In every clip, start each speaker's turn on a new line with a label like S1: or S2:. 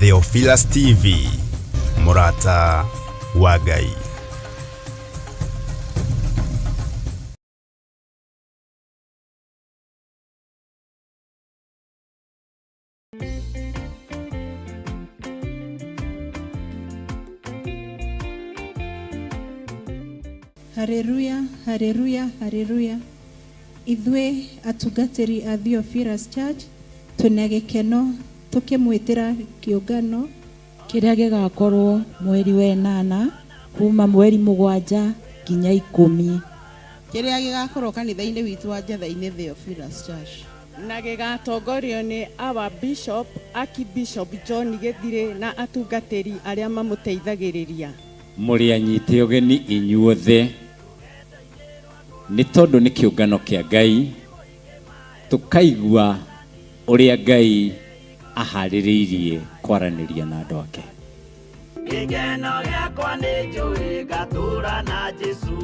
S1: Theophilus TV, mũrata wa Ngai.
S2: Haleluya, haleluya, haleluya. Ithuĩ atungatĩri a Theophilus Church twĩna gĩkeno tũkĩmwĩtĩra kĩũngano
S3: kĩrĩa gĩgakorwo mweri wa ĩnana kuma mweri 7 nginya 10.
S4: Kĩrĩa gĩgakorwo kanitha-inĩ witũ wa Njetha-inĩ Theophilus Church.
S5: Na gĩgatongorio nĩ our Bishop, Archbishop John Gĩthirĩ na atungatĩri arĩa mamũteithagĩrĩria.
S6: Mũrĩ anyite ũgeni inyuothe nĩ tondũ nĩ kĩũngano kĩa Ngai, tũkaigua ũrĩa Ngai aharĩrĩirie kwaranĩria na andũ ake.
S7: Gĩkeno gĩakwa nĩ njũĩ ngatũra na Jesũ.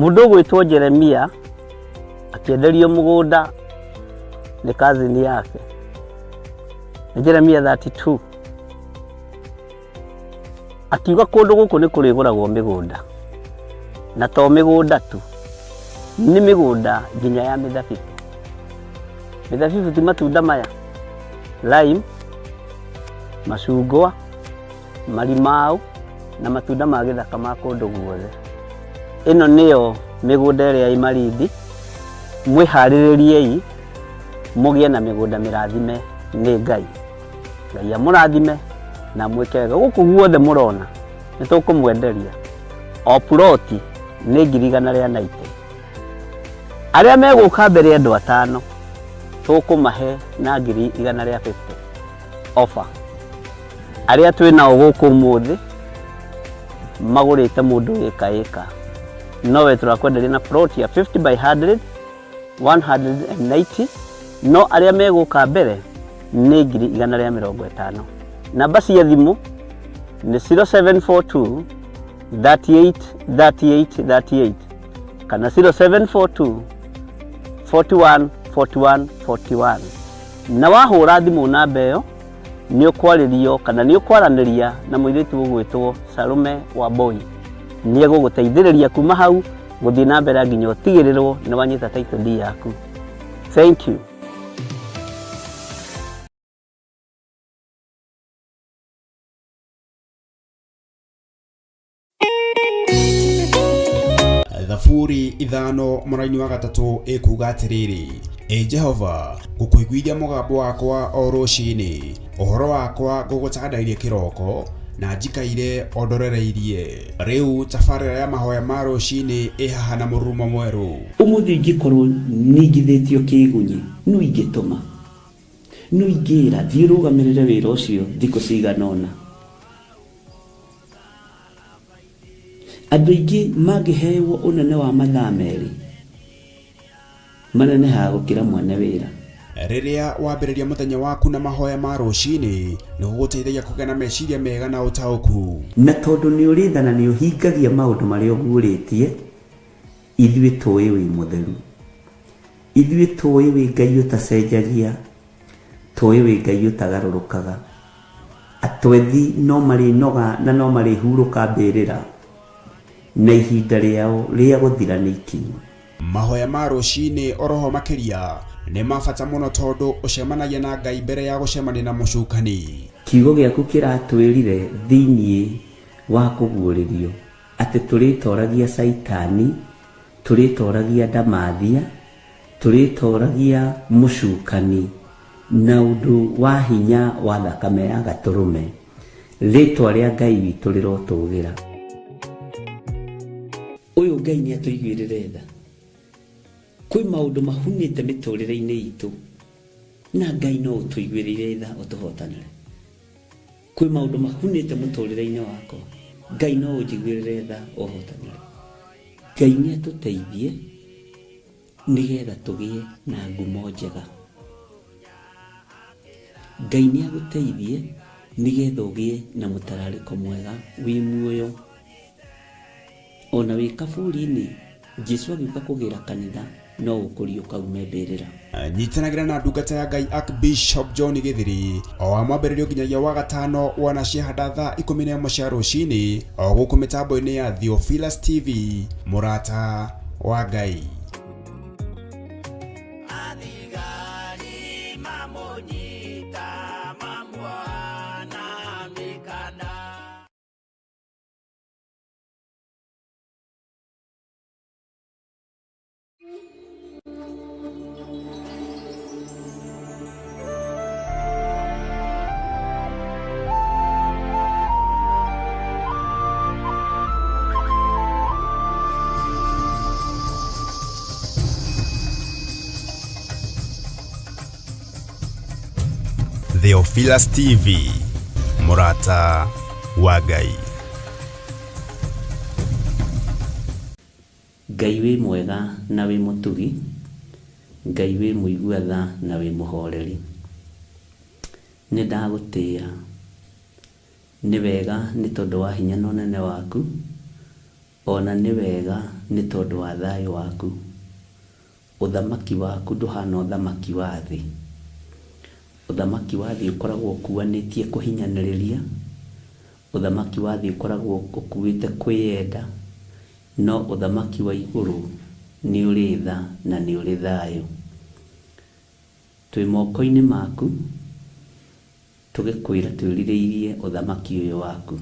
S8: Mũndũ ũgwĩtwo Jeremia akĩenderio mũgũnda nĩ cousin yake. Nĩ Jeremia 32. Akiuga kũndũ gũkũ nĩ kũrĩgũragwo mĩgũnda. Na to mĩgũnda tu, nĩ mĩgũnda nginya ya mĩthabibũ. Mĩthabibũ ti matunda maya, lime, macungwa, marimau na matunda ma gĩthaka ma kũndũ guothe. Ĩno nĩyo mĩgũnda ĩrĩa ĩ Malindi, mwĩharĩrĩriei mũgĩe na mĩgũnda mĩrathime nĩ Ngai. Ngai amũrathime na amwĩke wega. Gũkũ guothe mũrona nĩ tũkũmwenderia o puroti nĩ 190,000. Arĩa megũka mbere andũ atano tũkũmahe na 150,000 offer. Arĩa twĩ nao gũkũ ũmũthĩ magũrĩte mũndũ ĩka ĩka, nowe tũrakwenderia na plot ya 50 by 100 190, no arĩa megũka mbere nĩ 150,000. Namba cia thimũ nĩ 0742 38 38 38 kana 0742 41 41 41. Na wahũra thimũ namba ĩyo nĩ ũkwarĩrio kana nĩ ũkwaranĩria na mũirĩtu ũgwĩtwo Salome Wambui. Nĩ egũgũteithĩrĩria kuma hau gũthiĩ na mbere nginya ũtigĩrĩrwo nĩ wanyita title deed yaku. Thank you.
S1: Thaburi 5 mũraini wa 3 ĩkuga atĩrĩrĩ, Ĩ Jehova, ngũkũiguithia mũgambo wakwa o rũcinĩ, ũhoro wakwa ngũgũtandairie kĩroko, na njikaire o ndorereirie. Rĩu tabarĩra ya mahoya ma rũcinĩ ĩ haha na mũrurumo mwerũ.
S9: Ũmũthĩ ingĩkorwo ningithĩtio kĩĩgunyĩ, nũ ingĩtũma? Nũ ingĩĩra, 'Thiĩ ũrũgamĩrĩre wĩra ũcio thikũ cigana ũna'? Andũ aingĩ mangĩhewo ũnene wa mathaa merĩ, manenehaga gũkĩra mwene wĩra.
S1: Rĩrĩa wambĩrĩria mũthenya waku na mahoya ma rũcinĩ, nĩ gũgũteithagia kũgĩa na meciria mega na ũtaũku.
S9: Na tondũ nĩ ũrĩ tha na nĩ ũhingagia maũndũ marĩa ũguũrĩtie, ithuĩ tũĩ wĩ mũtheru. Ithuĩ tũĩ wĩ Ngai ũtacenjagia, Tũĩ wĩ Ngai ũtagarũrũkaga. Atwethi no marĩnoga na no marĩhurũka mbĩrĩra, na ihinda rĩao rĩa gũthira nĩ ikinyu.
S1: Mahoya ma rũcinĩ oroho makĩria nĩ ma bata mũno tondũ ũcemanagia na Ngai mbere ya gũcemania na mũcukani.
S9: Kiugo gĩaku kĩratwĩrire thĩinĩ wa kũguũrĩrio atĩ tũrĩtoragia Caitani, tũrĩtoragia ndamathia, Tũrĩtooragia mũcukani na ũndũ wa hinya wa thakame ya Gatũrũme. Rĩtwa rĩa Ngai witũ rĩrotũgĩra. Ũyũ Ngai nĩ atũiguĩrĩre tha. Kwĩ maũndũ mahunĩte mĩtũrĩre-inĩ itũ na Ngai no ũtũiguĩrĩire tha ũtũhotanĩre. Kwĩ maũndũ mahunĩte mũtũrĩre-inĩ wakwa, Ngai no ũnjiguĩrĩre tha ũhotanĩre. Ngai nĩ atũteithie nĩgetha tũgĩe na ngumo njega. Ngai nĩ agũteithie nĩgetha ũgĩe na mũtararĩko mwega wĩ muoyo. Ona wĩ kaburi-inĩ Jesu agĩũka kũgĩra kanitha no gũkũriũka ume mbĩrĩra.
S1: Nyitanagĩra na ndungata ya Ngai Archbishop John Gĩthiri o wa mwambĩrĩrio nginyagia wa gatano wanacihanda thaa 11 cia rũcinĩ o gũkũ mĩtambo-inĩ ya Theophilus TV, mũrata wa Ngai.
S7: Athigari mamũnyita mamuoha na mĩkanda.
S1: Theophilus TV, mũrata wa Ngai.
S9: Ngai wĩ mwega na wĩ mũtugi, Ngai wĩ mũigua tha na wĩ mũhoreri. Nĩ ndagũtĩĩa, nĩ wega nĩ tondũ wa hinya na ũnene waku, ona nĩ wega nĩ tondũ wa thayũ waku. Ũthamaki waku ndũhana ũthamaki wa thĩ. Ũthamaki wa thĩ ũkoragwo ũkuanĩtie kũhinyanĩrĩria, ũthamaki wa thĩ ũkoragwo ũkuĩte kwĩyenda, no ũthamaki wa igũrũ nĩ ũrĩ tha na nĩ ũrĩ thayũ. Twĩ moko-inĩ maku, tũgĩkwĩra twĩrirĩirie ũthamaki ũyũ waku.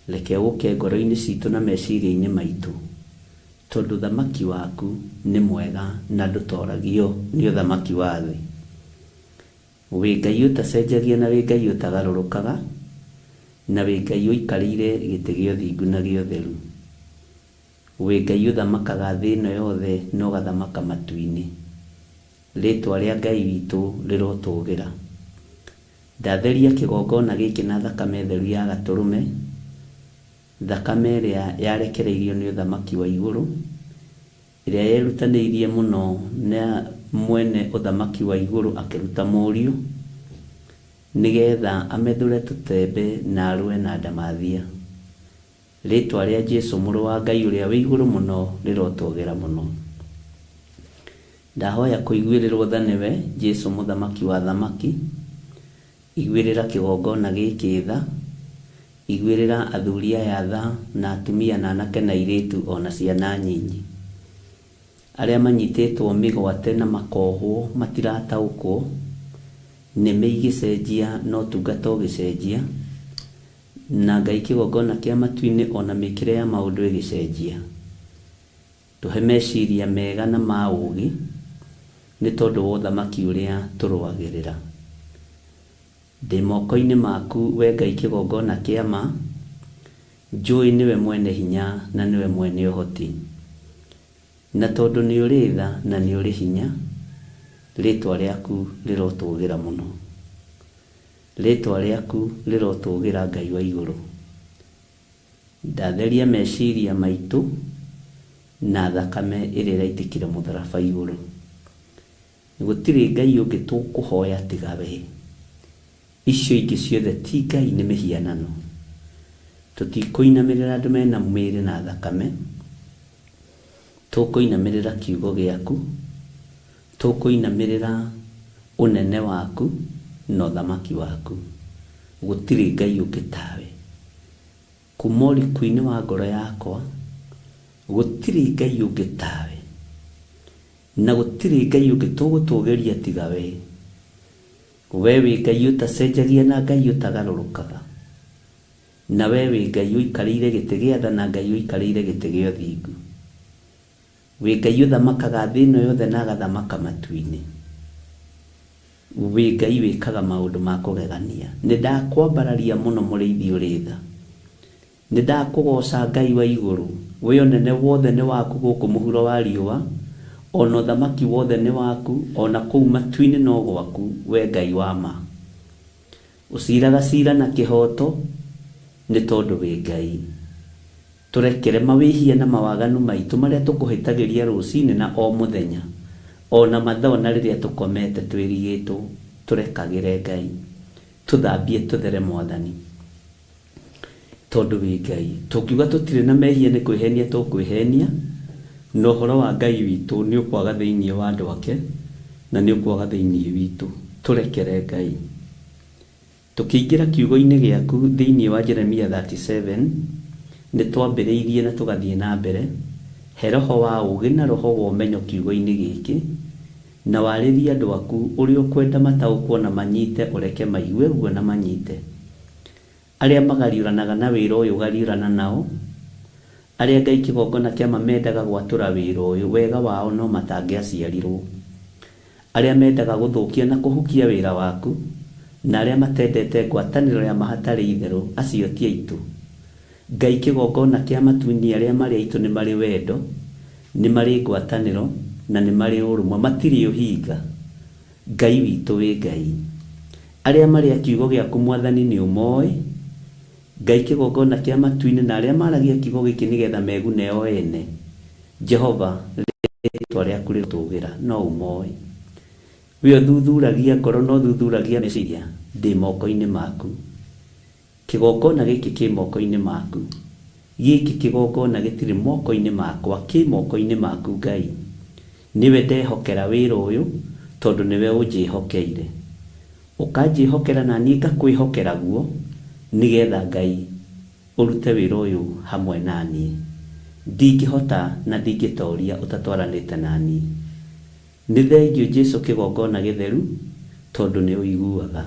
S9: Reke ũke ngoro-inĩ citũ na meciria-inĩ maitũ, tondũ ũthamaki waku nĩ mwega na ndũtoragio nĩ ũthamaki wa thĩ. Wĩ Ngai ũtacenjagia na wĩ Ngai ũtagarũrũkaga, na wĩ Ngai ũikarĩire gĩtĩ gĩa ũthingu na gĩa ũtheru. Wĩ Ngai ũthamakaga thĩ ĩno yothe na ũgathamaka matu-inĩ. Rĩtwa rĩa Ngai witũ rĩrotũgĩra. Ndatheria kĩgongona gĩkĩ na thakame theru ya gatũrũme, thakame ĩrĩa yarekereirio nĩ ũthamaki wa igũrũ, ĩrĩa yerutanĩirie mũno na mwene ũthamaki wa igũrũ akĩruta mũriũ, nĩgetha amethũre tũtembe na arũe na ndamathia. Rĩtwa rĩa Jesu mũrũ wa Ngai ũrĩa wĩ igũrũ mũno rĩrotũgĩra mũno. Ndahoya kũiguĩrĩrwo tha nĩwe Jesu mũthamaki wa thamaki, iguĩrĩra kĩgongona gĩkĩ tha, iguĩrĩra athuri aya tha na atumia na anake na airĩtu ona ciana nyinyi. Arĩa manyitĩtwo mĩgwate na makohwo matirataũkwo, nĩme igĩcenjia na ũtungata ũgĩcenjia, na Ngai kĩgongona kĩa matu-inĩ ona mĩkĩre ya maũndũ ĩgĩcenjia. Tũhe meciria mega na ma ũũgĩ, nĩ tondũ wa ũthamaki ũrĩa tũrũagĩrĩra. Ndĩ moko-inĩ maku we Ngai kĩgongona kĩa ma, njũĩ nĩwe mwene hinya na nĩwe mwene ũhoti. Na tondũ nĩ ũrĩ tha na nĩ ũrĩ hinya, rĩtwa rĩaku rĩrotũgĩra mũno. Rĩtwa rĩaku rĩrotũgĩra Ngai wa igũrũ. Ndatheria meciria maitũ na thakame ĩrĩa ĩraitĩkire mũtharaba igũrũ. Gũtirĩ Ngai ũngĩ tũkũhoya tiga we. Icio ingĩ ciothe ti Ngai, nĩ mĩhianano. Tũtikũinamĩrĩra andũ mena mĩĩrĩ na thakame, tũkũinamĩrĩra kiugo gĩaku, tũkũinamĩrĩra ũnene waku na ũthamaki waku. Gũtirĩ Ngai ũngĩ tawe. Kuma ũriku-inĩ wa ngoro yakwa, gũtirĩ Ngai ũngĩ tawe. Na gũtirĩ Ngai ũngĩ tũgũtũgĩria tiga we. We wĩ Ngai ũtacenjagia na Ngai ũtagarũrũkaga. Na we wĩ Ngai ũikarĩire gĩtĩ gĩa tha na Ngai ũikarĩire gĩtĩ gĩa ũthingu. Wĩ Ngai ũthamakaga thĩ ĩno yothe na agathamaka matu-inĩ. Wĩ Ngai wĩkaga maũndũ ma kũgegania. Nĩ ndakwambararia mũno mũrĩithi ũrĩ tha. Nĩ ndakũgooca Ngai wa igũrũ. We ũnene wothe nĩ waku gũkũ mũhuro wa riũa, ona ũthamaki wothe nĩ waku, ona kũu matu-inĩ no gwaku, we Ngai wa ma. Ũciraga cira na kĩhooto, nĩ tondũ wĩ Ngai. Tũrekere mawĩhia na mawaganu maitũ marĩa tũkũhĩtagĩria rũcinĩ na o mũthenya, ona mathaa ona rĩrĩa tũkomete twĩrigĩtwo, tũrekagĩre Ngai. Tũthambie tũthere Mwathani, tondũ wĩ Ngai. Tũngiuga tũtirĩ na mehia nĩ kwĩhenia tũkwĩhenia, Na ũhoro wa Ngai witũ nĩ ũkwaga thĩinĩ wa andũ ake na nĩ ũkwaga thĩinĩ witũ. Tũrekere Ngai. Tũkĩingĩra kiugo-inĩ gĩaku thĩinĩ wa Jeremia 37, nĩ twambĩrĩirie na tũgathiĩ na mbere. He roho wa ũũgĩ na roho wa ũmenyo kiugo-inĩ gĩkĩ, na warĩrie andũ aku ũrĩa ũkwenda mataũkwo na manyite, ũreke maigue guo na manyite. Arĩa magariũranaga na wĩra ũyũ gariũrana nao, arĩa Ngai kĩgongona kĩama mendaga gwatũra wĩra ũyũ, wega wao no matangĩaciarirwo. Arĩa mendaga gũthũkia na kũhukia wĩra waku, na arĩa matendete ngwatanĩro ya ma hatarĩ itherũ, acio ti aitũ. Ngai kĩgongona kĩa matu-inĩ arĩa marĩ aitũ nĩ marĩ wendo, nĩ marĩ ngwatanĩro, na nĩ marĩ ũrũmwe, matirĩ ũhinga. Ngai witũ wĩ Ngai. Arĩa marĩ a kiugo gĩaku Mwathani nĩ ũmoĩ. Ngai kĩgongona kĩa matu-inĩ na arĩa maragia kiugo gĩkĩ nĩgetha megune o ene. Jehova, rĩĩtwa rĩaku rĩrotũgĩra, no ũmoĩ. We ũthuthuragia ngoro na ũthuthuragia meciria, ndĩ moko-inĩ maku. Kĩgongona gĩkĩ kĩ moko-inĩ maku. Gĩkĩ kĩgongona gĩtirĩ moko-inĩ makwa, kĩ moko-inĩ maku Ngai. Nĩwe ndehokera wĩra ũyũ, tondũ nĩwe ũnjĩhokeire. Ũkanjĩhokera na niĩ ngakwĩhokera guo, nĩgetha Ngai ũrute wĩra ũyũ hamwe na niĩ. Ndingĩhota na ndingĩtoria ũtatwaranĩte na niĩ. Nĩ thengiũ Jesu kĩgongona gĩtheru, tondũ nĩ ũiguaga.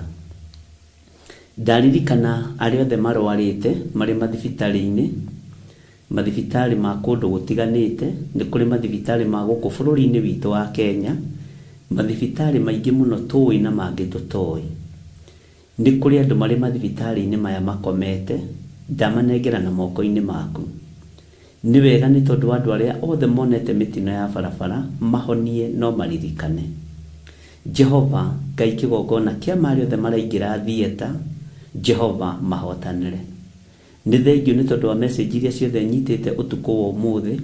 S9: Ndaririkana arĩa othe marwarĩte marĩ mathibitarĩ-inĩ, mathibitarĩ ma kũndũ gũtiganĩte, nĩ kũrĩ mathibitarĩ ma gũkũ bũrũri-inĩ witũ wa Kenya, mathibitarĩ maingĩ mũno tũĩ na mangĩ tũtoĩ. Nĩ kũrĩ andũ marĩ mathibitarĩ-inĩ maya makomete, ndamanengera na moko-inĩ maku. Nĩ wega nĩ tondũ wa andũ arĩa othe monete mĩtino ya barabara, mahonie no maririkane. Jehova, Ngai kĩgongona kĩa ma arĩa othe maraingĩra theatre, Jehova mahotanĩre. Nĩ thengiũ nĩ tondũ wa message iria ciothe nyitĩte ũtukũ wa ũmũthĩ.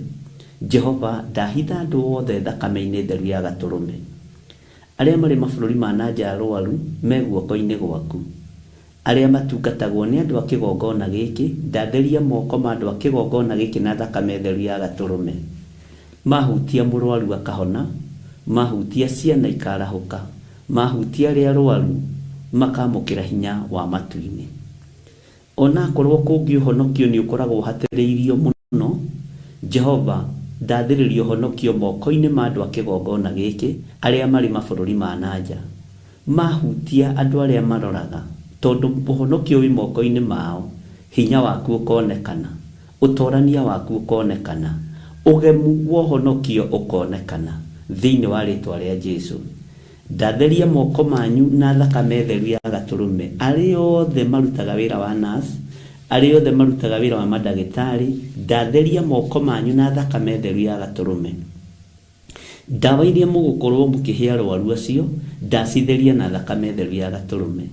S9: Jehova, ndahitha andũ othe thakame-inĩ theru ya Gatũrũme. Arĩa marĩ mabũrũri ma na nja arũaru me guoko-inĩ gwaku. Arĩa matungatagwo nĩ andũ a kĩgongona gĩkĩ, ndatheria moko ma andũ a kĩgongona gĩkĩ na thakame theru ya Gatũrũme. Mahutia mũrwaru akahona, mahutia ciana ikarahũka, mahutia arĩa arũaru makamũkĩra hinya wa matu-inĩ. Ona akorwo kũngĩ ũhonokio nĩ ũkoragwo ũhatĩrĩirio mũno, Jehova, ndathĩrĩria ũhonokio moko-inĩ ma andũ a kĩgongona gĩkĩ arĩa marĩ mabũrũri ma na nja. Mahutia andũ arĩa maroraga, tondũ ũhonokio wĩ moko-inĩ mao, hinya waku ũkonekana, ũtorania waku ũkonekana, ũgemu wa ũhonokio ũkonekana, thĩinĩ wa rĩĩtwa rĩa Jesu. Ndatheria moko manyu na thakame theru ya Gatũrũme, arĩa othe marutaga wĩra wa nurse, arĩa othe marutaga wĩra wa mandagĩtarĩ, ndatheria moko manyu na thakame theru ya Gatũrũme. Ndawa iria mũgũkorwo mũkĩhe arwaru acio, ndacitheria na thakame theru ya Gatũrũme.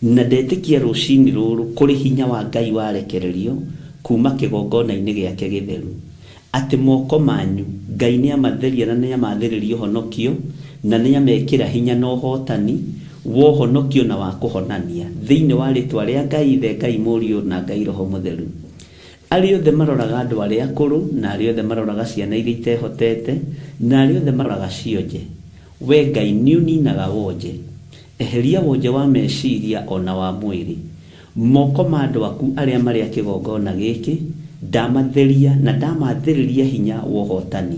S9: Na ndetĩkia rũcinĩ rũrũ kũrĩ hinya wa Ngai warekererio kuma kĩgongona-inĩ gĩake gĩtheru, atĩ moko manyu Ngai nĩamatheria na nĩamathĩrĩria ũhonokio, na nĩamekĩra hinya na ũhotani wa ũhonokio na wa kũhonania, thĩinĩ wa rĩtwa rĩa Ngai Ithe, Ngai Mũriũ, na Ngai Roho Mũtheru. Arĩa othe maroraga andũ arĩa akũrũ, na arĩa othe maroraga ciana iria itehotete, na arĩa othe maroraga cionje, wee Ngai nĩũninaga wonje. Eheria wonje wa meciria o na wa mwĩrĩ. Moko ma andũ aku arĩa marĩ a kĩgongona gĩkĩ, ndamatheria na ndamathĩrĩria hinya wa ũhotani.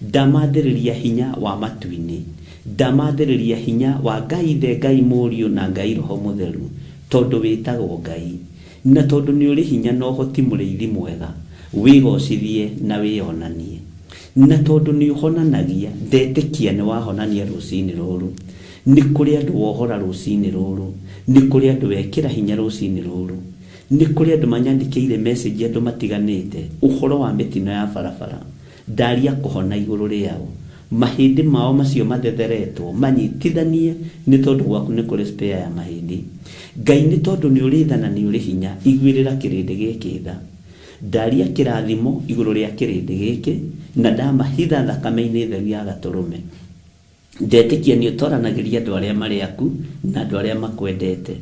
S9: Ndamathĩrĩria hinya wa matu-inĩ. Ndamathĩrĩria hinya wa Ngai Ithe, Ngai Mũriũ, na Ngai Roho Mũtheru, tondũ wĩtagwo Ngai. Na tondũ nĩ ũrĩ hinya na ũhoti mũrĩithi mwega, wĩgocithie na wĩonanie. Na tondũ nĩ ũhonanagia, ndetĩkia nĩ wahonania rũcinĩ rũrũ. Nĩ kũrĩ andũ wohora rũcinĩ rũrũ. Nĩ kũrĩ andũ wekĩra hinya rũcinĩ rũrũ. Nĩ kũrĩ andũ manyandĩkĩire message andũ matiganĩte ũhoro wa mĩtino ya barabara. Ndaria kũhona igũrũ rĩao. Mahĩndĩ mao macio mathetheretwo manyitithanie nĩ tondũ gwaku nĩ kũrĩ spare ya mahĩndĩ. Ngai nĩ tondũ nĩ ũrĩ tha na nĩ ũrĩ hinya, iguĩrĩra kĩrĩndĩ gĩkĩ tha. Ndaria kĩrathimo igũrũ rĩa kĩrĩndĩ gĩkĩ na ndamahitha thakame-inĩ theru ya Gatũrũme. Ndetĩkia nĩ ũtoranagĩria andũ arĩa marĩ aku na andũ arĩa makwendete.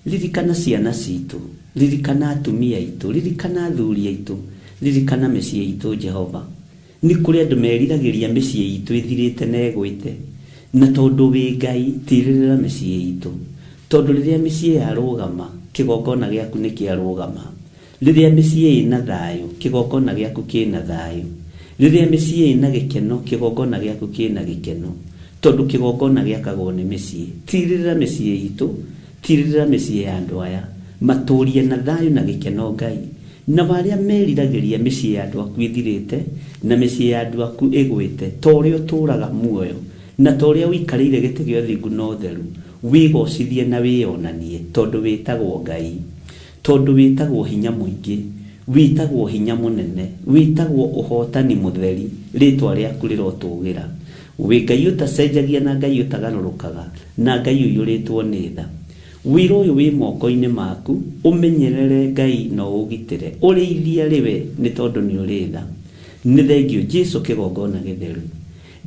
S9: Ririkana ciana citũ, ririkana atumia aitũ, ririkana athuri aitũ, ririkana mĩciĩ itũ Jehova. Nĩ kũrĩ andũ meriragĩria mĩciĩ itũ ĩthirĩte na ĩgwĩte, na tondũ wĩ Ngai tirĩrĩra mĩciĩ itũ, tondũ rĩrĩa mĩciĩ yarũgama, kĩgongona gĩaku nĩ kĩarũgama. Rĩrĩa mĩciĩ ĩna thayũ, kĩgongona gĩaku kĩna thayũ. Rĩrĩa mĩciĩ ĩna gĩkeno, kĩgongona gĩaku kĩna gĩkeno, tondũ kĩgongona gĩakagwo nĩ mĩciĩ. Tirĩrĩra mĩciĩ itũ, tirĩrĩra mĩciĩ ya andũ aya, matũrie na thayũ na gĩkeno Ngai. Nao arĩa meriragĩria mĩciĩ ya andũ aku ĩthirĩte, na mĩciĩ ya andũ aku ĩgwĩte, ta ũrĩa ũtũũraga muoyo, na ta ũrĩa ũikarĩire gĩtĩ gĩa ũthingu na ũtheru, wĩgoocithie na wĩonanie, tondũ wĩtagwo Ngai, tondũ wĩtagwo hinya mũingĩ, wĩtagwo hinya mũnene, wĩtagwo ũhootani mũtheri, rĩĩtwa rĩaku rĩrotũũgĩra. Wĩ Ngai ũtacenjagia na Ngai ũtagarũrũkaga, na Ngai ũiyũrĩtwo nĩ tha. Wĩra ũyũ wĩ moko-inĩ maku, ũmenyerere Ngai na ũũgitĩre, ũrĩithie arĩ we nĩ tondũ nĩ ũrĩ tha. Nĩ thengiũ Jesu kĩgongona gĩtheru.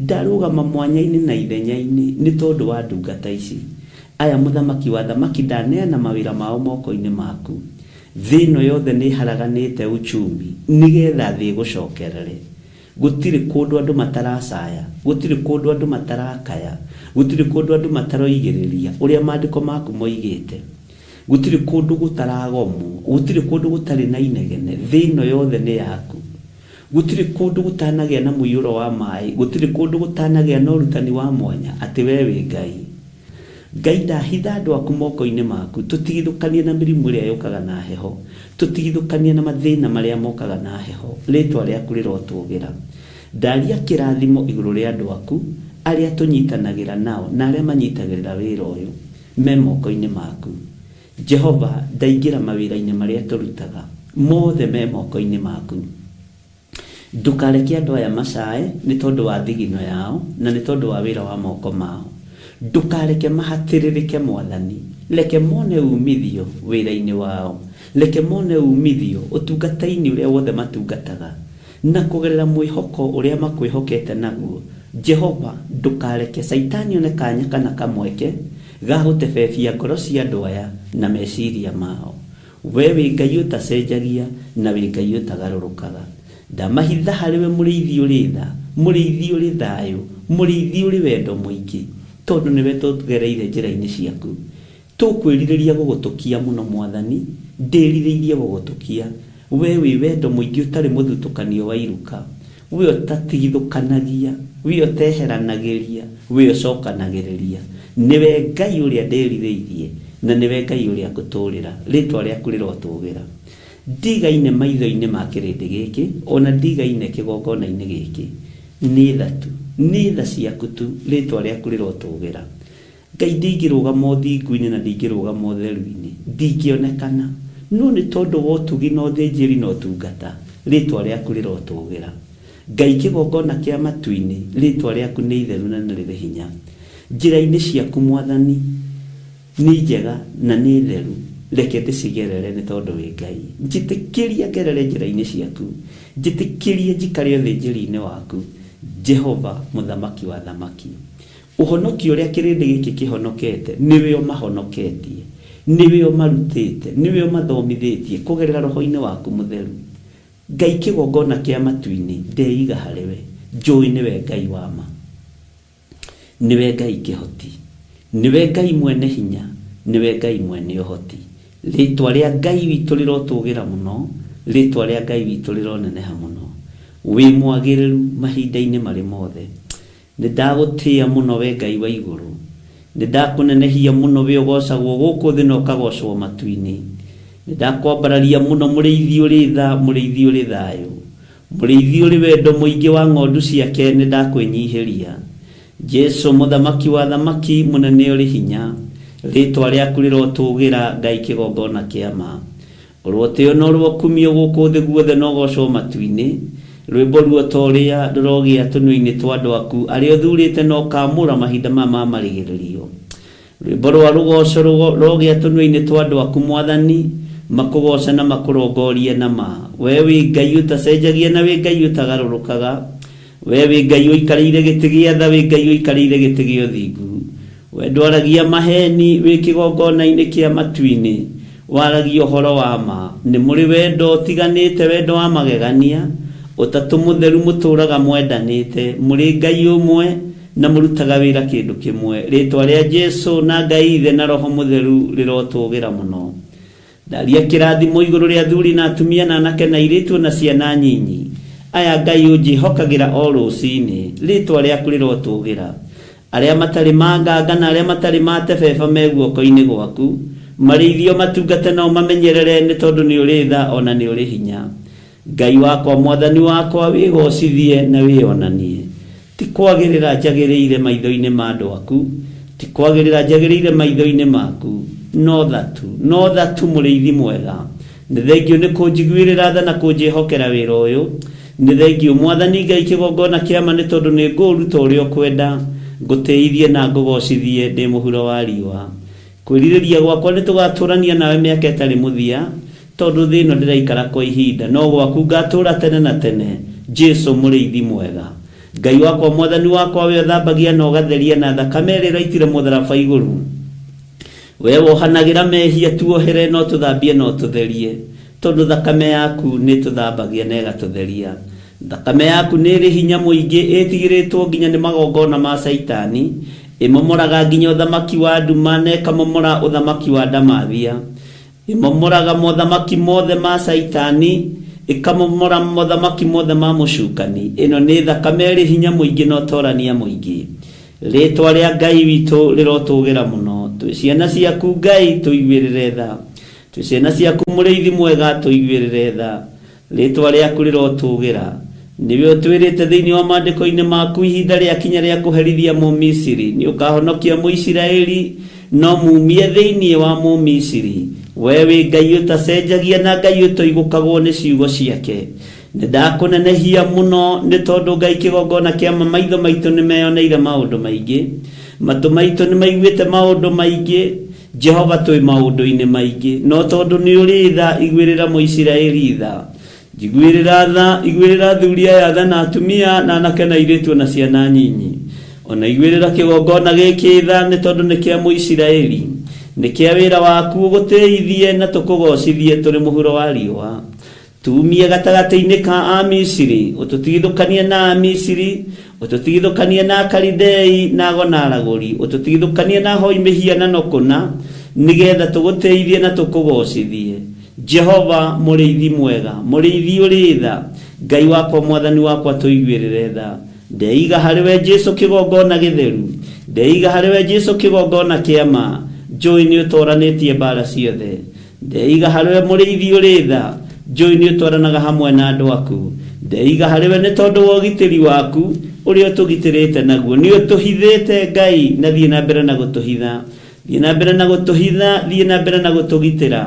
S9: Ndarũgama mwanya-inĩ na ithenya-inĩ nĩ tondũ wa ndungata ici. Aya mũthamaki wa athamaki ndaneana mawĩra mao moko-inĩ maku. Thĩ ĩno yothe nĩ ĩharaganĩte uchumi nĩgetha thĩ ĩgũcokerere. Gũtirĩ kũndũ andũ mataracaya, gũtirĩ kũndũ andũ matarakaya, gũtirĩ kũndũ andũ mataroigĩrĩria ũrĩa maandĩko maku moigĩte. Gũtirĩ kũndũ gũtaragomwo, gũtirĩ kũndũ gũtarĩ na inegene, thĩ ĩno yothe nĩ yaku. Gũtirĩ kũndũ gũtanagĩa na mũiyũro wa maĩ, gũtirĩ kũndũ gũtanagĩa na ũrutani wa mwanya atĩ wee wĩ Ngai. Ngai ndahitha andũ aku moko-inĩ maku, tũtigithũkanie na mĩrimũ ĩrĩa yũkaga na heho, tũtigithũkanie na mathĩna marĩa mokaga na heho, rĩtwa rĩaku rĩrotũgĩra. Ndaria kĩrathimo igũrũ rĩa andũ aku, arĩa tũnyitanagĩra nao na arĩa manyitagĩrĩra wĩra ũyũ, me moko-inĩ maku. Jehova, ndaingĩra mawĩra-inĩ marĩa tũrutaga, mothe me moko-inĩ maku. Ndũkareke andũ aya macae nĩ tondũ wa thigino yao, na nĩ tondũ wa wĩra wa moko mao. Ndũkareke mahatĩrĩrĩke, Mwathani. Reke mone uumithio wĩra-inĩ wao. Reke mone uumithio ũtungata-inĩ ũrĩa wothe matungataga, na kũgerera mwĩhoko ũrĩa makwĩhokete naguo. Jehova, ndũkareke Caitani one kanya kana kamweke ga gũtebebia ngoro cia andũ aya na meciria mao. We wĩ Ngai ũtacenjagia na wĩ Ngai ũtagarũrũkaga. Ndamahitha harĩ we mũrĩithi ũrĩ tha, mũrĩithi ũrĩ thayũ, mũrĩithi ũrĩ wendo mũingĩ, tondũ nĩwe tũgereire njĩra-inĩ ciaku. Tũkwĩrirĩria gũgũtũkia mũno Mwathani, ndĩrirĩirie gũgũtũkia. We wĩ wendo mũingĩ ũtarĩ mũthutũkanio wa iruka. We ũtatigithũkanagia, we ũteheranagĩria, we ũcokanagĩrĩria. Nĩwe Ngai ũrĩa ndĩrirĩirie, na nĩwe Ngai ũrĩa ngũtũũrĩra. Rĩĩtwa rĩaku rĩrotũũgĩra. Ndigaine maitho-inĩ ma kĩrĩndĩ gĩkĩ, o na ndigaine kĩgongona-inĩ gĩkĩ. Nĩ tha tu, nĩ tha ciaku tu, rĩĩtwa rĩaku rĩrotũũgĩra. Ngai ndingĩrũgama ũthingu-inĩ na ndingĩrũgama ũtheru-inĩ, ndingĩonekana. No nĩ tondũ wa ũtugi na ũthĩnjĩri na ũtungata, rĩĩtwa rĩaku rĩrotũũgĩra. Ngai kĩgongona kĩa matu-inĩ, rĩĩtwa rĩaku nĩ itheru na nĩ rĩrĩ hinya. Njĩra-inĩ ciaku Mwathani nĩ njega na nĩ theru, reke ndĩcigerere nĩ tondũ wĩ Ngai. Njĩtĩkĩria ngerere njĩra-inĩ ciaku, njĩtĩkĩria njikare ũthĩnjĩri-inĩ waku, Jehova Mũthamaki wa athamaki. Ũhonokio ũrĩa kĩrĩndĩ gĩkĩ kĩhonokete nĩwe ũmahonoketie, nĩwe ũmarutĩte, nĩwe ũmathomithĩtie kũgerera Roho-inĩ waku Mũtheru. Ngai kĩgongona kĩa matu-inĩ, ndeiga harĩ we, njũĩ nĩwe Ngai wa ma. Nĩwe Ngai kĩhoti. Nĩwe Ngai mwene hinya, nĩwe Ngai mwene ũhoti. Rĩĩtwa rĩa Ngai witũ rĩrotũgĩra mũno, rĩĩtwa rĩa Ngai witũ rĩroneneha mũno. Wĩ mwagĩrĩru mahinda-inĩ marĩ mothe. Nĩndagũtĩĩa mũno wee Ngai wa igũrũ, nĩndakũnenehia mũno wee ũgoocagwo gũkũ thĩ na ũkagoocwo matu-inĩ. Nĩndakwambararia mũno mũrĩithi ũrĩ tha, mũrĩithi ũrĩ thayũ, mũrĩithi ũrĩ wendo mũingĩ wa ng'ondu ciake, nĩndakwĩnyihĩria. Jesũ mũthamaki wa athamaki, mũnene ũrĩ hinya, rĩĩtwa rĩaku rĩrotũũgĩra, Ngai kĩgongona kĩa ma. Ũrotĩo na ũrokumio gũkũ thĩ guothe na ũgoocwo matu-inĩ. Rwĩmbo ruo ta ũrĩa rũrogĩa tũnua-inĩ twa andũ aku arĩa ũthuurĩte na ũkaamũra mahinda maya ma marigĩrĩrio. Rwĩmbo rwa rũgooco rũrogĩa tũnua-inĩ twa andũ aku, Mwathani, makũgooce na makũrongorie na ma. Wee wĩ Ngai ũtacenjagia na wĩ Ngai ũtagarũrũkaga. Wee wĩ Ngai ũikarĩire gĩtĩ gĩa tha, wĩ Ngai ũikarĩire gĩtĩ gĩa ũthingu. We ndwaragia maheeni wĩ kĩgongona-inĩ kĩa matu-inĩ, waragia ũhoro wa ma. Nĩ mũrĩ wendo ũtiganĩte, wendo wa magegania, Ũtatũ Mũtheru mũtũũraga mwendanĩte, mũrĩ Ngai ũmwe na mũrutaga wĩra kĩndũ kĩmwe. Rĩĩtwa rĩa Jesu na Ngai Ithe na Roho Mũtheru rĩrotũgĩra mũno. Ndaria kĩrathimo igũrũ rĩa athuri na atumia na anake na airĩtu na ciana nyinyi. Aya Ngai ũnjĩhokagĩra o rũcinĩ, rĩĩtwa rĩaku rĩrotũgĩra. Arĩa matarĩ manganga na arĩa matarĩ matebeba me guoko-inĩ gwaku, marĩithio matungate na ũmamenyerere nĩ tondũ nĩ ũrĩ tha o na nĩ ũrĩ hinya. Ngai wakwa, Mwathani wakwa, wĩgoocithie na wĩonanie. Ti kwagĩrĩra njagĩrĩire maitho-inĩ ma andũ aku, ti kwagĩrĩra njagĩrĩire maitho-inĩ maku, no tha tu, no tha tu, Mũrĩithi mwega. Nĩ thengiũ nĩ kũnjiguĩrĩra tha na kũnjĩhokera wĩra ũyũ. Nĩ thengiũ, Mwathani Ngai kĩgongona kĩa ma nĩ tondũ nĩ ngũũruta ũrĩa ũkwenda, ngũtĩithie na ngũgoocithie ndĩ mũhuro wa riũa. Kwĩrirĩria gwakwa nĩ tũgatũrania nawe mĩaka ĩtarĩ mũthia, tondũ thĩ ĩno ndĩraikara kwa ihinda, no gwaku ngatũũra tene na tene, Jesu mũrĩithi mwega. Ngai wakwa, Mwathani wakwa, we ũthambagia na ũgatheria na thakame ĩrĩa ũraitire mũtharaba igũrũ. We wohanagĩra mehia, tuohere na ũtũthambie na ũtũtherie, tondũ thakame yaku nĩ ĩtũthambagia na ĩgatũtheria. Thakame yaku nĩ ĩrĩ hinya mũingĩ, ĩtigĩrĩtwo nginya nĩ magongona ma Caitani, ĩmomoraga nginya ũthamaki wa nduma na ĩkamomora ũthamaki wa ndamathia. Ĩmomoraga mothamaki mothe ma Caitani, ĩkamomora mothamaki mothe ma mũcukani. Ĩno nĩ thakame ĩrĩ hinya mũingĩ na ũtorania mũingĩ. Rĩĩtwa rĩa Ngai witũ rĩrotũgĩra mũno. Twĩ ciana ciaku Ngai, tũiguĩrĩre tha. Twĩ ciana ciaku mũrĩithi mwega, tũiguĩrĩre tha. Rĩĩtwa rĩaku rĩrotũũgĩra. Nĩwe ũtwĩrĩte thĩinĩ wa maandĩko-inĩ maku, ihinda rĩakinya rĩa kũherithia Mũmisiri, nĩũkahonokia Mũisiraeli, no muumie thĩinĩ wa Mũmisiri. Wee wĩ Ngai ũtacenjagia na Ngai ũtoigũkagwo nĩ ciugo ciake. Nĩndakũnenehia mũno, nĩ tondũ Ngai kĩgongona kĩa ma maitho maitũ nĩmeyoneire maũndũ maingĩ, matũ maitũ nĩmaiguĩte maũndũ maingĩ. Jehova twĩ maũndũ-inĩ maingĩ, no tondũ nĩ ũrĩ tha, iguĩrĩra Mũisiraeli tha. Njiguĩrĩra tha, iguĩrĩra athuri aya tha na atumia, na anake na airĩtu o na ciana nyinyi. O na iguĩrĩra kĩgongona gĩkĩ tha, nĩ tondũ nĩ kĩa Mũisiraeli. Nĩ kĩa wĩra waku, ũgũtĩithie na tũkũgoocithie tũrĩ mũhuro wa riũa. Tuumie gatagatĩ-inĩ ka Amisiri, ũtũtigithũkanie na Amisiri, ũtũtigithũkanie na Akalidei, na ago na aragũri, ũtũtigithũkanie na ahoi mĩhianano kũna, nĩgeetha tũgũtĩithie na tũkũgoocithie. Jehova, mũrĩithi mwega, mũrĩithi ũrĩ tha, Ngai wakwa, Mwathani wakwa, tũiguĩrĩre tha. Ndeiga harĩ we Jesu kĩgongona gĩtheru, ndeiga harĩ we Jesu kĩgongona kĩa ma, njũĩ nĩũtoranĩtie mbaara ciothe. Ndeiga harĩ we mũrĩithi ũrĩ tha, njũĩ nĩ ũtwaranaga hamwe na andũ aku. Ndeiga harĩ we nĩ tondũ wa ũgitĩri waku ũrĩa ũtũgitĩrĩte naguo. Nĩ ũtũhithĩte Ngai na thiĩ na mbere na gũtũhitha. Thiĩ na mbere na gũtũhitha, thiĩ na mbere na gũtũgitĩra.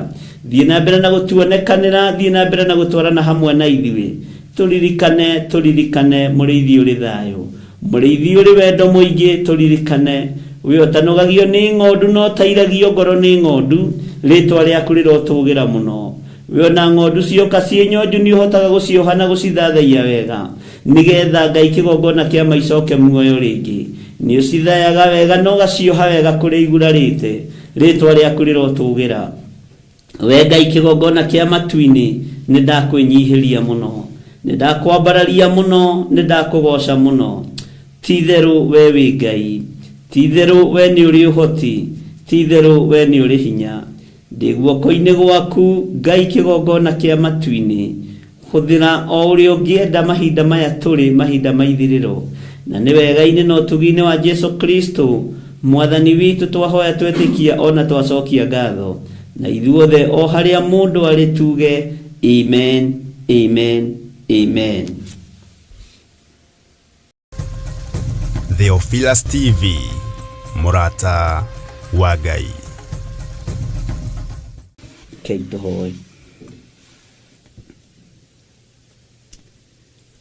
S9: Thiĩ na mbere na gũtuonekanĩra, thiĩ na mbere na gũtwarana hamwe na ithuĩ. Tũririkane, tũririkane, mũrĩithi ũrĩ thayũ. Mũrĩithi ũrĩ wendo mũingĩ, tũririkane. We ũtanogagio nĩ ng'ondu na ũtairagio ngoro nĩ ng'ondu, rĩĩtwa rĩaku rĩrotũũgĩra mũno. We o na ng'ondu cioka ciĩ nyonju nĩũhotaga gũcioha na gũcithathaiya wega, nĩgeetha Ngai kĩgongona kĩa ma icoke muoyo rĩngĩ. Nĩũcithayaga wega na ũgacioha wega kũrĩa igurarĩte, rĩĩtwa rĩaku rĩrotũũgĩra. We Ngai kĩgongona kĩa matu-inĩ, nĩ ndakwĩnyihĩria mũno, nĩ ndakwambararia mũno, nĩ ndakũgooca mũno. Ti-itherũ we wĩ Ngai, ti-itherũ we nĩ ũrĩ ũhoti, ti-itherũ we nĩ ũrĩ hinya. Ndĩ guoko-inĩ gwaku, Ngai kĩgongona kĩa matu-inĩ, Hũthĩra o ũrĩa ũngĩenda mahinda maya tũrĩ mahinda ma ithirĩro. Na nĩ wega-inĩ na ũtugi-inĩ wa Jesu Kristo, Mwathani witũ twahoya twetĩkia o na twacokia ngatho. Na ithuothe o harĩa mũndũ arĩ tuge, Amen, Amen, Amen.
S1: Theophilus TV, mũrata wa Ngai.
S9: Rekei tũhoe.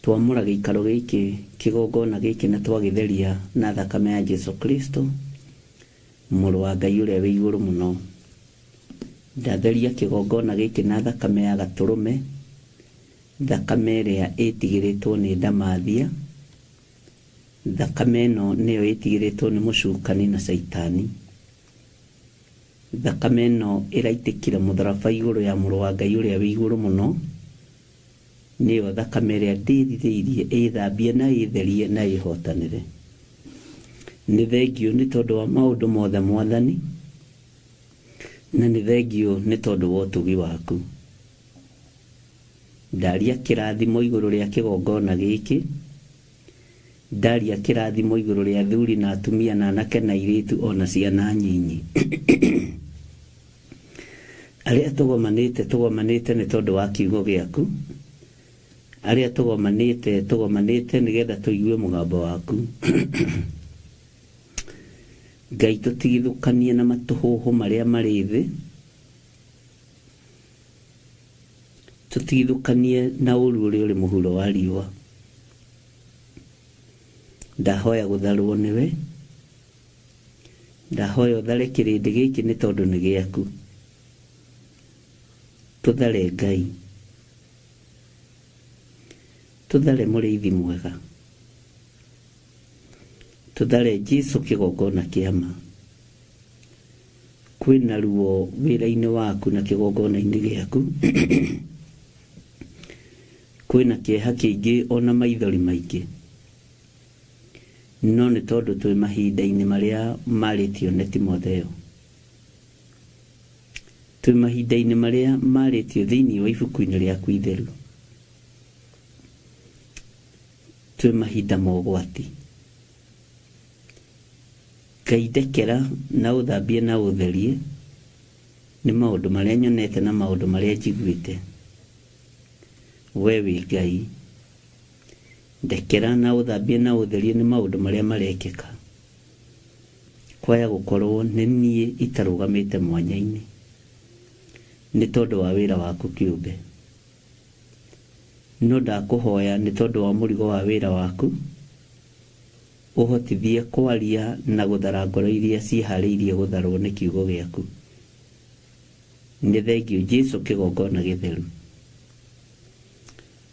S9: Twamũra gĩikaro gĩkĩ, kĩgongona gĩkĩ na twagĩtheria na thakame ya Jesu Kristo, Mũrũ wa Ngai ũrĩa wĩ igũrũ mũno. Ndatheria kĩgongona gĩkĩ na thakame ya gatũrũme, thakame ĩrĩa ĩtigĩrĩtwo nĩ ndamathia, thakame ĩno nĩyo ĩtigĩrĩtwo nĩ mũcukani na caitani. Thakame ĩno ĩraitĩkire mũtharaba igũrũ ya Mũrũ wa Ngai ũrĩa wĩ igũrũ mũno. Nĩyo thakame ĩrĩa ndĩrirĩirie ĩthambie na ĩtherie na ĩhotanĩre. Nĩ thengiũ nĩ tondũ wa maũndũ mothe Mwathani, na nĩ thengiũ nĩ tondũ wa ũtugi waku. Ndaria kĩrathimo igũrũ rĩa kĩgongona gĩkĩ, ndaria kĩrathimo igũrũ rĩa athuri na atumia na anake na airĩtu ona ciana nyinyi. Arĩa tũgomanĩte tũgomanĩte nĩ tondũ wa kiugo gĩaku, arĩa tũgomanĩte tũgomanĩte nĩgetha tũigue mũgambo waku. Ngai tũtigithũkanie na matũhũhũ marĩa marĩ thĩ, tũtigithũkanie na ũru ũrĩa ũrĩ mũhuro wa riũa. Ndahoya gũtharwo nĩwe, ndahoya ũthare kĩrĩndĩ gĩkĩ nĩ tondũ nĩ gĩaku. Tũthare Ngai, tũthare mũrĩithi mwega, tũthare Jesu kĩgongona kĩa ma. Kwĩna ruo wĩra-inĩ waku na kĩgongona-inĩ gĩaku, kwĩna kĩeha kĩingĩ ona maithori maingĩ, no nĩ tondũ twĩ mahinda-inĩ marĩa marĩtio nĩ Timotheo, twĩ mahinda-inĩ marĩa marĩtio thĩinĩ wa ibuku-inĩ rĩaku itheru, twĩ mahinda ma ũgwati. Ngai ndekera na ũthambie na ũtherie nĩ maũndũ marĩa nyonete na maũndũ marĩa njiguĩte. We wĩ Ngai, ndekera na ũthambie na ũtherie nĩ maũndũ marĩa marekĩka. Kwaya gũkorwo nĩ niĩ itarũgamĩte mwanya-inĩ nĩ tondũ wa wĩra waku kĩũmbe. No ndakũhoya nĩ tondũ wa mũrigo wa wĩra waku, ũhotithie kwaria na gũthara ngoro iria ciĩharĩirie gũtharwo nĩ kiugo gĩaku. Nĩ thengiũ Jesu kĩgongona gĩtheru.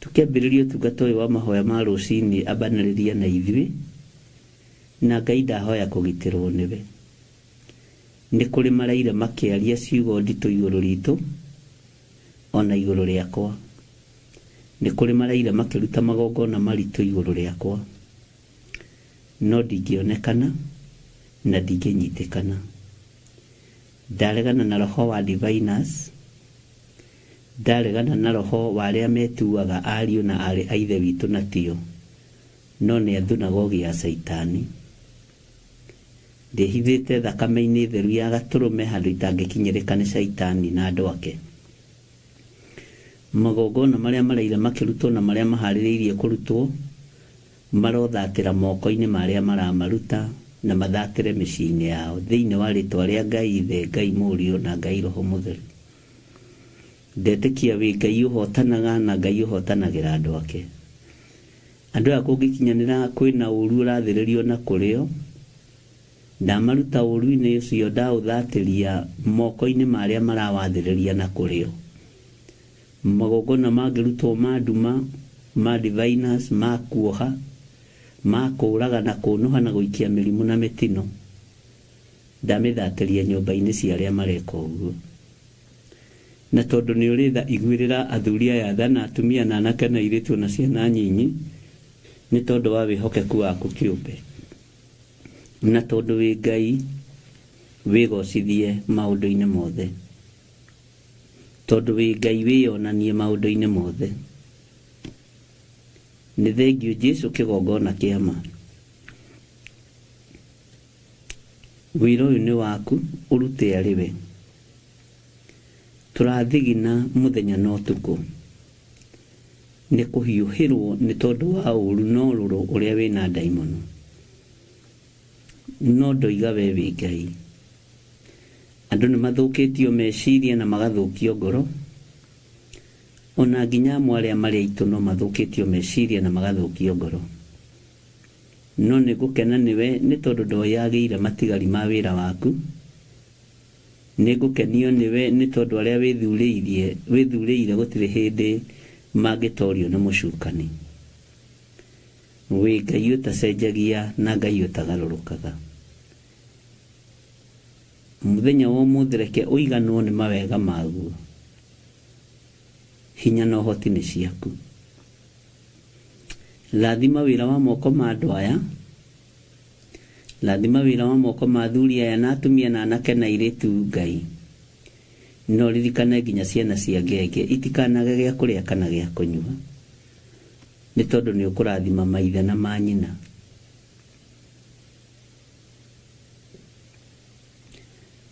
S9: Tũkĩambĩrĩria ũtungata ũyũ wa mahoya ma rũcinĩ, ambanĩrĩria na ithuĩ, na Ngai ndahoya kũgitĩrwo nĩwe. Nĩ kũrĩ maraire makĩaria ciugo nditũ igũrũ ritũ, ona igũrũ rĩakwa. Nĩ kũrĩ maraire makĩruta magongona maritũ igũrũ rĩakwa, no ndingĩonekana na ndingĩnyitĩkana. Ndaregana na roho wa diviners, ndaregana na roho wa arĩa metuaga ariũ na aarĩ a Ithe witũ na tio, no nĩ a thunagogi ya Caitani. Ndĩhithĩte thakame-inĩ theru ya Gatũrũme handũ itangĩkinyĩrĩka nĩ Caitani na andũ ake. Magongona marĩa maraire makĩrutwo na marĩa maharĩrĩirie kũrutwo marothatĩra moko-inĩ ma arĩa maramaruta na mathatĩre mĩciĩ-inĩ yao thĩinĩ wa rĩtwa rĩa Ngai Ithe, Ngai Mũriũ na Ngai Roho Mũtheru. Ndetĩkia wĩ Ngai ũhotanaga na Ngai ũhotanagĩra andũ ake. Andũ aya kũngĩkinyanĩra kwĩna ũru ũrathĩrĩrio na kũrĩo, ndamaruta ũru-inĩ ũcio ndaũthatĩria moko-inĩ ma arĩa marawathĩrĩria na kũrĩo. Magongona mangĩrutwo ma nduma, ma diviners, ma kuoha, ma kũũraga na kũũnũha na gũikia mĩrimũ na mĩtino, ndamĩthatĩria nyũmba-inĩ cia arĩa mareka ũguo. Na tondũ nĩ ũrĩ tha iguĩrĩra athuri aya tha na atumia na anake na airĩtu na ciana nyinyi, nĩ tondũ wa wĩhokeku waku kĩũmbe. Na tondũ wĩ Ngai, wĩgocithie maũndũ-inĩ mothe. Tondũ wĩ Ngai wĩyonanie maũndũ-inĩ mothe. Nĩ thengiũ Jesu kĩgongona kĩa ma. Wĩra ũyũ nĩ waku, ũrute arĩ we. Tũrathigina mũthenya na ũtukũ, nĩ kũhiũhĩrwo nĩ tondũ wa ũũru na ũrũrũ ũrĩa wĩ na ndaimono. No ndoiga we wĩ Ngai. Andũ nĩ mathũkĩtio meciria na magathũkio ngoro, o na nginya amwe arĩa marĩ aitũ no mathũkĩtio meciria na magathũkio ngoro. No nĩ ngũkena nĩwe nĩ tondũ ndoyagĩire matigari ma wĩra waku. Nĩ ngũkenio nĩwe nĩ tondũ arĩa wĩthurĩirie wĩthurĩire gũtirĩ hĩndĩ mangĩtorio nĩ mũcukani. Wĩ Ngai ũtacenjagia na Ngai ũtagarũrũkaga. Mũthenya wa ũmũthĩ reke ũiganwo nĩ mawega maguo. Hinya na ũhoti nĩ ciaku. Rathima wĩra wa moko ma andũ aya, rathima wĩra wa moko ma athuri aya na atumia na anake na airĩtu Ngai. No ririkane nginya ciana cia ngenge itikanage gĩa kũrĩa kana gĩa kũnyua, nĩ tondũ nĩ ũkũrathima maithe na manyina.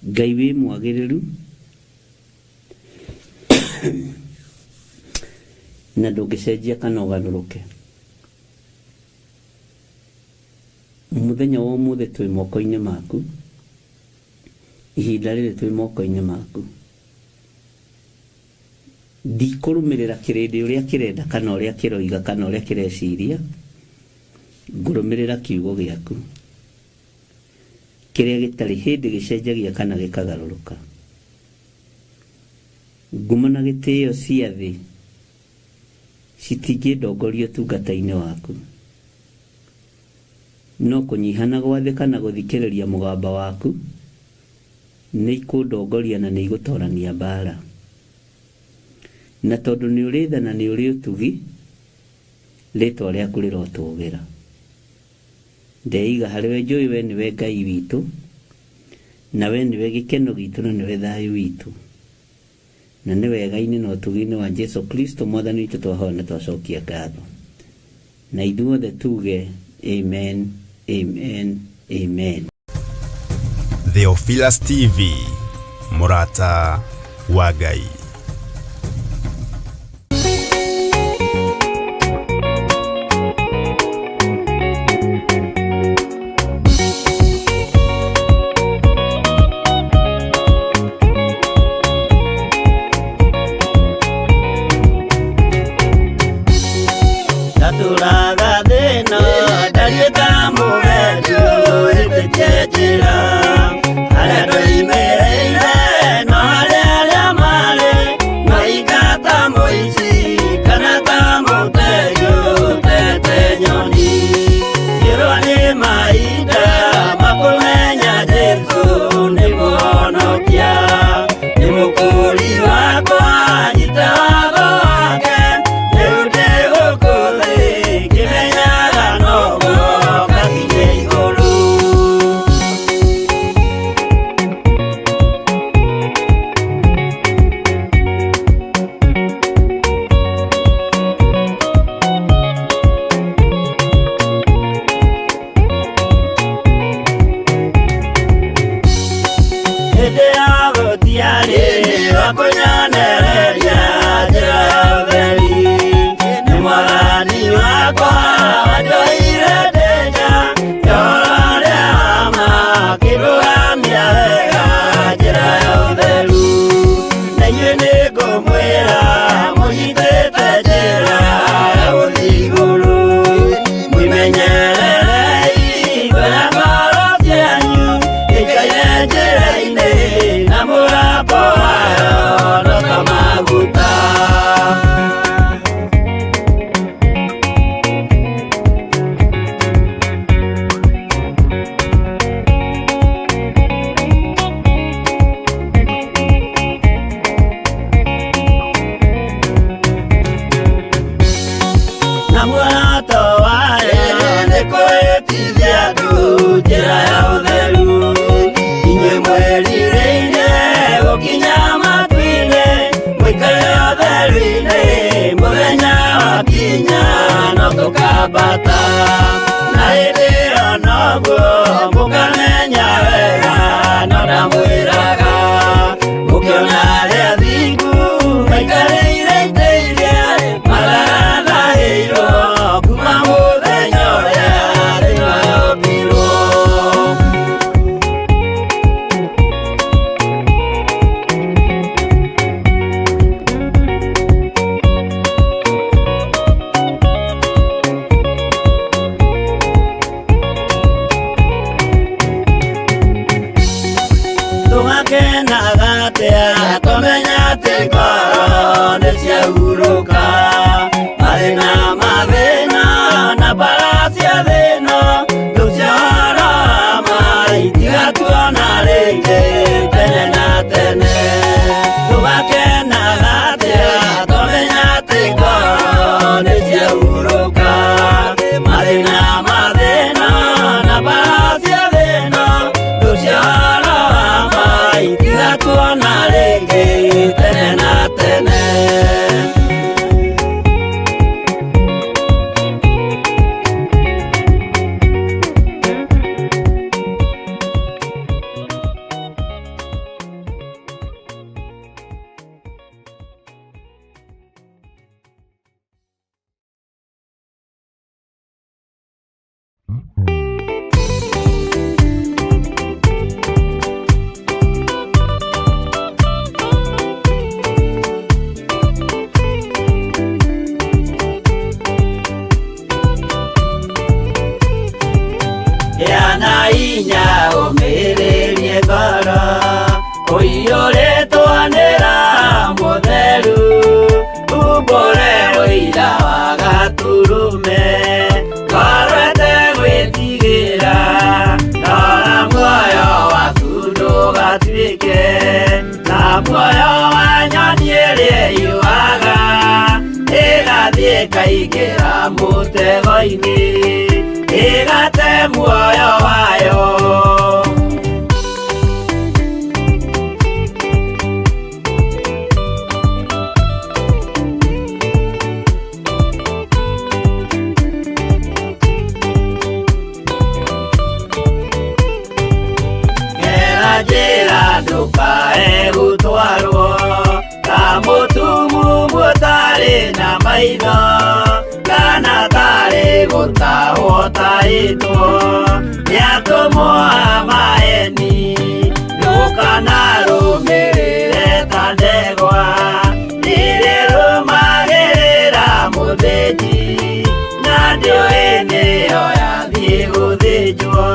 S9: Ngai wĩ mwagĩrĩru na ndũngĩcenjia kana ũgarũrũke. Mũthenya wa ũmũthĩ twĩ moko-inĩ maku, ihinda rĩrĩ twĩ moko-inĩ maku. Ndikũrũmĩrĩra kĩrĩndĩ ũrĩa kĩrenda kana ũrĩa kĩroiga kana ũrĩa kĩreciria, ngũrũmĩrĩra kiugo gĩaku kĩrĩa gĩtarĩ hĩndĩ gĩcenjagia kana gĩkagarũrũka. Ngumo na gĩtĩo cia thĩ citingĩndongoria ũtungata-inĩ waku, no kũnyiha na gwathĩka na gũthikĩrĩria mũgamba waku nĩ ikũndongoria na nĩ igũtorania mbaara. Na tondũ nĩ ũrĩ tha na nĩ ũrĩ ũtugi, rĩtwa rĩaku rĩrotũgĩra. Ndeiga harĩ we, njũĩ we nĩwe Ngai witũ, na we nĩwe gĩkeno gitũ na nĩwe thayũ witũ. Na nĩ wega-inĩ na ũtugi-inĩ wa Jesu Kristo Mwathani witũ twahoya na twacokia ngatho. Na ithuothe tuge amen, amen, amen.
S1: Theophilus TV, mũrata wa Ngai.
S7: Ndatũraga thĩna ndariĩ ta mũgendi ũhĩtĩtie njĩra harĩa ndoimĩrĩire no harĩa arĩa marĩ maika ta mũici kana ta mũtegi ũtete nyoni ngĩrwo nĩ mahinda makũmenya Jesũ nĩ mũhonokia nĩ mũkũri wakwa nyita watho wake rĩu ndĩ gũkũ thĩ ngĩmenyaga noguo ngakinye igũrũ. Hĩndĩ ya gũtiarĩ wa kũnyonereria njĩra ya ũtheri nĩ mwathani wakwa wanjoire ndĩ nja njorore wa ma akĩndũgamia wega njĩra ya ũtheru na inyuĩ nĩngũmwĩra mũnyitĩte njĩra ya gũthiĩ igũrũ mwĩmenyererei ngoro ngoro cianyu ikaire njĩra-inĩ na mũgambo wayo no ta maguta. Na muoroto wayo nĩ kwĩtithia andũ njĩra ya ũtheru inyuĩ mwĩrirĩirie gũkinya matu-inĩ mũikare ũtheru-inĩ mũthenya wakinya no tũkambata na hĩndĩ ĩyo noguo mũkamenya wega no ndamwĩraga mũkĩona arĩa athingu maikarĩire itĩ iria matarathahĩirwo kuma mũthenya ũrĩa thĩ yombirwo. Gĩa na hinya ũmĩrĩrie ngoro ũiyũrĩtwo nĩ Roho Mũtheru umbũre ũira wa Gatũrũme ngoro ĩtegwĩtigĩra rora muoyo waku ndũgatuĩke ta muoyo wa nyoni ĩrĩa ĩũaga ĩgathiĩ ĩkaingĩra mũtego-inĩ ĩgate muoyo wayo. Gera njĩra ndũkae gũtwarwo ta mũtumumu ũtarĩ na maitho kana tarĩ gũtahwo tahĩtwo nĩ atũmwo a maeni ndũkanarũmĩrĩre ta ndegwa irĩrũmagĩrĩra mũthĩnji na ndĩũĩ nĩyo yathiĩ gũthĩnjwo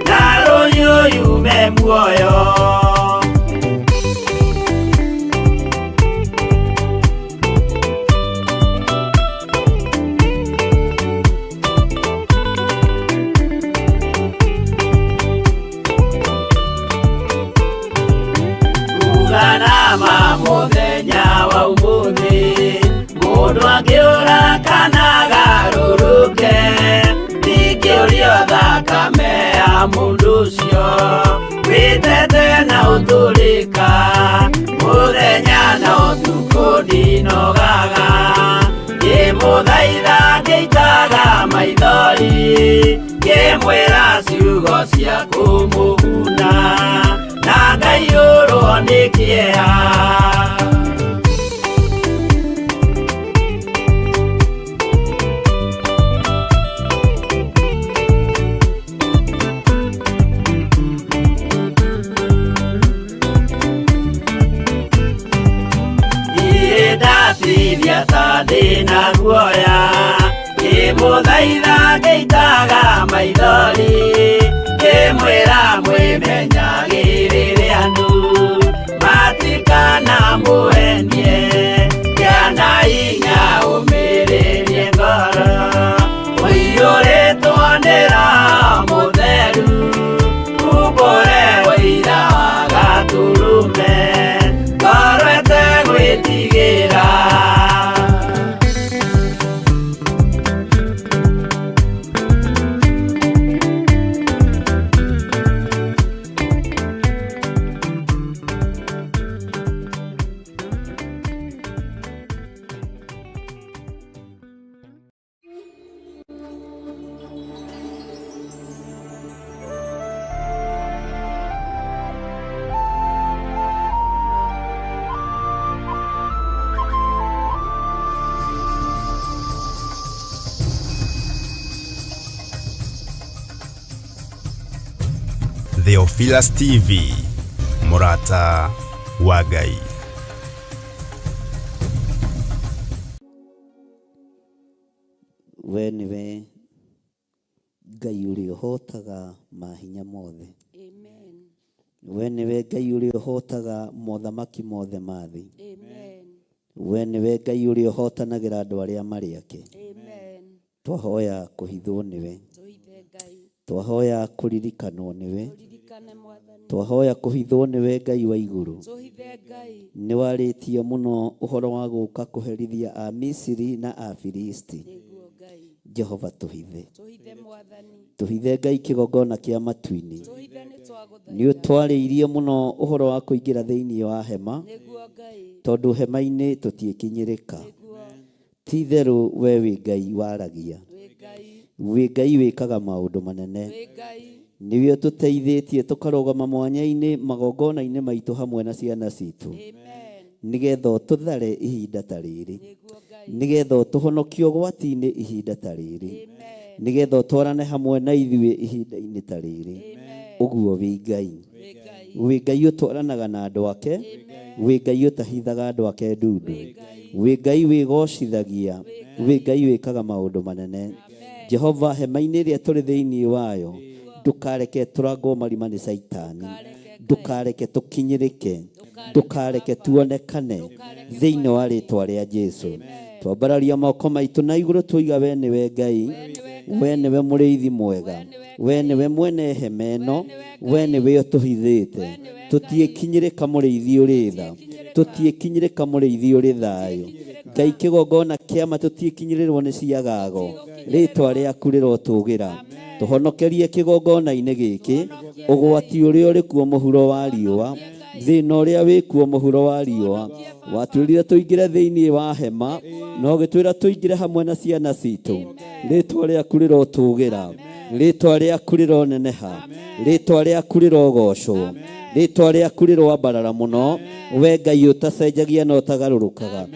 S7: na rũhiũ yume muoyo. Uganama mũthenya wa ũmũthĩ mũndũ angĩũra kana agarũrũke ndingĩũrio thakame ya mũndũ ũcio wĩtete na ũtũrĩka mũthenya na ũtukũ ndinogaga ngĩmũthaitha ngĩitaga maithori ngĩmwĩra ciugo cia kũmũguna na ngaiyũrwo nĩ kĩeha. Niĩ ndatithia ta ndĩna guoya ngĩmũthaitha ngĩitaga maithori ngĩmwĩra mwĩmenyagĩrĩre andũ matikanamũhenie gĩa na hinya ũmĩrĩrie ngoro ũiyũrĩtwo nĩ Roho Mũtheru umbũre ũira wa Gatũrũme ngoro ĩtegwĩtigĩra.
S1: Theophilus TV, mũrata wa Ngai.
S9: We nĩwe Ngai ũrĩa ũhotaga mahinya mothe.
S5: Amen.
S9: We nĩwe Ngai ũrĩa ũhotaga mothamaki mothe ma thĩ.
S5: Amen.
S9: We nĩwe Ngai ũrĩa ũhotanagĩra andũ arĩa marĩ ake.
S5: Amen.
S9: Twahoya kũhithwo nĩwe.
S5: Tũhithe Ngai.
S9: Twahoya kũririkanwo nĩwe.
S5: Tũririkane Mwathani.
S9: Twahoya kũhithwo nĩwe Ngai wa igũrũ.
S5: Tũhithe Ngai.
S9: Nĩ warĩtie mũno ũhoro wa gũka kũherithia a Misiri na a Filisti.
S5: Nĩguo Ngai.
S9: Jehova tũhithe.
S5: Tũhithe Mwathani.
S9: Tũhithe Ngai kĩgongona kĩa matu-inĩ.
S5: Tũhithe nĩ twagũthaitha.
S9: Nĩ ũtwarĩirie mũno ũhoro wa kũingĩra thĩinĩ wa hema.
S5: Nĩguo Ngai.
S9: Tondũ hema-inĩ tũtiĩkinyĩrĩka.
S5: Nĩguo.
S9: Ti itherũ we wĩ Ngai waragia.
S5: Wĩ Ngai.
S9: Wĩ Ngai wĩkaga maũndũ manene.
S5: Wĩ Ngai.
S9: Nĩwe ũtũteithĩtie tũkarũgama mwanya-inĩ magongona-inĩ maitũ hamwe na ciana citũ.
S5: Amen.
S9: Nĩgetha ũtũthare ihinda ta rĩrĩ.
S5: Nĩguo Ngai.
S9: Nĩgetha ũtũhonokie ũgwati-inĩ ihinda ta rĩrĩ.
S5: Amen.
S9: Nĩgetha ũtwarane hamwe na ithuĩ ihinda-inĩ ta rĩrĩ. Ũguo wĩ Ngai. Wĩ Ngai ũtwaranaga na andũ ake, wĩ Ngai ũtahithaga andũ ake ndundu, wĩ Ngai wĩgocithagia, wĩ Ngai wĩkaga maũndũ manene. Jehova, hema-inĩ ĩrĩa tũrĩ thĩinĩ wayo, ndũkareke tũrangwo marima nĩ Caitani, ndũkareke tũkinyĩrĩke, ndũkareke tuonekane thĩinĩ wa rĩtwa rĩa Jesu. Twambararia moko maitũ na igũrũ twoiga we nĩwe Ngai, we nĩwe mũrĩithi mwega, we nĩwe mwene hema ĩno, we nĩwe ũtũhithĩte. Tũtiĩkinyĩrĩka mũrĩithi ũrĩ tha, tũtiĩkinyĩrĩka mũrĩithi ũrĩ thayũ. Ngai kĩgongona kĩama tũtiĩkinyĩrĩrwo nĩ ciagago, rĩtwa rĩaku rĩrotũgĩra. Tũhonokerie kĩgongona-inĩ gĩkĩ, ũgwati ũrĩa ũrĩ kuo mũhuro wa riũa, thĩna ũrĩa wĩ kuo mũhuro wa riũa. Watwĩrire tũingĩre thĩinĩ wa hema, na ũgĩtwĩra tũingĩre hamwe na ciana citũ. Rĩtwa rĩaku rĩrotũgĩra, rĩtwa rĩaku rĩroneneha, rĩtwa rĩaku rĩrogocwo, rĩtwa rĩaku rĩroambarara mũno, we Ngai ũtacenjagia na ũtagarũrũkaga.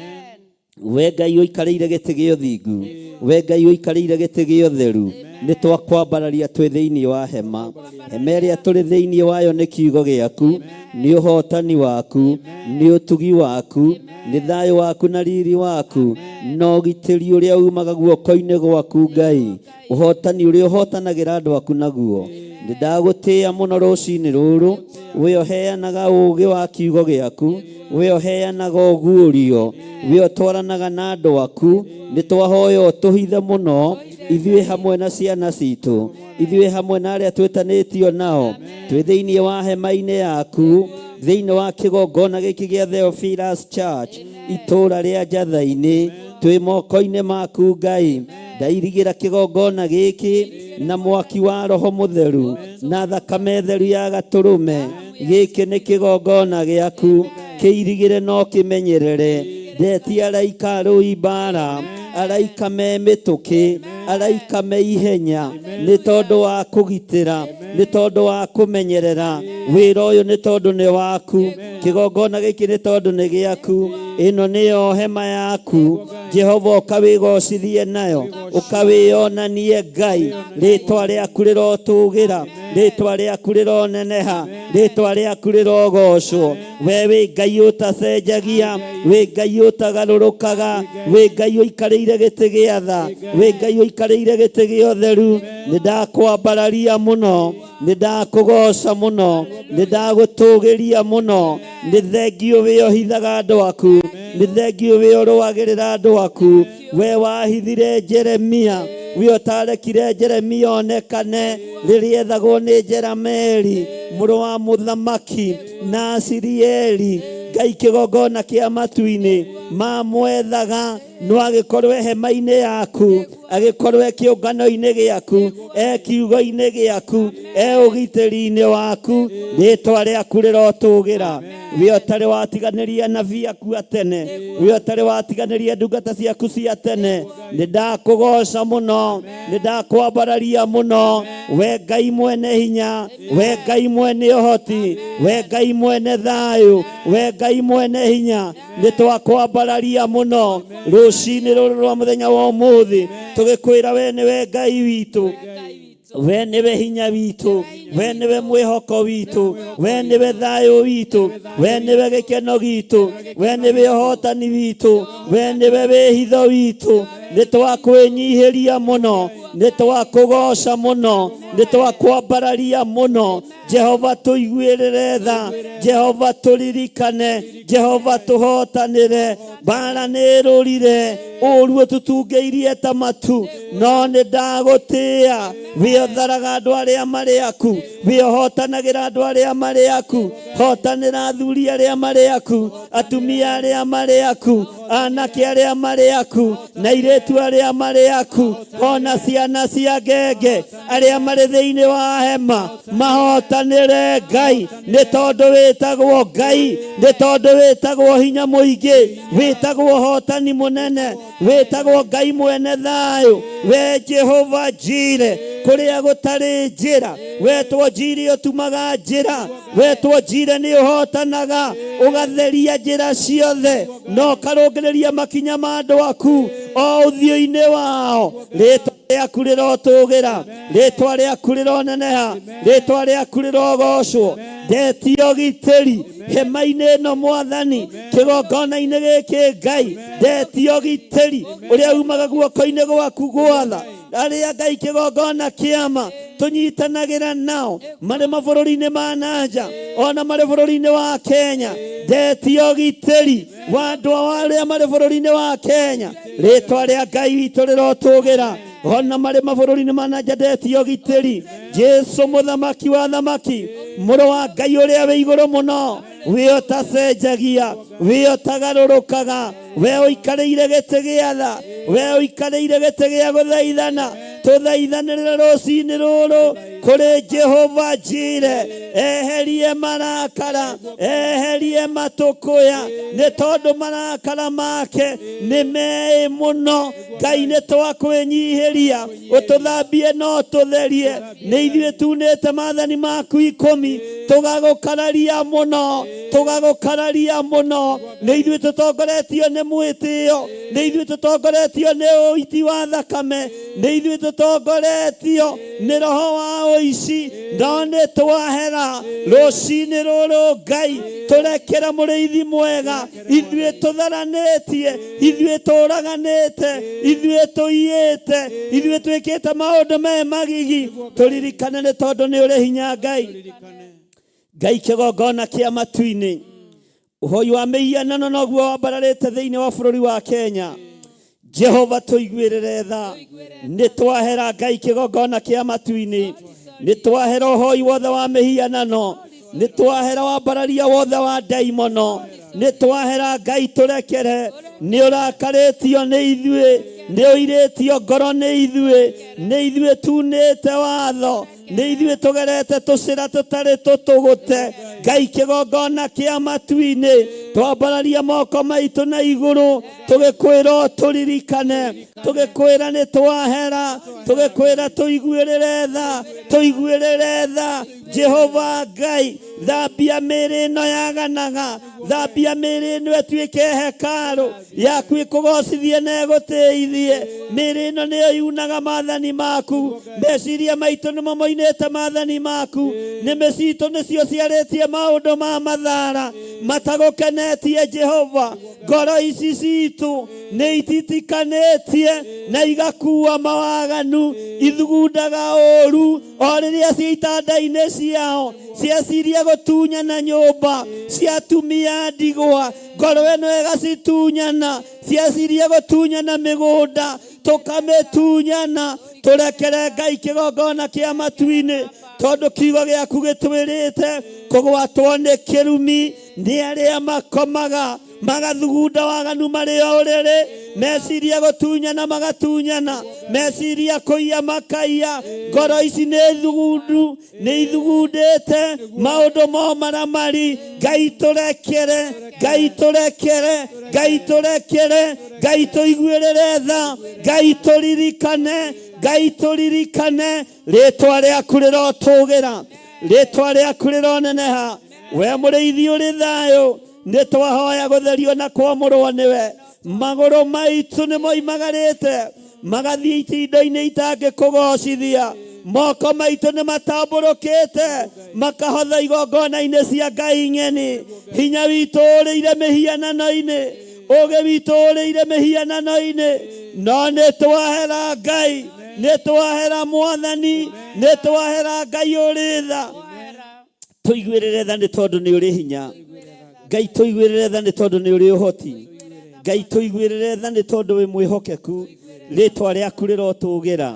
S9: We Ngai ũikarĩire gĩtĩ gĩa ũthingu, we Ngai ũikarĩire gĩtĩ gĩa ũtheru, nĩ twakwambararia twĩ thĩinĩ wa hema. Hema ĩrĩa tũrĩ thĩinĩ wayo nĩ kiugo gĩaku, nĩ ũhotani waku, nĩ ũtugi waku, nĩ thayũ waku na riri waku, na ũgitĩri ũrĩa umaga guoko-inĩ gwaku Ngai, ũhotani ũrĩa ũhotanagĩra andũ aku naguo. Nĩ ndagũtĩĩa mũno rũcinĩ rũrũ, we ũheanaga ũũgĩ wa kiugo gĩaku, we ũheanaga ũguũrio, we ũtwaranaga na andũ aku. Nĩ twahoya ũtũhithe mũno ithuĩ hamwe na ciana citũ, ithuĩ hamwe na arĩa twĩtanĩtio nao, twĩ thĩinĩ wa hema-inĩ yaku, thĩinĩ wa kĩgongona gĩkĩ gĩa Theophilus Church, itũũra rĩa Njatha-inĩ, twĩ moko-inĩ maku Ngai. Ndairigĩra kĩgongona gĩkĩ na mwaki wa Roho Mũtheru na thakame theru ya gatũrũme. Gĩkĩ nĩ kĩgongona gĩaku, kĩirigĩre no kĩmenyerere. Ndetia araika arũi mbara, araika me mĩtũkĩ, araika me ihenya, nĩ tondũ wa kũgitĩra, nĩ tondũ wa kũmenyerera wĩra ũyũ, nĩ tondũ nĩ waku. Kĩgongona gĩkĩ nĩ tondũ nĩ gĩaku. Ĩno nĩyo hema yaku Jehova, ũkawĩgocithie nayo, ũkawĩonanie Ngai. Rĩtwa rĩaku rĩrotũgĩra, rĩtwa rĩaku rĩroneneha, rĩtwa rĩaku rĩrogocwo. We wĩ Ngai ũtacenjagia, wĩ Ngai ũtagarũrũkaga, wĩ Ngai ũikarĩire gĩtĩ gĩa tha, wĩ Ngai ũikarĩire gĩtĩ gĩa ũtheru. Nĩ ndakwambararia mũno, nĩ ndakũgoca mũno, nĩ ndagũtũgĩria mũno. Nĩ thengio wĩ ũhithaga andũ aku, nĩ thengio wĩ ũrũagĩrĩra andũ aku. We wahithire Jeremia, we ũtarekire Jeremia onekane rĩrĩa ethagwo nĩ Jerameli mũrũ wa mũthamaki na Asirieli. Ngai kĩgongona kĩa matu-inĩ mamwethaga, no agĩkorwo hema-inĩ yaku, agĩkorwo e kĩũngano-inĩ gĩaku, e kiugo-inĩ gĩaku, e ũgitĩri-inĩ waku. Rĩtwa rĩaku rĩrotũgĩra. We ũtarĩ watiganĩria anabii aku a tene, we ũtarĩ watiganĩria ndungata ciaku cia tene, nĩ ndakũgoca mũno, nĩ ndakwambararia mũno. We Ngai mwene hinya, we Ngai mwene ũhoti, we Ngai mwene thayũ, we Ngai mwene hinya, nĩ twakwambararia mũno rũcinĩ rũrũ rwa mũthenya wa ũmũthĩ, tũgĩkwĩra we nĩwe Ngai witũ, we nĩwe hinya witũ, we nĩwe mwĩhoko witũ, we nĩwe thayũ witũ, we nĩwe gĩkeno gitũ, we nĩwe ũhotani witũ, we nĩwe wĩhitho witũ. Nĩ twakwĩnyihĩria mũno, nĩ twakũgoca mũno, nĩ twakwambararia mũno. Jehova tũiguĩrĩre tha, Jehova tũririkane, Jehova tũhotanĩre. Mbara nĩ ĩrũrire, ũũru ũtũtungĩirie ta matu, no nĩ ndagũtĩĩa. Wĩ ũtharaga andũ arĩa marĩ aku, wĩ ũhotanagĩra andũ arĩa marĩ aku. Hotanĩra athuri arĩa marĩ aku, atumia arĩa marĩ aku, anake arĩa marĩ aku, na airĩtu arĩa marĩ aku, ona ciana cia ngenge arĩa marĩ thĩinĩ wa hema, mahotanĩre Ngai, nĩ tondũ wĩtagwo Ngai, nĩ tondũ wĩtagwo hinya mũingĩ, wĩtagwo ũhotani mũnene, wĩtagwo Ngai mwene thayũ. We Jehova Jire,
S7: Kũrĩa gũtarĩ njĩra, wetwo Njire ũtumaga njĩra, wetwo Njire nĩ ũhotanaga, ũgatheria njĩra ciothe na ũkarũngĩrĩria makinya ma andũ aku o ũthiũ-inĩ wao. Rĩtwa rĩaku rĩrotũgĩra, rĩtwa rĩaku rĩroneneha, rĩtwa rĩaku rĩrogocwo. Ndetia ũgitĩri hema-inĩ ĩno Mwathani, kĩgongona-inĩ gĩkĩ Ngai, ndetia ũgitĩri ũrĩa umaga guoko-inĩ gwaku gwatha arĩa Ngai kĩgongona kĩama tũnyitanagĩra nao marĩ mabũrũri-inĩ ma nanja ona marĩ bũrũri-inĩ wa Kenya. Ndetia ũgitĩri wa andũ arĩa marĩ bũrũri-inĩ wa Kenya, rĩtwa rĩa Ngai witũ rĩrotũgĩra ona marĩ mabũrũri-inĩ ma nanja. Ndetia ũgitĩri Jesu mũthamaki wa thamaki, mũrũ wa Ngai ũrĩa wĩ igũrũ mũno, we ũtacenjagia, we ũtagarũrũkaga, we ũikarĩire gĩtĩ gĩa tha, we ũikarĩire gĩtĩ gĩa gũthaithana, tũthaithanĩrĩre rũcinĩ rũrũ kũrĩ Jehova Jire, eherie marakara, eherie matũkũya, nĩ tondũ marakara make nĩ meĩ mũno. Ngai nĩ twakwĩnyihĩria, ũtũthambie no tũtherie, nĩ ithuĩ tunĩte maathani maku ikũmi, tũgagũkararia mũno, tũgagũkararia mũno, nĩ ithuĩ tũtongoretio nĩ mwĩtĩo, nĩ ithuĩ tũtongoretio nĩ ũiti wa thakame, nĩ ithuĩ tũtongoretio nĩ roho wa ũici, no nĩ twahera rũcinĩ rũrũ Ngai, tũrekere mũrĩithi mwega, ithuĩ tũtharanĩtie, ithuĩ tũraganĩte, ithuĩ tũiyĩte, ithuĩ twĩkĩte maũndũ me magigi, tũririkane nĩ tondũ nĩ ũrĩ hinya Ngai. Ngai kĩgongona kĩa matu-inĩ, ũhoi wa mĩhianano noguo wambararĩte thĩinĩ wa bũrũri wa Kenya. Jehova tũiguĩrĩre tha, nĩ twahera Ngai kĩgongona kĩa matu-inĩ, nĩ twahera ũhoi wothe wa mĩhianano, nĩ twahera wambararia wothe wa ndaimono, nĩ twahera Ngai tũrekere, nĩ ũrakarĩtio nĩ ithuĩ, nĩ ũirĩtio ngoro nĩ ithuĩ, nĩ ithuĩ tunĩte watho, nĩ ithuĩ tũgerete tũcĩra tũtarĩ tũtũgũte. Ngai kĩgongona kĩa matu-inĩ, twambararia moko maitũ na igũrũ, tũgĩkwĩra ũtũririkane, tũgĩkwĩra nĩ twahera, tũgĩkwĩra tũiguĩrĩre tha, tũiguĩrĩre tha. Jehova Ngai, thambia mĩĩrĩ ĩno yaganaga, thambia mĩĩrĩ ĩno ĩtuĩke hekarũ yaku ĩkũgocithie na ĩgũtĩithie. Mĩĩrĩ ĩno nĩyo yunaga maathani maku, meciria maitũ nĩmo moinĩte maathani maku, nĩmĩ citũ nĩcio ciarĩtie maũndũ ma mathara matagũkenetie Jehova. Ngoro ici citũ nĩ ititikanĩtie na igakua mawaganu, ithugundaga ũũru o rĩrĩa ciĩ itanda-inĩ ciao, cieciria gũtunyana nyũmba cia atumia ndigwa, ngoro ĩno ĩgacitunyana, cieciria gũtunyana mĩgũnda, tũkamĩtunyana. Tũrekere Ngai kĩgongona kĩa matu-inĩ, tondũ kiugo gĩaku gĩtwĩrĩte kũgwatwo nĩ kĩrumi nĩ arĩa makomaga magathugunda waganu marĩ o ũrĩrĩ, meciria gũtunyana magatunyana, meciria kũiya makaiya. Ngoro ici nĩ thugundu, nĩ ithugundĩte maũndũ mo maramari. Ngai tũrekere, Ngai tũrekere, Ngai tũrekere, Ngai tũiguĩrĩre tha, Ngai tũririkane, Ngai tũririkane. Rĩtwa rĩaku rĩrotũgĩra, rĩtwa rĩaku rĩroneneha. We mũrĩithi ũrĩ thayũ, nĩ twahoya gũtherio na kwamũrwo nĩwe. Magũrũ maitũ nĩ moimagarĩte magathiĩ itindo-inĩ itangĩkũgocithia, moko maitũ nĩ matambũrũkĩte makahotha igongona-inĩ cia ngai ng'eni. Hinya witũ ũrĩire mĩhianano-inĩ, ũũgĩ witũ ũrĩire mĩhianano-inĩ, no nĩ twahera Ngai, nĩ twahera Mwathani, nĩ twahera Ngai ũrĩ tha. Tũiguĩrĩre tha nĩ tondũ nĩ ũrĩ hinya. Ngai tũiguĩrĩre tha nĩ tondũ nĩ ũrĩ ũhoti. Ngai tũiguĩrĩre tha nĩ tondũ wĩ mwĩhokeku. Rĩtwa rĩaku rĩrotũgĩra.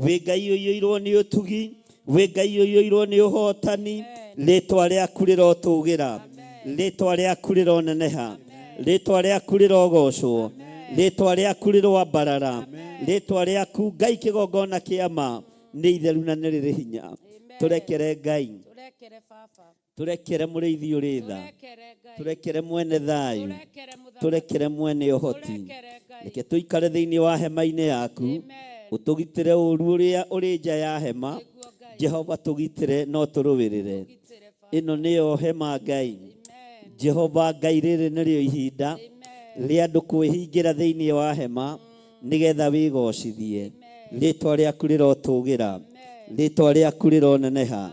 S7: Wĩ Ngai ũiyũirwo nĩ ũtugi, wĩ Ngai ũiyũirwo nĩ ũhotani. Rĩtwa rĩaku rĩrotũgĩra, rĩtwa rĩaku rĩroneneha, rĩtwa rĩaku rĩrogocwo, rĩtwa rĩaku rĩroambarara, rĩtwa rĩaku Ngai kĩgongona kĩa ma nĩ itheru na nĩ rĩrĩ hinya. Tũrekere Ngai, tũrekere mũrĩithi ũrĩ tha, tũrekere mwene thayũ, tũrekere mwene ũhoti. Reke tũikare thĩinĩ wa hema-inĩ yaku. Ũtũgitĩre ũru ũrĩa ũrĩ nja ya hema. Jehova tũgitĩre no tũrũĩrĩre. Ĩno nĩyo hema Ngai. Jehova Ngai, rĩrĩ nĩrĩo ihinda rĩa andũ kwĩhingĩra thĩinĩ wa hema nĩgetha wĩgocithie. Rĩtwa rĩaku rĩrotũgĩra, rĩtwa rĩaku rĩroneneha,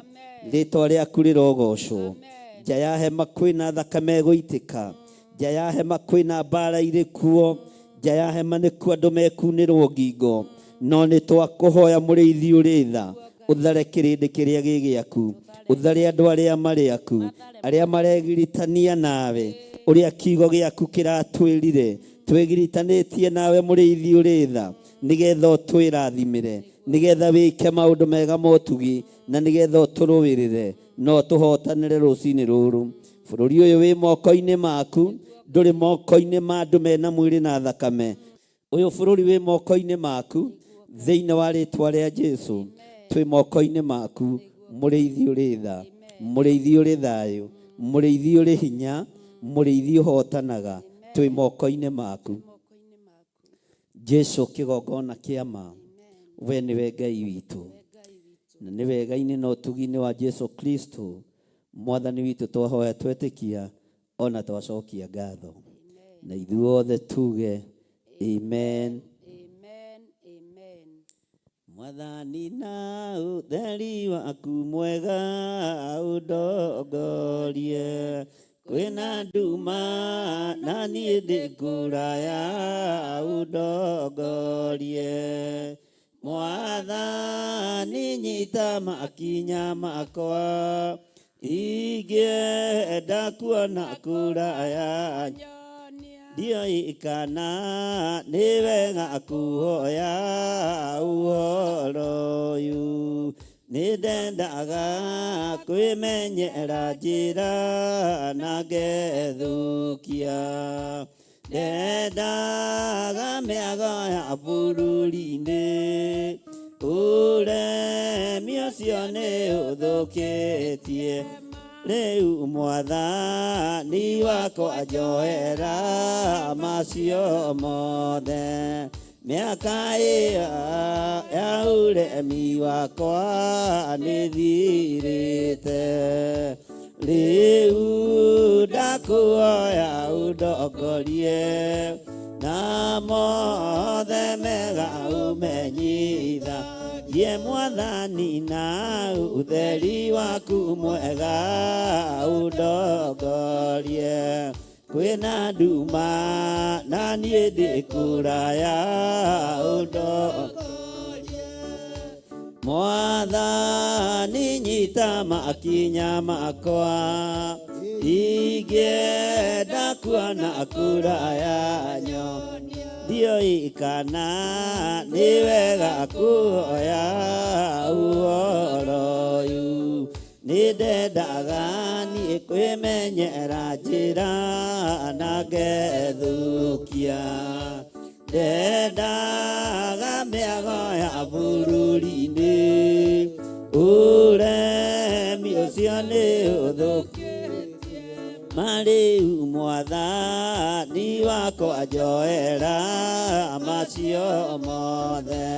S7: rĩtwa rĩaku rĩrogocwo. Nja ya hema kwĩna thakame ĩgũitĩka, nja ya hema kwĩna mbara irĩ kuo, nja ya hema nĩkuo andũ mekunĩrwo ngingo. No nĩ twakũhoya mũrĩithi ũrĩ tha, ũthare kĩrĩndĩ kĩrĩa gĩ gĩaku, ũthare andũ arĩa marĩ aku, arĩa maregiritania nawe, ũrĩa kiugo gĩaku kĩratwĩrire, twĩgiritanĩtie nawe mũrĩithi ũrĩ tha, nĩgetha ũtwĩrathimĩre, nĩgetha wĩke maũndũ mega motugi, na nĩgetha ũtũrũĩrĩre, no tũhotanĩre rũcinĩ rũrũ. Bũrũri ũyũ wĩ moko-inĩ maku, ndũrĩ moko-inĩ ma andũ mena mwĩrĩ na thakame. Ũyũ bũrũri wĩ moko-inĩ maku, thĩinĩ wa rĩtwa rĩa Jesu, twĩ moko-inĩ maku, mũrĩithi ũrĩ tha, mũrĩithi ũrĩ thayũ, mũrĩithi ũrĩ hinya, mũrĩithi ũhotanaga, twĩ moko-inĩ maku. Jesu kĩgongona kĩa ma, we nĩwe Ngai witũ, na nĩ wega-inĩ na ũtugi-inĩ wa Jesu Kristo mwathani witũ twahoya twetĩkia ona twacokia ngatho, na ithuothe tuge amen. Mwathani na ũtheri waku mwega ũndongorie, kwĩna nduma na niĩ ndĩ kũraya ũndongorie. Mwathani nyita makinya makwa, ingĩenda kuona kũraya, ndiũĩ kana nĩ wega kuhoya ũhoro ũyũ. Nĩ ndendaga kwĩmenyera njĩra na ngethũkia, ndendaga mĩago ya bũrũri-inĩ, ũremi ũcio nĩ ũthũkĩtie. Rĩu mwathani wakwa njoera macio mothe, mĩaka ĩyo ya ũremi wakwa nĩ thirĩte. Rĩu ndakũhoya ũndongorie, na mothe mega ũmenyitha ye mwathani, na ũtheri waku mwega ũndongorie. Kwĩna nduma na niĩ ndĩ kũraya ũndongorie. Mwathani nyita makinya makwa, ingĩenda kuona kũraya ndiũĩ kana nĩ wega kuhoya ũhoro ũyũ. Nĩ ndendaga niĩ kwĩmenyera njĩra na ngethũkia, ndendaga mĩago ya bũrũri-inĩ, ũremi ũcio nĩ ũthũkĩtie. Marĩu mwathani wakwa njoera macio mothe,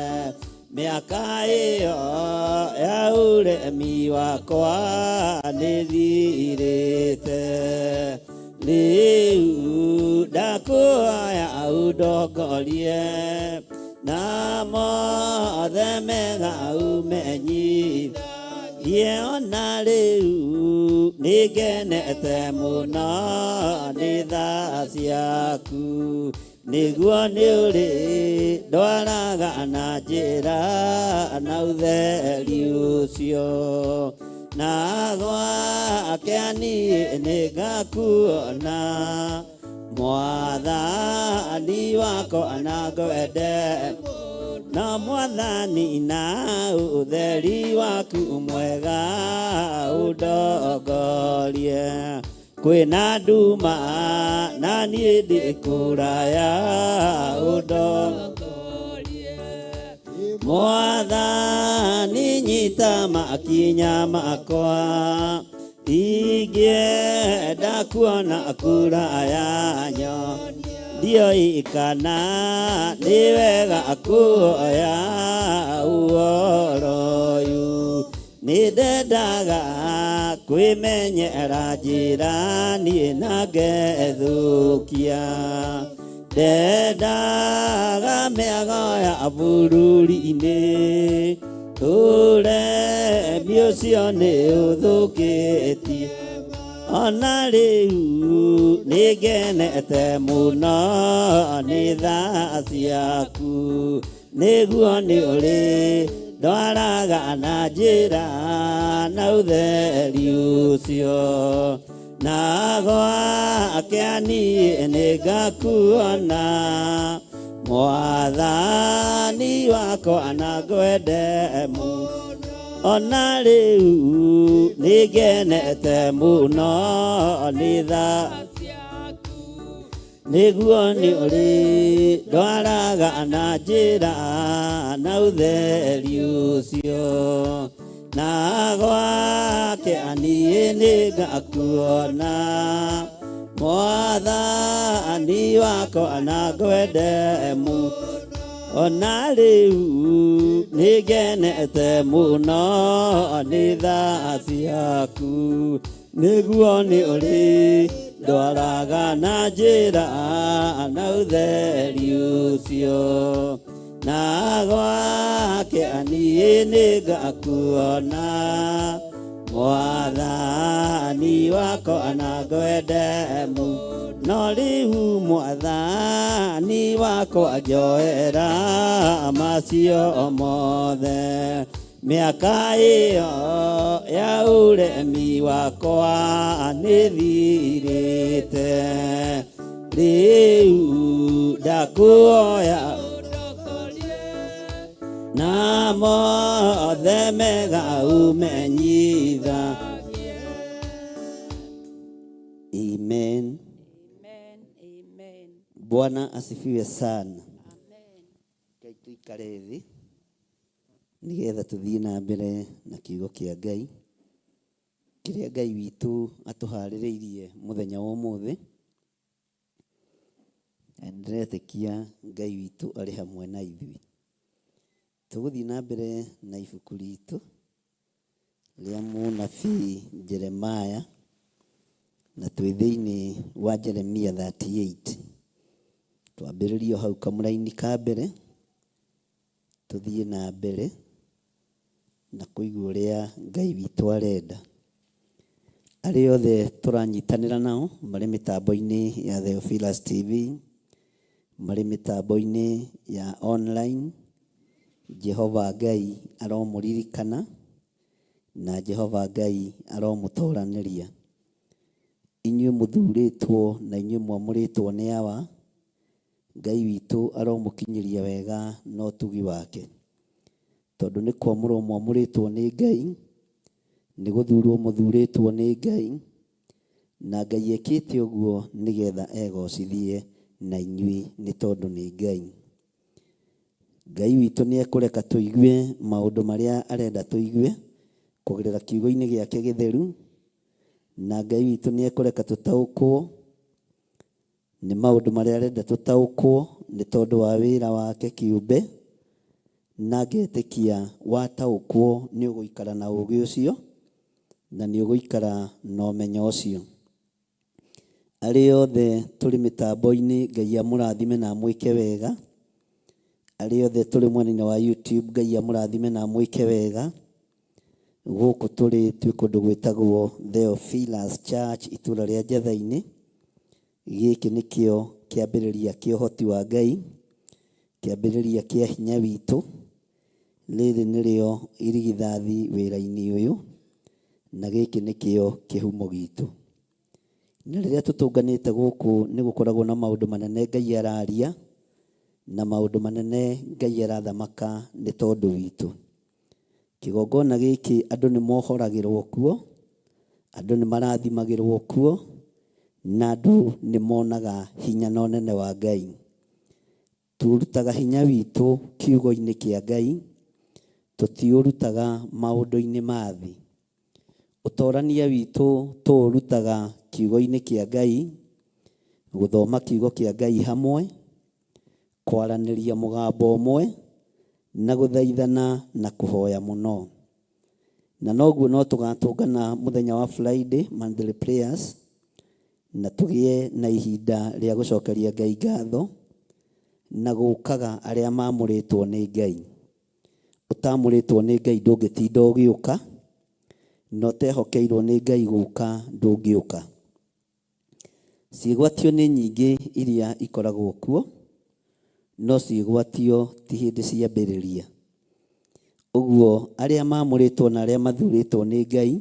S7: mĩaka ĩyo ya ũremi wakwa nĩ thirĩte. Rĩu ndakũhoya ũndongorie, na mothe mega ũmenyithie. Ona rĩu nĩ ngenete mũno nĩ tha ciaku, nĩguo nĩ ũrĩ ndwaraga na njĩra na ũtheri ũcio, na gwake niĩ nĩ ngakuona. Mwathani wakwa na ngwende, na mwathani na ũtheri waku mwega ũndongorie. Kwĩna nduma na niĩ ndĩ kũraya ũndongorie. Mwathani nyita makinya makwa, ingĩenda kuona kũraya ndiũĩ kana nĩ wega kuoya Ndendaga kwĩmenyera njĩra niĩ na ngethũkia. Ndendaga mĩago ya bũrũri-inĩ, ũremi ũcio nĩ ũthũkĩtie. Ona rĩu nĩngenete mũno nĩ tha ciaku, nĩguo nĩ ũrĩ ndwaraga na njĩra na ũtheri ũcio. Na gwake niĩ nĩngakuona, Mwathani wakwa na ngwende mũno. Ona rĩu nĩngenete mũno nĩ tha, nĩguo nĩ ũrĩ ndwaraga na njĩra na ũtheri ũcio. Na gwake niĩ nĩngakuona, Mwathani wakwa na ngwende mũno. Ona rĩu nĩngenete mũno nĩ tha ciaku, nĩguo nĩ ũrĩ ndwaraga na njĩra na ũtheri ũcio. Na gwake niĩ nĩngakuona, Mwathani wakwa na ngwende mũno. No rĩu Mwathani wakwa njoera macio mothe, mĩaka ĩyo ya ũremi wakwa nĩthirĩte. Rĩu ndakuoya na mothe mega ũmenyitha. Amen.
S5: Amen.
S7: Bwana asifiwe sana. Ngai tuikare thĩ nĩgetha tũthiĩ na mbere na kiugo kĩa Ngai kĩrĩa Ngai witũ atũharĩrĩirie mũthenya wa ũmũthĩ. Na nĩndĩretĩkia Ngai witũ arĩ hamwe na ithuĩ. Tũgũthiĩ na mbere na ibuku ritũ rĩa mũnabii Jeremiah, na twĩ thĩinĩ wa Jeremia 38. Twambĩrĩrie o hau kamũraini ka mbere, tũthiĩ na mbere na kũigua ũrĩa Ngai witũ arenda. Arĩa othe tũranyitanĩra nao marĩ mĩtambo-inĩ ya Theophilus TV, marĩ mĩtambo-inĩ ya online, Jehova Ngai aromũririkana na Jehova Ngai aromũtoranĩria. Inyuĩ mũthurĩtwo na inyuĩ mwamũrĩtwo nĩ Awa, Ngai witũ aromũkinyĩria wega na ũtugi wake. Tondũ nĩ kwamũrwo mwamũrĩtwo nĩ Ngai, nĩ gũthurwo mũthurĩtwo nĩ Ngai, na Ngai ekĩte ũguo nĩgetha egocithie na inyuĩ nĩ tondũ nĩ Ngai. Ngai witũ nĩ ekũreka tũigue maũndũ marĩa arenda tũigue kũgerera kiugo-inĩ gĩake gĩtheru, na Ngai witũ nĩ ekũreka tũtaũkwo nĩ maũndũ marĩa arenda tũtaũkwo nĩ tondũ wa wĩra wake kĩũmbe, na ngetĩkia wataũkwo nĩ ũgũikara na ũũgĩ ũcio na nĩ ũgũikara na ũmenyo ũcio. Arĩa othe tũrĩ mĩtambo-inĩ, Ngai amũrathime na amwĩke wega. Arĩa othe tũrĩ mwena-inĩ wa YouTube, Ngai amũrathime na amwĩke wega. Gũkũ tũrĩ twĩ kũndũ gwĩtagwo Theophilus Church itũra rĩa Njatha-inĩ. Gĩkĩ nĩkĩo kĩambĩrĩria kĩa ũhoti wa Ngai, kĩambĩrĩria kĩa hinya witũ. Rĩrĩ nĩrĩo irigithathi wĩra-inĩ ũyũ, na gĩkĩ nĩkĩo kĩhumo gitũ. Na rĩrĩa tũtũnganĩte gũkũ nĩ gũkoragwo na maũndũ manene Ngai araria, na maũndũ manene Ngai arathamaka nĩ tondũ witũ. Kĩgongona gĩkĩ andũ nĩ mohoragĩrwo kuo, andũ nĩ marathimagĩrwo kuo, na andũ nĩ monaga hinya na ũnene wa Ngai. Tũrutaga hinya witũ kiugo-inĩ kĩa Ngai, tũtiũrutaga maũndũ-inĩ ma thĩ. Ũtorania witũ tũũrutaga kiugo-inĩ kĩa Ngai, gũthoma kiugo kĩa Ngai hamwe, kwaranĩria mũgambo ũmwe, na gũthaithana na kũhoya mũno. Na noguo no tũgatũngana mũthenya wa Friday monthly prayers, na tũgĩe na ihinda rĩa gũcokeria Ngai ngatho na gũkaga arĩa mamũrĩtwo nĩ Ngai. Ũtamũrĩtwo nĩ Ngai ndũngĩtinda ũgĩũka, na ũtehokeirwo nĩ Ngai gũka ndũngĩũka. Ciĩgwatio nĩ nyingĩ iria ikoragwo kuo, no ciĩgwatio ti hĩndĩ ciambĩrĩria. Ũguo arĩa mamũrĩtwo na arĩa mathurĩtwo nĩ Ngai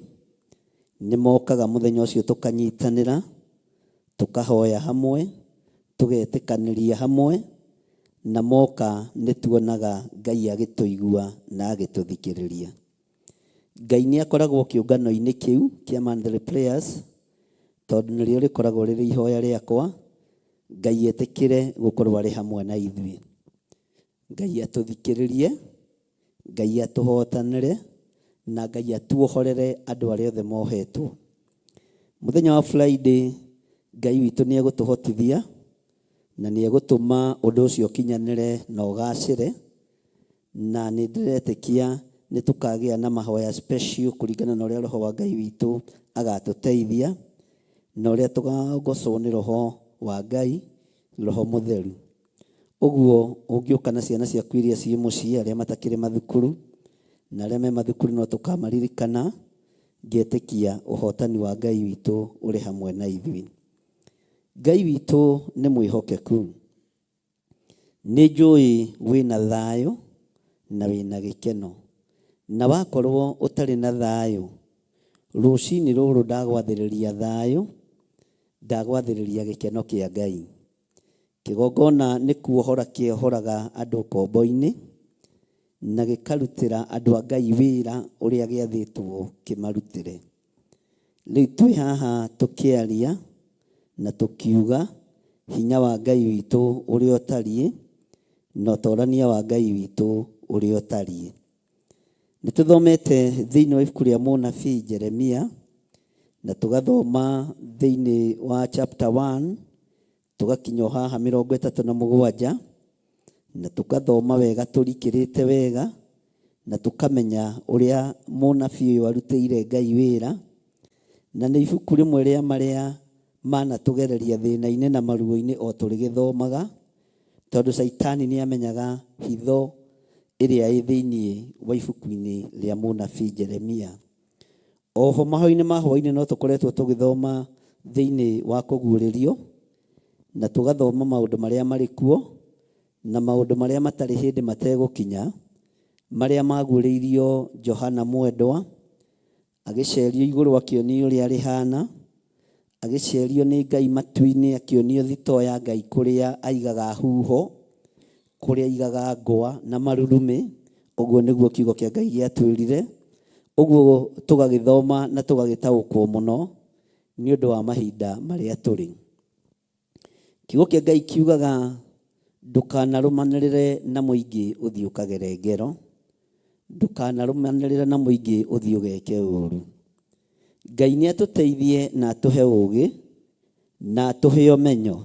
S7: nĩ mokaga mũthenya ũcio tũkanyitanĩra, tũkahoya hamwe, tũgetĩkanĩria hamwe, na moka nĩ tuonaga Ngai agĩtũigua na agĩtũthikĩrĩria. Ngai nĩ akoragwo kĩũngano-inĩ kĩu kĩa monthly prayers, tondũ nĩrĩo rĩkoragwo rĩrĩ ihoya rĩakwa, Ngai etĩkĩre gũkorwo arĩ hamwe na ithuĩ. Ngai atũthikĩrĩrie, Ngai atũhotanĩre, na Ngai atuohorere andũ arĩa othe mohetwo. Mũthenya wa Friday, Ngai witũ nĩ egũtũhotithia na nĩ egũtũma ũndũ ũcio ũkinyanĩre na ũgacĩre, na nĩ ndĩretĩkia nĩ tũkagĩa na mahoya special kũringana na ũrĩa Roho wa Ngai witũ agatũteithia, na ũrĩa tũkagocwo nĩ Roho wa Ngai, Roho Mũtheru. Ũguo ũngĩũka na ciana ciaku iria ciĩ mũciĩ, arĩa matakĩrĩ mathukuru, na arĩa me mathukuru no tũkamaririkana, ngetĩkia ũhotani wa Ngai witũ ũrĩ hamwe na ithuĩ. Ngai witũ nĩ mwĩhokeku. Nĩ njũĩ wĩna thayũ na wĩna gĩkeno. Na wakorwo ũtarĩ na thayũ, rũcinĩ rũrũ ndagwathĩrĩria thayũ, ndagwathĩrĩria gĩkeno kĩa Ngai. Kĩgongona nĩ kuohora kĩohoraga andũ ũkombo-inĩ, na gĩkarutĩra andũ a Ngai wĩra ũrĩa gĩathĩtwo kĩmarutĩre. Rĩu twĩ haha tũkĩaria na tũkiuga hinya wa Ngai witũ ũrĩa ũtariĩ, na ũtorania wa Ngai witũ ũrĩa ũtariĩ. Nĩ tũthomete thĩinĩ wa ibuku rĩa mũnabii Jeremia, na tũgathoma thĩinĩ wa chapter 1, tũgakinya o haha 37, na tũgathoma wega tũrikĩrĩte wega, na tũkamenya ũrĩa mũnabii ũyũ arutĩire Ngai wĩra, na nĩ ibuku rĩmwe rĩa marĩa manatũgereria thĩna-inĩ na maruo-inĩ o tũrĩgĩthomaga, tondũ Caitani nĩ amenyaga hitho ĩrĩa ĩ thĩinĩ wa ibuku-inĩ rĩa mũnabii Jeremia. Oho mahoya-inĩ ma hwaĩ-inĩ no tũkoretwo tũgĩthoma thĩinĩ wa kũguũrĩrio, na tũgathoma maũndũ marĩa marĩ kuo, na maũndũ marĩa matarĩ hĩndĩ mategũkinya, marĩa maguũrĩirio Johana mwendwa, agĩcerio igũrũ akĩonio ũrĩa rĩhana, agĩcerio nĩ Ngai matu-inĩ akĩonio thitoo ya Ngai kũrĩa aigaga huho, kũrĩa aigaga ngwa na marurumĩ, ũguo nĩguo kiugo kĩa Ngai gĩatwĩrire, ũguo tũgagĩthoma na tũgagĩtaũkwo mũno nĩ ũndũ wa mahinda marĩa tũrĩ. Kiugo kĩa Ngai kiugaga ndũkanarũmanĩrĩre na mũingĩ ũthiĩ ũkagere ngero, ndũkanarũmanĩrĩre na mũingĩ ũthiĩ ũgeke ũru. Ngai nĩ atũteithie na atũhe ũgĩ na atũhe ũmenyo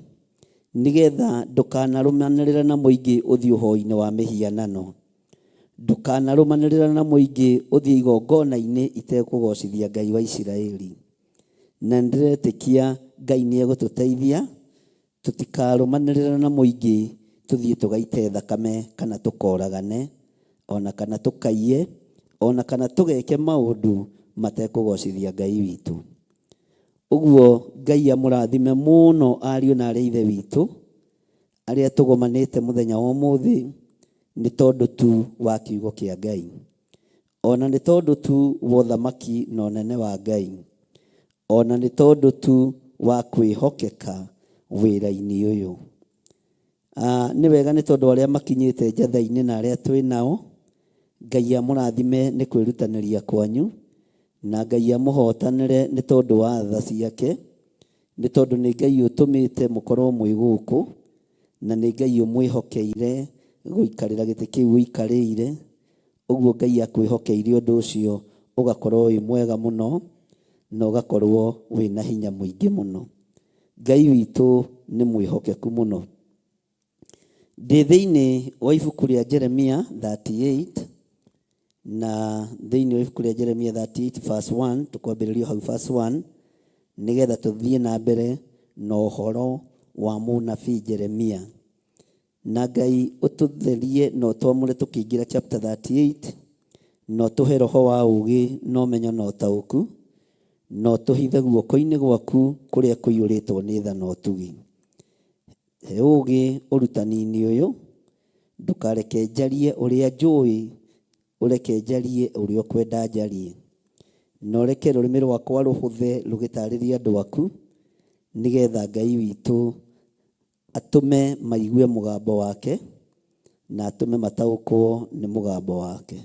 S7: nĩgetha ndũkanarũmanĩrĩre na mũingĩ ũthiĩ ũhoi-inĩ wa mĩhianano, ndũkanarũmanĩrĩre na mũingĩ ũthiĩ igongona-inĩ itekũgocithia Ngai wa Isiraeli. Na nĩndĩretĩkia Ngai nĩ egũtũteithia tũtikarũmanĩrĩre na mũingĩ tũthiĩ tũgaite thakame kana tũkoragane ona kana tũkaiye ona kana tũgeke maũndũ matekũgocithia Ngai witũ. Ũguo Ngai amũrathime mũno ariũ na arĩ a ithe witũ arĩa tũgomanĩte mũthenya wa ũmũthĩ nĩ tondũ tu wa kiugo kĩa Ngai. Ona nĩ tondũ tu wa ũthamaki na ũnene wa Ngai. Ona nĩ tondũ tu wa kwĩhokeka wĩra-inĩ ũyũ. Nĩ wega nĩ tondũ arĩa makinyĩte njatha-inĩ na arĩa twĩ nao, Ngai amũrathime nĩ kwĩrutanĩria kwanyu, na Ngai amũhotanĩre nĩ tondũ wa tha ciake, nĩ tondũ nĩ Ngai ũtũmĩte mũkorwo mwĩ gũkũ, na nĩ Ngai ũmwĩhokeire gũikarĩra gĩtĩ kĩu ũikarĩire. Ũguo Ngai akwĩhokeire ũndũ ũcio ũgakorwo wĩ mwega mũno, na ũgakorwo wĩna hinya mũingĩ mũno. Ngai witũ nĩ mwĩhokeku mũno. Ndĩ thĩinĩ wa ibuku rĩa Jeremia 38, Na thĩinĩ wa ibuku rĩa Jeremia 38 verse 1, tũkwambĩrĩria hau verse 1 nĩgetha tũthiĩ na mbere na ũhoro wa mũnabii Jeremia. Na Ngai ũtũtherie na ũtwamũre tũkĩingĩra chapter 38, na ũtũhe roho wa ũũgĩ na ũmenyo na ũtaũku, na ũtũhithe guoko-inĩ gwaku kũrĩa kũiyũrĩtwo nĩ tha na ũtugi. He ũũgĩ ũrutani-inĩ ũyũ, ndũkareke njarie ũrĩa njũĩ, ũreke njarie ũrĩa ũkwenda njarie. Na ũreke rũrĩmĩ rwakwa rũhũthe rũgĩtaarĩria andũ aku, nĩgetha Ngai witũ atũme maigue mũgambo wake, na atũme mataũkwo nĩ mũgambo wake.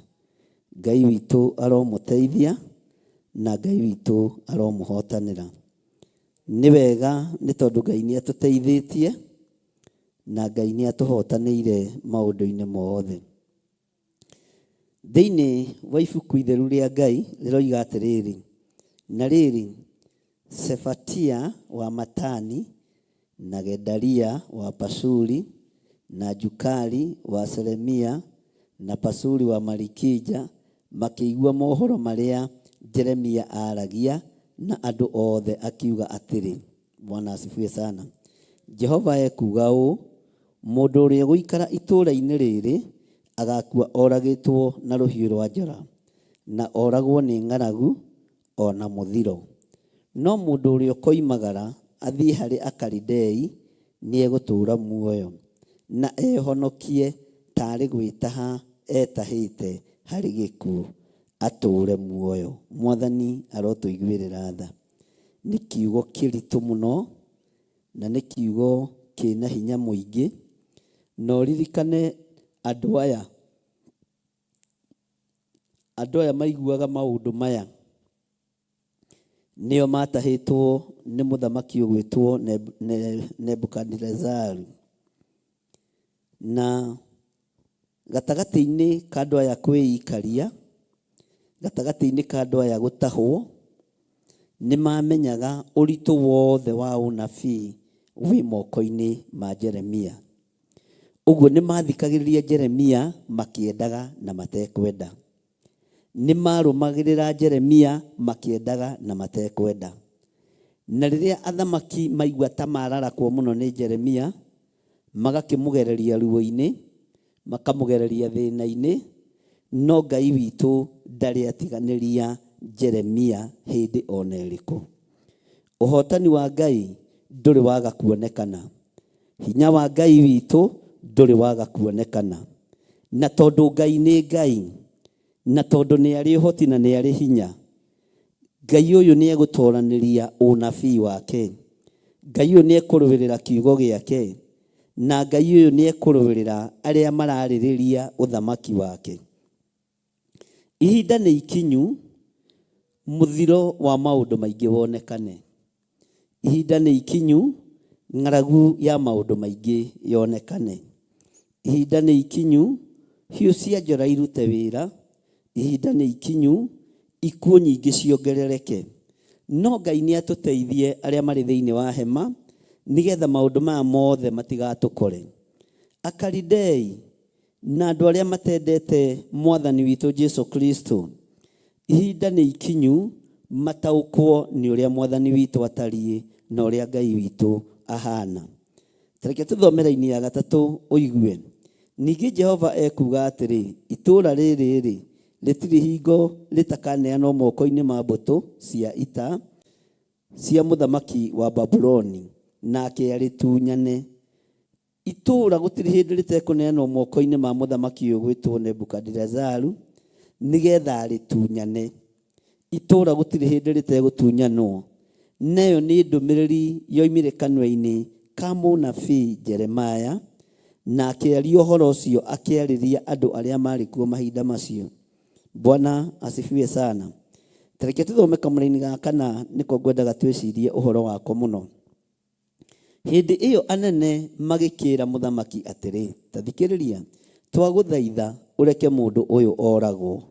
S7: Ngai witũ aromũteithia, na Ngai witũ aromũhotanĩra. Nĩ wega nĩ tondũ Ngai nĩ atũteithĩtie, na Ngai nĩ atũhotanĩire maũndũ-inĩ mothe. Thĩinĩ wa ibuku itheru rĩa Ngai rĩroiga atĩrĩrĩ, na rĩrĩ, Shefatia wa Matani, na Gedalia wa Pashuri, na Jukali wa Shelemia, na Pashuri wa Malikija makĩigua mohoro marĩa Jeremia aaragia na andũ othe akiuga atĩrĩ, Bwana asifiwe sana. Jehova ekuuga ũũ, Mũndũ ũrĩa ũgũikara itũũra-inĩ rĩrĩ agaakua oragĩtwo na rũhiũ rwa njora, na oragwo nĩ ng'aragu o na mũthiro. No mũndũ ũrĩa ũkoimagara athiĩ harĩ Akalidei nĩegũtũũra muoyo, na ehonokie taarĩ gwĩtaha etahĩte harĩ gĩkuũ, atũũre muoyo. Mwathani arotũiguĩrĩra tha. Nĩ kiugo kĩritũ mũno, na nĩ kiugo kĩna hinya mũingĩ. Na ũririkane andũ aya, andũ aya maiguaga maũndũ maya nĩo matahĩtwo nĩ mũthamaki ũgwĩtwo Nebukadinezaru. Na gatagatĩ-inĩ ka andũ aya kwĩikaria, gatagatĩ-inĩ ka andũ aya gũtahwo, nĩ mamenyaga ũritũ wothe wa ũnabii wĩ moko-inĩ ma Jeremia. Ũguo nĩ mathikagĩrĩria Jeremia makĩendaga na matekwenda. Nĩ maarũmagĩrĩra Jeremia makĩendaga na matekwenda. Na rĩrĩa athamaki maigua ta mararakwo mũno nĩ Jeremia, magakĩmũgereria ruo-inĩ, makamũgereria thĩna-inĩ, no Ngai witũ ndarĩ atiganĩria Jeremia hĩndĩ o na ĩrĩkũ. Ũhotani wa Ngai ndũrĩ waga kuonekana. Hinya wa Ngai witũ ndũrĩ waga kuonekana. Na tondũ Ngai nĩ Ngai, na tondũ nĩ arĩ ũhoti na nĩ arĩ hinya, Ngai ũyũ nĩ egũtoranĩria ũnabii wake. Ngai ũyũ nĩ ekũrũĩrĩra kiugo gĩake. Na Ngai ũyũ nĩ ekũrũĩrĩra arĩa mararĩrĩria ũthamaki wake. Ihinda nĩ ikinyu mũthiro wa maũndũ maingĩ wonekane. Ihinda nĩ ikinyu ng'aragu ya maũndũ maingĩ yonekane. Ihinda nĩ ikinyu hiũ cia njora irute wĩra. Ihinda nĩ ikinyu ikuũ nyingĩ ciongerereke. No Ngai nĩ atũteithie arĩa marĩ thĩinĩ wa hema nĩgetha maũndũ maya mothe matigatũkore. Akalidei na andũ arĩa matendete Mwathani witũ Jesu Kristo, ihinda nĩ ikinyu mataũkwo nĩ ũrĩa Mwathani witũ atariĩ na ũrĩa Ngai witũ ahana. Ta reke tũthome raini ya gatatũ ũigue. Ningĩ Jehova ekuuga atĩrĩ, itũũra rĩrĩ-rĩ, rĩtirĩ hingo rĩtakaneanwo moko-inĩ ma mbũtũ cia ita cia mũthamaki wa Babuloni, nake arĩtunyane. Itũũra gũtirĩ hĩndĩ rĩtekũneanwo moko-inĩ ma mũthamaki ũyũ ũgwĩtwo Nebukadirezaru, nĩgetha arĩtunyane. Itũũra gũtirĩ hĩndĩ rĩtegũtunyanwo. Na ĩyo nĩ ndũmĩrĩri yoimire kanua-inĩ ka mũnabii Jeremia, na akĩaria ũhoro ũcio akĩarĩria andũ arĩa maarĩ kuo mahinda macio. Bwana asifiwe sana. Ta reke tũthome kamũraini ga kana nĩko ngwendaga twĩcirie ũhoro wako mũno. Hĩndĩ ĩyo anene magĩkĩĩra mũthamaki atĩrĩ, Ta thikĩrĩria, twagũthaitha ũreke mũndũ ũyũ oragwo,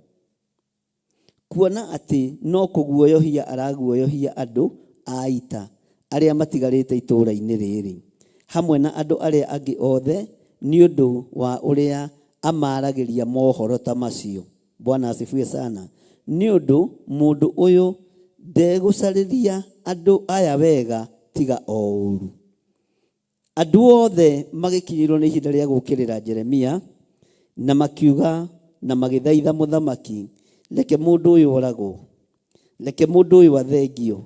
S7: kuona atĩ no kũguoyohia araguoyohia andũ a ita arĩa matigarĩte itũũra-inĩ rĩrĩ, hamwe na andũ arĩa angĩ othe, nĩ ũndũ wa ũrĩa amaaragĩria mohoro ta macio. Bwana asifiwe sana. Nĩ ũndũ mũndũ ũyũ ndegũcarĩria andũ aya wega tiga o ũũru. Andũ othe magĩkinyĩrwo nĩ ihinda rĩa gũũkĩrĩra Jeremia, na makiuga na magĩthaitha mũthamaki, reke mũndũ ũyũ oragwo, reke mũndũ ũyũ athengio,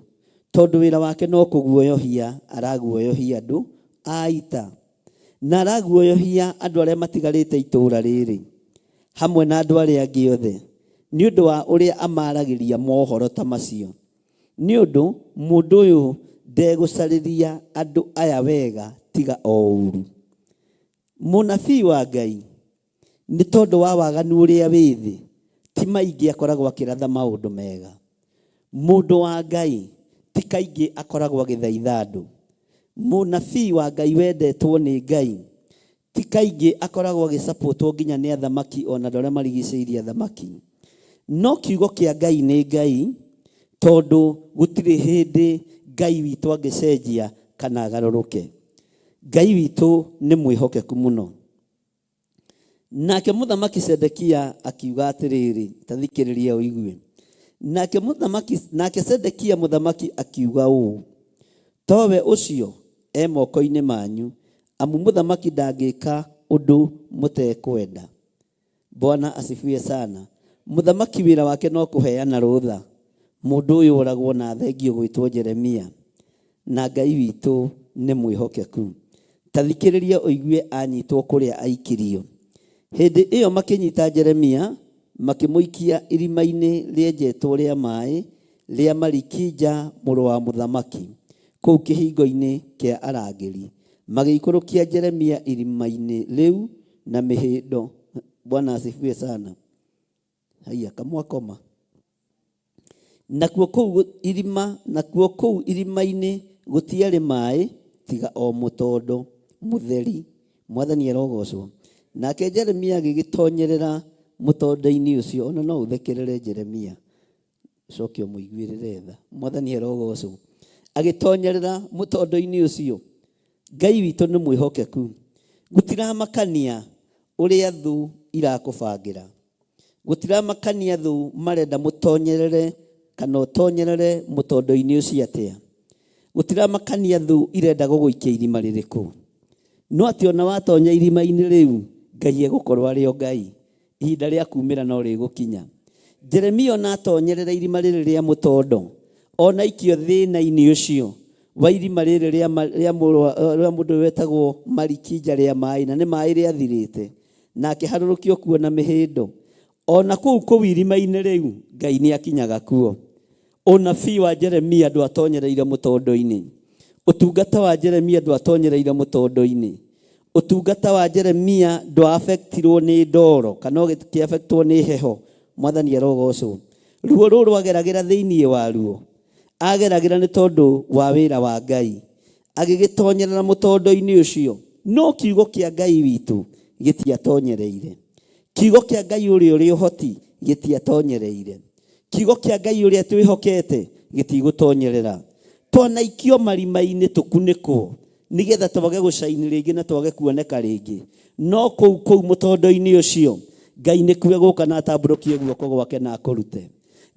S7: tondũ wĩra wake no kũguoyohia araguoyohia andũ a ita, na araguoyohia andũ arĩa matigarĩte itũũra rĩrĩ, hamwe na andũ arĩa angĩ othe, nĩ ũndũ wa ũrĩa amaragĩria mohoro ta macio. Nĩ ũndũ mũndũ ũyũ ndegũcarĩria andũ aya wega tiga o ũũru. Mũnabii wa Ngai, nĩ tondũ wa waganu ũrĩa wĩ thĩ, ti maingĩ akoragwo akĩratha maũndũ mega. Mũndũ wa Ngai ti kaingĩ akoragwo agĩthaitha andũ. Mũnabii wa Ngai wendetwo nĩ Ngai ti kaingĩ akoragwo agĩcapotwo nginya nĩ athamaki ona andũ arĩa marigicĩirie athamaki. No kiugo kĩa Ngai nĩ Ngai, tondũ gũtirĩ hĩndĩ Ngai witũ angĩcenjia kana agarũrũke. Ngai witũ nĩ mwĩhokeku mũno. Nake mũthamaki Sedekia akiuga atĩrĩrĩ, ta thikĩrĩria ũigue. Nake mũthamaki, nake Sedekia mũthamaki akiuga ũũ, towe ũcio e moko-inĩ manyu, amu mũthamaki ndangĩka ũndũ mũtekwenda. Bwana asifiwe sana. Mũthamaki wĩra wake no kũheana rũtha. Mũndũ ũyũ oragwo na athengio gwĩtwo Jeremia. Na Ngai witũ nĩ mwĩhokeku. Ta thikĩrĩria ũigue anyitwo kũrĩa aikirio. Hĩndĩ ĩyo makĩnyita Jeremia, makĩmũikia irima-inĩ rĩenjetwo rĩa maĩ rĩa Malikija mũrũ wa mũthamaki, kũu kĩhingo-inĩ kĩa arangĩri. Magĩikũrũkia Jeremia irima-inĩ rĩu na mĩhĩndo. Bwana asifiwe sana. Haiya, kamwakoma. Nakuo kũu irima, nakuo kũu irima-inĩ gũtiarĩ maĩ tiga o mũtondo mũtheri. Mwathani arogocwo. Nake Jeremia agĩgĩtonyerera mũtondo-inĩ ũcio. Ona no ũthekerere Jeremia, ũcoke ũmũiguĩrĩre tha. Mwathani arogocwo. Agĩtonyerera mũtondo-inĩ ũcio. Ngai witũ nĩ mwĩhokeku. Gũtiramakania ũrĩa thũ irakũbangĩra. Gũtiramakania thũ marenda mũtonyerere kana ũtonyerere mũtondo-inĩ ũcio atĩa. Gũtiramakania thũ irenda gũgũikia irima rĩrĩkũ. No atĩ ona watonya irima-inĩ rĩu, Ngai egũkorwo arĩ o Ngai. Ihinda rĩa kumĩra no rĩgũkinya. Jeremia ona atonyerera irima rĩrĩ rĩa mũtondo, ona aikio thĩna-inĩ ũcio wa irima rĩrĩ rĩa mũndũ wetagwo Malikija rĩa maĩ, na nĩ maĩ rĩathirĩte, na akĩharũrũkio kuo na mĩhĩndo. Ona kũu kũu irima-inĩ rĩu, Ngai nĩ akinyaga kuo. Ũnabii wa Jeremia ndwatonyereire mũtondo-inĩ. Ũtungata wa Jeremia ndwatonyereire mũtondo-inĩ. Ũtungata wa Jeremia ndwa-affectirwo nĩ ndoro kana ũgĩkĩ-affectwo nĩ heho. Mwathani arogocwo. Ruo rũu rwageragĩra thĩinĩ waruo, ageragĩra nĩ tondũ wa wĩra wa Ngai. Agĩgĩtonyerera mũtondo-inĩ ũcio, no kiugo kĩa Ngai witũ gĩtiatonyereire. Kiugo kĩa Ngai ũrĩa ũrĩ ũhoti gĩtiatonyereire. Kiugo kĩa Ngai ũrĩa twĩhokete gĩtigũtonyerera. Twanaikio marima-inĩ tũkunĩkwo nĩgetha twage gũcaini rĩngĩ na twage kuoneka rĩngĩ. No kũu kũu mũtondo-inĩ ũcio, Ngai nĩkuo egũka na atambũrũkie guoko gwake na akũrute.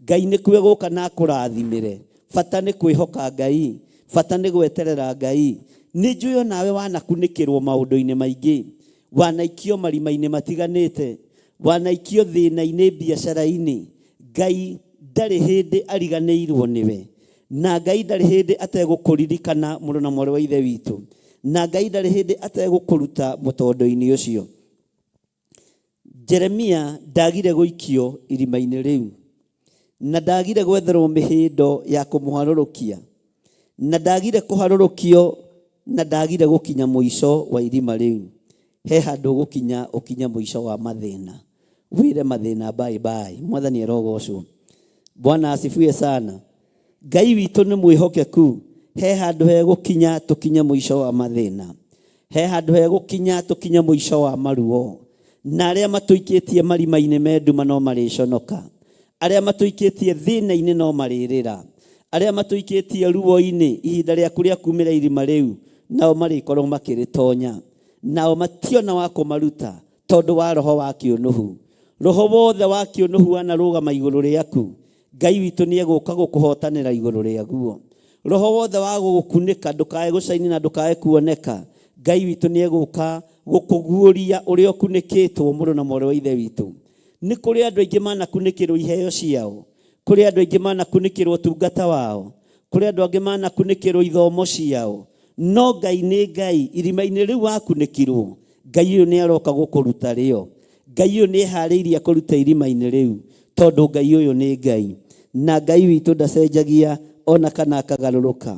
S7: Ngai nĩkuo egũka na akũrathimĩre. Bata nĩ kwĩhoka Ngai, bata nĩ gweterera Ngai. Nĩ njũĩ onawe wanakunĩkĩrwo maũndũ-inĩ maingĩ, wanaikio marima-inĩ matiganĩte, wanaikio thĩna-inĩ biacara-inĩ. Ngai ndarĩ hĩndĩ ariganĩirwo nĩwe, na Ngai ndarĩ hĩndĩ ategũkũririkana mũrũ na mwarĩ wa Ithe witũ, na Ngai ndarĩ hĩndĩ ategũkũruta mũtondo-inĩ ũcio. Jeremia ndagire gũikio irima-inĩ rĩu, na ndagire gwetherwo mĩhĩndo ya kũmũharũrũkia, na ndagire kũharũrũkio, na ndagire gũkinya mũico wa irima rĩu. He handũ ũgũkinya ũkinye mũico wa mathĩna, wĩre mathĩna bye bye. Mwathani arogocwo. Bwana asifiwe sana. Ngai witũ nĩ mwĩhokeku. He handũ hegũkinya tũkinye mũico wa mathĩna. He handũ hegũkinya tũkinye mũico wa maruo. Na arĩa matũikĩtie marima-inĩ me nduma no marĩconoka. Arĩa matũikĩtie thĩna-inĩ no marĩrĩra. Arĩa matũikĩtie ruo-inĩ ihinda rĩaku rĩa kumĩra irima rĩu, nao marĩkorwo makĩrĩtonya. Nao mationa wa kũmaruta tondũ wa roho wa kĩũnũhu. Roho wothe wa kĩũnũhu wanarũgama igũrũ rĩaku, Ngai witũ nĩ egũka gũkũhotanĩra igũrũ rĩaguo. Roho wothe wa gũgũkunĩka ndũkae gũcaini na ndũkae kuoneka, Ngai witũ nĩ egũka gũkũguũria ũrĩa ũkunĩkĩtwo mũrũ na mwarĩ wa Ithe witũ. Nĩ kũrĩ andũ aingĩ manakunĩkĩrwo iheo ciao, kũrĩ andũ aingĩ manakunĩkĩrwo ũtungata wao, kũrĩ andũ angĩ manakunĩkĩrwo ithomo ciao. No Ngai nĩ Ngai, irima-inĩ rĩu wakunĩkirwo, Ngai ũyũ nĩ aroka gũkũruta rĩo. Ngai ũyũ nĩ eharĩirie akũrute irima-inĩ rĩu, tondũ Ngai ũyũ nĩ Ngai. Na Ngai witũ ndacenjagia ona kana akagarũrũka.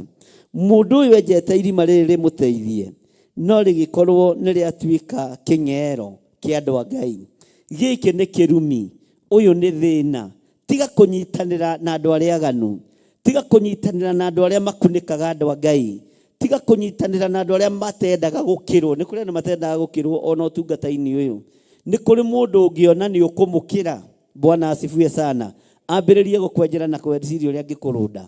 S7: Mũndũ ũyũ enjete irima rĩrĩ rĩmũteithie, no rĩgĩkorwo nĩ rĩatuĩka kĩng'ero kĩa andũ a Ngai. Gĩkĩ nĩ kĩrumi, ũyũ nĩ thĩna. Tiga kũnyitanĩra na andũ arĩa aganu. Tiga kũnyitanĩra na andũ arĩa makunĩkaga andũ a Ngai. Tiga kũnyitanĩra na andũ arĩa matendaga gũkĩrwo. Nĩ kũrĩ andũ matendaga gũkĩrwo ona ũtungata-inĩ ũyũ. Nĩ kũrĩ mũndũ ũngĩona nĩ ũkũmũkĩra, Bwana asifiwe sana, ambĩrĩrie gũkwenjera na kweciria ũrĩa angĩkũrũnda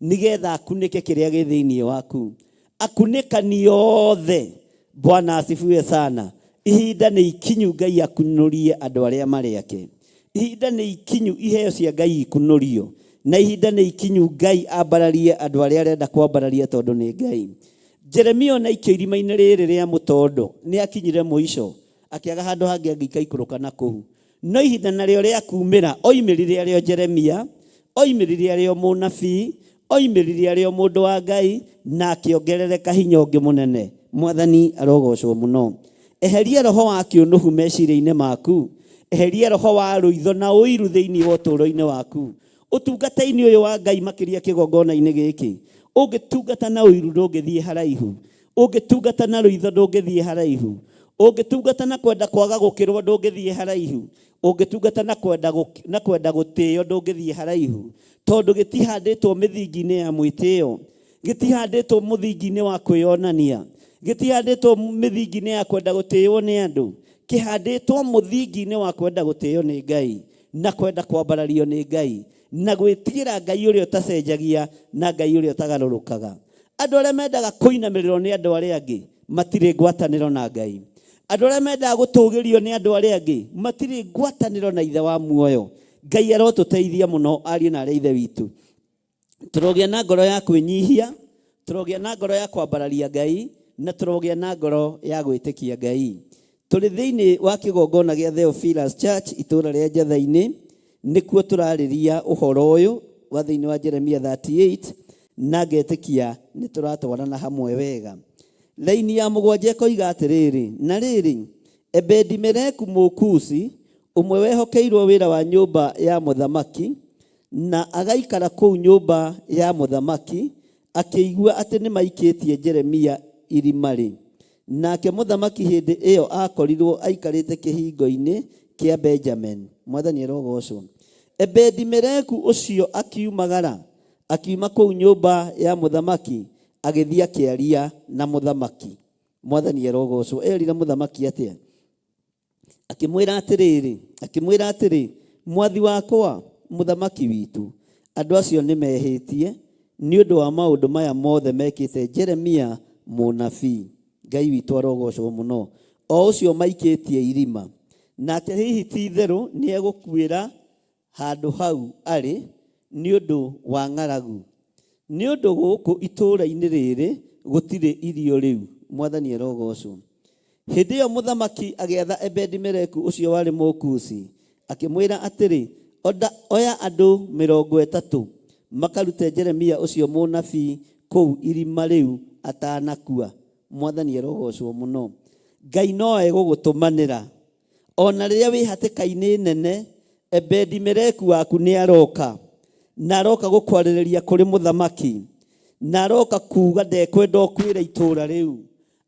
S7: nĩgetha akunĩke kĩrĩa gĩ thĩinĩ waku. Akunĩkani othe, Bwana asifiwe sana. Ihinda nĩ ikinyu Ngai akunũrie andũ arĩa marĩ ake. Ihinda nĩ ikinyu iheo cia Ngai ikunũrio. Na ihinda nĩ ikinyu Ngai ambararie andũ arĩa arenda kwambararia tondũ nĩ Ngai. Jeremia ona aikio irima-inĩ rĩrĩ rĩa mũtondo nĩ akinyire mũico akĩaga handũ hangĩ angĩikaikũrũka na kũu. No ihinda narĩo rĩa kumĩra oimĩrire arĩ o Jeremia, oimĩrire arĩ o mũnabii, oimĩrire arĩ o mũndũ wa Ngai, na akĩongerereka hinya ũngĩ mũnene. Mwathani arogocwo mũno. Eheria roho wa kĩũnũhu meciria-inĩ maku. Eheria roho wa rũitho na ũiru thĩinĩ wa ũtũũro-inĩ waku. Ũtungata-inĩ ũyũ wa Ngai makĩria kĩgongona-inĩ gĩkĩ, ũngĩtungata na ũiru ndũngĩthiĩ haraihu. Ũngĩtungata na rũitho ndũngĩthiĩ haraihu. Ũngĩtungata na kwenda kwaga gũkĩrwo ndũngĩthiĩ haraihu. Ũngĩtungata na kwenda na kwenda gũtĩo ndũngĩthiĩ haraihu. Tondũ gĩtihandĩtwo mĩthingi-inĩ ya mwĩtĩo. Gĩtihandĩtwo mũthingi-inĩ wa kwĩyonania. Gĩtihandĩtwo mĩthingi-inĩ ya kwenda gũtĩo nĩ andũ. Kĩhandĩtwo mũthingi-inĩ wa kwenda gũtĩo nĩ Ngai na kwenda kwambarario nĩ Ngai na gwĩtigĩra Ngai ũrĩa ũtacenjagia na Ngai ũrĩa ũtagarũrũkaga. Andũ arĩa mendaga kũinamĩrĩrwo nĩ andũ arĩa angĩ matirĩ ngwatanĩro na Ngai. Andũ arĩa mendaga gũtũgĩrio nĩ andũ arĩa angĩ matirĩ ngwatanĩro na Ithe wa muoyo. Ngai arotũteithia mũno ariũ na arĩ Ithe witũ. Tũrogĩa na ngoro ya kwĩnyihia, tũrogĩa na ngoro ya kwambararia Ngai, na tũrogĩa na ngoro ya gwĩtĩkia Ngai. Tũrĩ thĩinĩ wa kĩgongona gĩa Theophilus Church itũũra rĩa Njatha-inĩ, nĩkuo tũrarĩria ũhoro ũyũ wa thĩinĩ wa Jeremia 38 na ngetĩkia nĩ tũratwarana hamwe wega. Raini ya mũgwanja ĩkoiga atĩrĩrĩ, na rĩrĩ, Ebedi-Meleku Mũkushi, ũmwe wehokeirwo wĩra wa nyũmba ya mũthamaki, na agaikara kũu nyũmba ya mũthamaki, akĩigua atĩ nĩmaikĩtie Jeremia irima-rĩ, nake mũthamaki hĩndĩ ĩyo aakorirwo aikarĩte kĩhingo-inĩ kĩa Benjamini. Mwathani arogoocwo. Ebedi-Meleku ũcio akiumagara, akiuma kũu nyũmba ya mũthamaki, agĩthiĩ akĩaria na mũthamaki. Mwathani arogoocwo. Eerire mũthamaki atĩa? Akĩmwĩra atĩrĩrĩ, akĩmwĩra atĩrĩ, mwathi wakwa, mũthamaki witũ, andũ acio nĩ mehĩtie nĩ ũndũ wa maũndũ maya mothe mekĩte Jeremia mũnabii. Ngai witũ arogocwo mũno, o ũcio maikĩtie irima. Nake hihi ti itherũ nĩ egũkuĩra handũ hau arĩ nĩ ũndũ wa ng'aragu, nĩ ũndũ gũkũ itũũra-inĩ rĩrĩ gũtirĩ irio rĩu. Mwathani arogocwo. Hĩndĩ ĩyo mũthamaki agĩatha Ebedi-Meleku ũcio warĩ Mũkushi, akĩmwĩra atĩrĩ, Oya andũ 30 makarute Jeremia ũcio mũnabii kũu irima rĩu atanakua. Mwathani arogocwo mũno. Ngai no egũgũtũmanĩra. O na rĩrĩa wĩ hatĩka-inĩ nene, Ebedi-Meleku waku nĩ aroka, na aroka gũkwarĩrĩria kũrĩ mũthamaki, na aroka kuga ndekwenda ũkuĩre itũũra rĩu,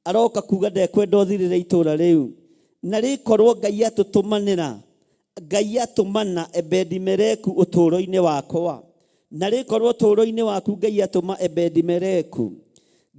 S7: aroka kuga ndekwenda ũthirĩre itũũra rĩu. Na rĩkorwo Ngai atũtũmanĩra, Ngai atũmana Ebedi-Meleku ũtũũro-inĩ wakwa, na rĩkorwo ũtũũro-inĩ waku Ngai atũma Ebedi-Meleku,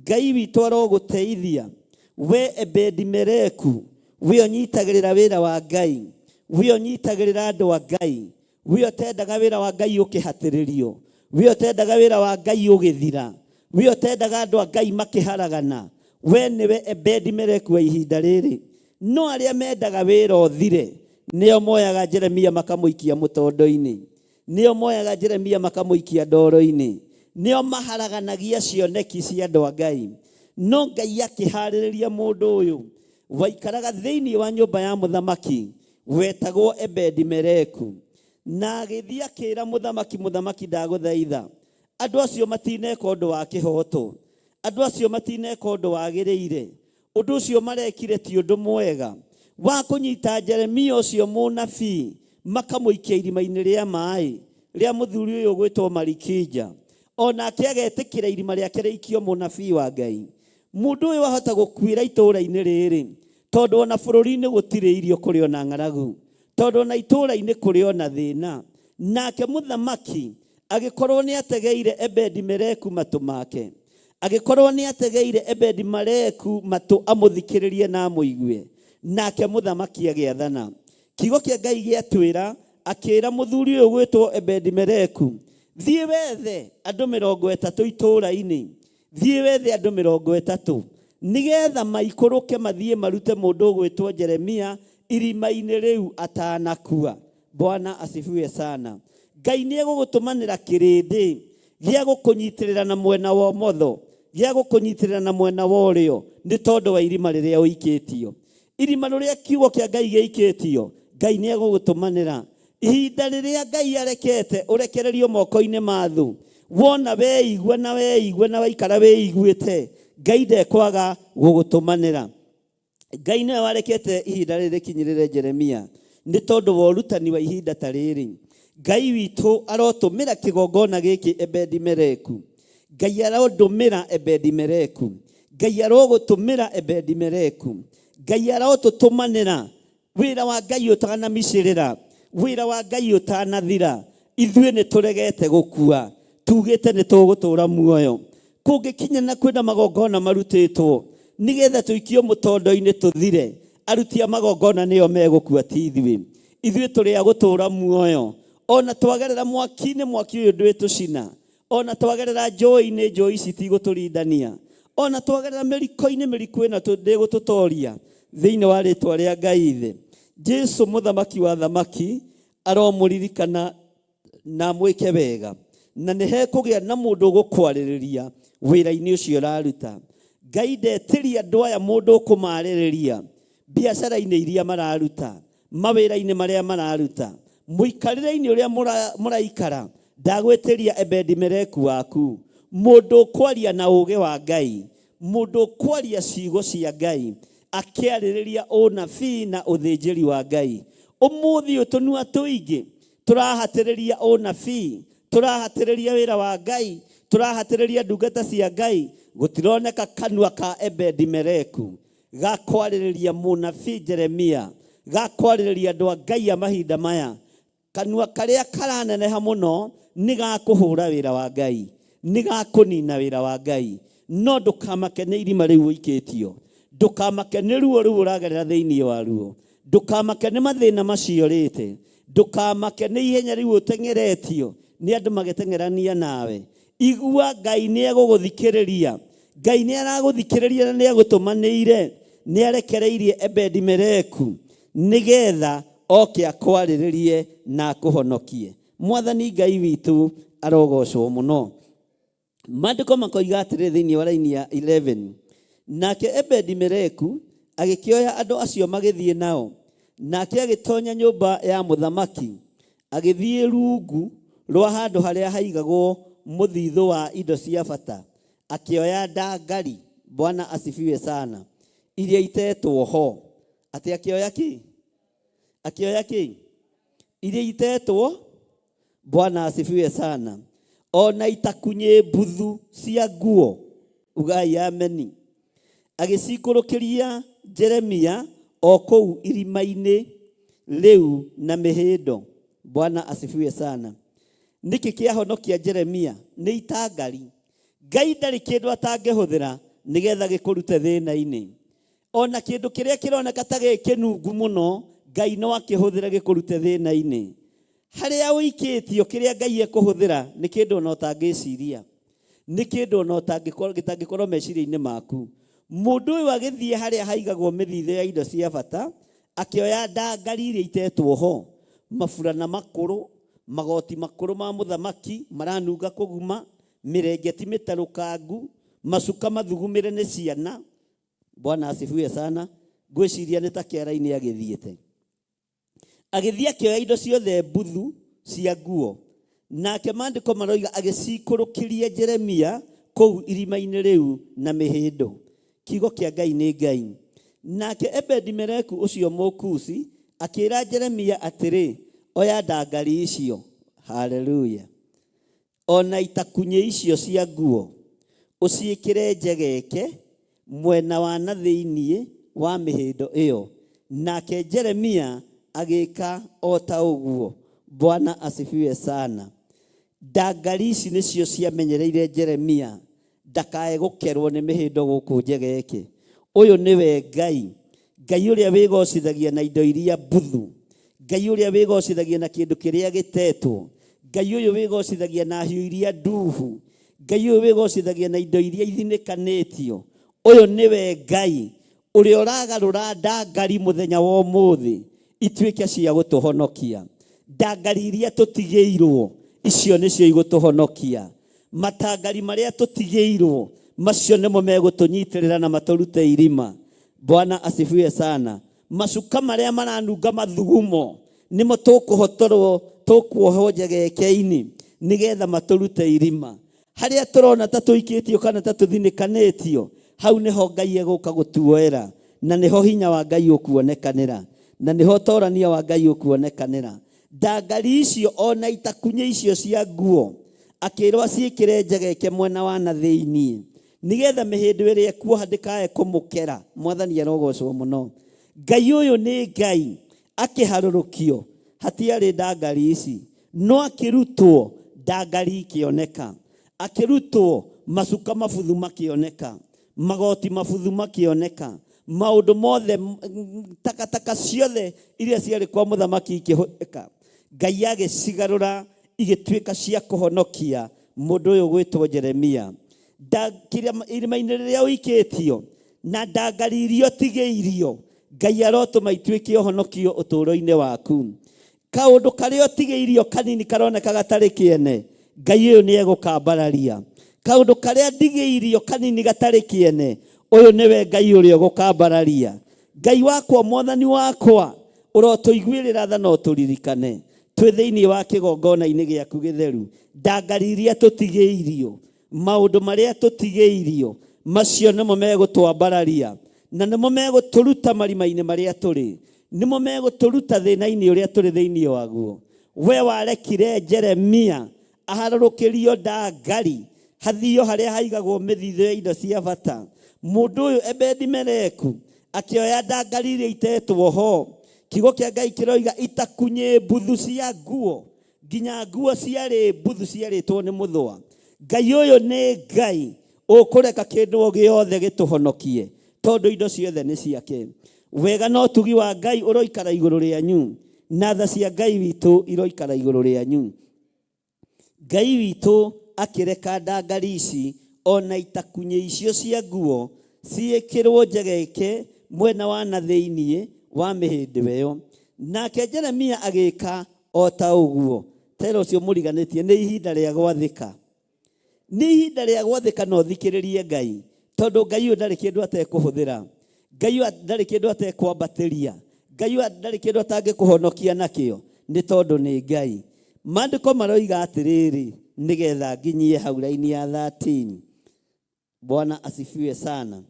S7: Ngai witũ arogũteithia. We Ebedi-Meleku, we ũnyitagĩrĩra wĩra wa Ngai, we ũnyitagĩrĩra andũ a Ngai, we ũtendaga wĩra wa Ngai ũkĩhatĩrĩrio, we ũtendaga wĩra wa Ngai ũgĩthira, we ũtendaga andũ a Ngai makĩharagana, we nĩwe Ebedi-Meleku wa ihinda rĩrĩ. No arĩa mendaga wĩra ũthire, Nĩo moyaga Jeremia makamũikia mũtondo-inĩ, nĩo moyaga Jeremia makamũikia ndoro-inĩ, nĩo maharaganagia cioneki cia andũ a Ngai. No Ngai akĩharĩrĩria mũndũ ũyũ waikaraga thĩinĩ wa nyũmba ya mũthamaki wetagwo Ebedi-Meleku, na agĩthiĩ akĩra mũthamaki, mũthamaki ndagũthaitha, andũ acio matineka ũndũ wa kĩhooto, andũ acio matineka ũndũ wagĩrĩire, ũndũ ũcio marekire ti ũndũ mwega wa kũnyita Jeremia ũcio mũnabii makamũikia irima-inĩ rĩa maĩ rĩa mũthuri ũyũ ũgwĩtwo Malikija, o nake agetĩkĩra irima rĩake rĩikio mũnabii wa Ngai. Mũndũ ũyũ ahota gũkuĩra itũũra-inĩ rĩrĩ, tondũ ona bũrũri-inĩ gũtirĩ irio, kũrĩ ona ng'aragu, tondũ ona itũũra-inĩ kũrĩ ona thĩna. Nake mũthamaki agĩkorwo nĩ ategeire Ebedi-Meleku matũ make, agĩkorwo nĩ ategeire Ebedi-Meleku matũ amũthikĩrĩrie na amũigue. Nake mũthamaki agĩathana. Kiugo kĩa Ngai gĩatwĩra, akĩra mũthuri ũyũ gwĩtwo Ebedi-Meleku, thiĩ wethe andũ 30 itũũra-inĩ, thiĩ wethe andũ 30 nĩgetha maikũrũke mathiĩ marute mũndũ ũgwĩtwo Jeremia irima-inĩ rĩu atanakua. Bwana asifiwe sana. Ngai nĩ egũgũtũmanĩra kĩrĩndĩ gĩa gũkũnyitĩrĩra na mwena wa ũmotho, gĩa gũkũnyitĩrĩra na mwena wa ũrĩo, nĩ tondũ wa irima rĩrĩa ũikĩtio. Irima rĩrĩa kiugo kĩa Ngai gĩikĩtio, Ngai nĩ egũgũtũmanĩra. Ihinda rĩrĩa Ngai arekete ũrekererio moko-inĩ ma thũ, wona weigua na weigua na waikara wĩiguĩte, Ngai ndekwaga gũgũtũmanĩra. Ngai nĩwe warekete ihinda rĩrĩ rĩkinyĩrĩre Jeremia nĩ tondũ wa ũrutani wa ihinda ta rĩrĩ. Ngai witũ arotũmĩra kĩgongona gĩkĩ Ebedi-Meleku. Ngai arondũmĩra Ebedi-Meleku. Ngai arogũtũmĩra Ebedi-Meleku. Ngai arotũtũmanĩra. Wĩra wa Ngai ũtanamicĩrĩra, wĩra wa Ngai ũtanathira, ithuĩ nĩ tũregete gũkua, tugĩte nĩ tũgũtũra muoyo. Kũngĩkinya na kwĩna magongona marutĩtwo nĩgetha tũikio mũtondo-inĩ tũthire, aruti a magongona nĩo megũkua, ti ithuĩ. Ithuĩ tũrĩ a gũtũra muoyo. Ona twagerera mwaki-inĩ, mwaki ũyũ ndwĩtũcina. Ona twagerera njũĩ-inĩ, njũĩ ici tigũtũrindania. Ona twagerera mĩriko-inĩ, mĩriko ĩno ndĩgũtũtoria. Thĩinĩ wa rĩtwa rĩa Ngai Ithe, Jesu mũthamaki wa thamaki aromũririkana na amwĩke wega, na nĩ hekũgĩa na mũndũ ũgũkwarĩrĩria wĩra-inĩ ũcio ũraruta. Ngai ndetĩria andũ aya mũndũ ũkũmarĩrĩria biacara-inĩ iria mararuta, mawĩra-inĩ marĩa mararuta, mũikarĩre-inĩ ũrĩa mũraikara. Ndagwĩtĩria Ebedi-Meleku waku, mũndũ ũkwaria na ũũgĩ wa Ngai, mũndũ ũkwaria ciugo cia Ngai, akĩarĩrĩria ũnabii na ũthĩnjĩri wa Ngai. Ũmũthĩ ũyũ tũnua tũingĩ tũrahatĩrĩria ũnabii, tũrahatĩrĩria wĩra wa Ngai, tũrahatĩrĩria ndungata cia Ngai, gũtironeka kanua ka Ebedi-Meleku gakwarĩrĩria mũnabii Jeremia, gakwarĩrĩria andũ a Ngai a mahinda maya. Kanua karĩa karaneneha mũno nĩ gakũhũra wĩra wa Ngai, nĩ gakũnina wĩra wa Ngai. No ndũkamake nĩ irima rĩu ũikĩtio, ndũkamake nĩ ruo rũu ũragerera thĩinĩ wa ruo, ndũkamake nĩ mathĩna macio ũrĩte, ndũkamake nĩ ihenya rĩu ũteng'eretio nĩ andũ magĩteng'erania nawe. Igua, Ngai nĩ egũgũthikĩrĩria. Ngai nĩ aragũthikĩrĩria na nĩ agũtũmanĩire, nĩ arekereirie Ebedi-Meleku nĩgetha oke akwarĩrĩrie na akũhonokie. Mwathani Ngai witũ arogocwo mũno. Maandĩko makoiga atĩrĩ thĩinĩ wa raini ya 11, nake Ebedi-Meleku agĩkĩoya andũ acio magĩthiĩ nao, nake agĩtonya nyũmba ya mũthamaki, agĩthiĩ rungu rwa handũ harĩa haigagwo mũthithũ wa indo cia bata, akĩoya ndangari, Bwana asifiwe sana, iria itetwo ho. Atĩ akĩoya kĩ? Akĩoya kĩ? Iria itetwo, Bwana asifiwe sana, ona itakunyĩ mbuthu cia nguo, ugai ameni. Agĩcikũrũkĩria Jeremia o kũu irima-inĩ rĩu na mĩhĩndo. Bwana asifiwe sana. Nĩkĩ kĩahonokia Jeremia? Nĩ itangari. Ngai ndarĩ kĩndũ atangĩhũthĩra nĩgetha gĩkũrute thĩna-inĩ. Ona kĩndũ kĩrĩa kĩroneka ta gĩ kĩnungu mũno, Ngai no akĩhũthĩre gĩkũrute thĩna-inĩ. Harĩa ũikĩtio, kĩrĩa Ngai ekũhũthĩra nĩ kĩndũ ona ũtangĩciria, nĩ kĩndũ ona gĩtangĩkorwo meciria-inĩ maku. Mũndũ ũyũ agĩthiĩ harĩa haigagwo mĩthithũ ya indo cia bata, Akĩoya ndangari iria itetwo ho, maburana makũrũ, magoti makũrũ ma mũthamaki maranunga kũguma, mĩrengeti mĩtarũkangu, macuka mathugumĩre nĩ ciana. Bwana asifiwe sana. Ngwĩciria nĩ ta kĩara-inĩ agĩthiĩte. Agĩthiĩ akĩoya indo ciothe mbuthu cia nguo. Nake maandĩko maroiga agĩcikũrũkĩria Jeremia kũu irima-inĩ rĩu na mĩhĩndo. Kiugo kĩa Ngai nĩ Ngai. Nake Ebedi-Meleku ũcio Mũkusi akĩĩra Jeremia atĩrĩ, Oya ndangari icio. Haleluya! O na itakunyĩ icio cia nguo, ũciĩkĩre njegeke mwena wa na thĩinĩ wa mĩhĩndo ĩyo. Nake Jeremia agĩĩka o ta ũguo. Bwana asifiwe sana. Ndangari ici nĩcio ciamenyereire Jeremia ndakae gũkerwo nĩ mĩhĩndo gũkũ njegeke. Ũyũ nĩwe Ngai, Ngai ũrĩa wĩgocithagia na indo iria mbuthu, Ngai ũrĩa wĩgocithagia na kĩndũ kĩrĩa gĩtetwo, Ngai ũyũ wĩgocithagia na hiũ iria nduhu, Ngai ũyũ wĩgocithagia na indo iria ithinĩkanĩtio. Ũyũ nĩwe Ngai ũrĩa ũragarũra ndangari mũthenya wa ũmũthĩ ituĩke cia gũtũhonokia. Ndangari iria tũtigĩirwo, icio nĩcio igũtũhonokia. Matangari marĩa tũtigĩirwo, macio nĩmo megũtũnyitĩrĩra na matũrute irima. Bwana asifiwe sana. Macuka marĩa maranunga mathugumo nĩmo tũkũhotorwo, tũkuohwo njegeke-inĩ nĩgetha matũrute irima. Harĩa tũrona ta tũikĩtio kana ta tũthinĩkanĩtio, hau nĩho Ngai egũka gũtuoera, na nĩho hinya wa Ngai ũkuonekanĩra, na nĩho ũtorania wa Ngai ũkuonekanĩra. Ndangari icio o na itakunyĩ icio cia nguo akĩrwo aciĩkĩre njegeke mwena wa na thĩinĩ, nĩgetha mĩhĩndo ĩrĩa ĩkuoha ndĩkae kũmũkera. Mwathani arogocwo mũno. Ngai ũyũ nĩ Ngai akĩharũrũkio, hatiarĩ ndangari ici, no akĩrutwo ndangari ikĩoneka, akĩrutwo macuka mabuthu makĩoneka, magoti mabuthu makĩoneka, maũndũ mothe, takataka ciothe iria ciarĩ kwa mũthamaki ikĩhũthĩka. Ngai agĩcigarũra igĩtuĩka cia kũhonokia mũndũ ũyũ gwĩtwo Jeremia. Irima-inĩ rĩrĩa ũikĩtio na ndangari iria ũtigĩirio, Ngai arotũma ituĩke ũhonokio ũtũũro-inĩ waku. Kaũndũ karĩa ũtigĩirio kanini karoneka gatarĩ kĩene, Ngai ũyũ nĩ egũkambararia. Kaũndũ karĩa ndigĩirio kanini gatarĩ kĩene, ũyũ nĩwe Ngai ũrĩa ũgũkambararia. Ngai wakwa, Mwathani wakwa, ũrotũiguĩrĩra tha na ũtũririkane twĩ thĩinĩ wa kĩgongona-inĩ gĩaku gĩtheru. Ndangari iria tũtigĩirio, maũndũ marĩa tũtigĩirio, macio nĩmo megũtwambararia na nĩmo megũtũruta marima-inĩ marĩa tũrĩ, nĩmo megũtũruta thĩna-inĩ ũrĩa tũrĩ thĩinĩ waguo. We warekire Jeremia aharũrũkĩrio ndangari, hathio harĩa haigagwo mĩthithũ ya indo cia bata. Mũndũ ũyũ Ebedi-Meleku akĩoya ndangari iria itetwo ho. Kiugo kĩa Ngai kĩroiga itakunyĩ mbuthu cia nguo, nginya nguo ciarĩ mbuthu ciarĩtwo nĩ mũthũa. Ngai ũyũ nĩ Ngai ũkũreka kĩndũ o gĩothe gĩtũhonokie, tondũ indo ciothe nĩ ciake. Wega na ũtugi wa Ngai ũroikara igũrũ rĩanyu, na tha cia Ngai witũ iroikara igũrũ rĩanyu. Ngai witũ akĩreka ndangari ici o na itakunyĩ icio cia nguo ciĩkĩrwo njegeke mwena wa na thĩinĩ wa mĩhĩndĩ ĩyo. Nake Jeremia agĩĩka o ta ũguo. Tera ũcio mũriganĩtie, nĩ ihinda rĩa gwathĩka. Nĩ ihinda rĩa gwathĩka na ũthikĩrĩrie Ngai, tondũ Ngai ũyũ ndarĩ kĩndũ atekũhũthĩra. Ngai ũyũ ndarĩ kĩndũ atekwambatĩria. Ngai ũyũ ndarĩ kĩndũ atangĩkũhonokia nakĩo, nĩ tondũ nĩ Ngai. Maandĩko maroiga atĩrĩrĩ, nĩgetha nginyie hau raini ya 13. Bwana asifiwe sana.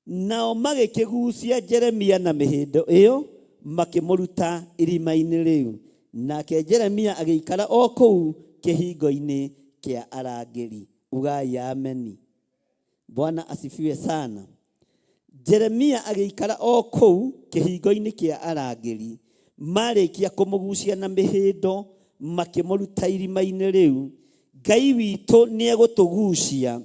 S7: Nao magĩkĩgucia Jeremia na mĩhĩndo ĩyo, makĩmũruta irima-inĩ rĩu. Nake Jeremia agĩikara o kũu kĩhingo-inĩ kĩa arangĩri. Ugai ameni. Bwana asifiwe sana. Jeremia agĩikara o kũu kĩhingo-inĩ kĩa arangĩri. Marĩkia kũmũgucia na mĩhĩndo, makĩmũruta irima-inĩ rĩu. Ngai witũ nĩ egũtũgucia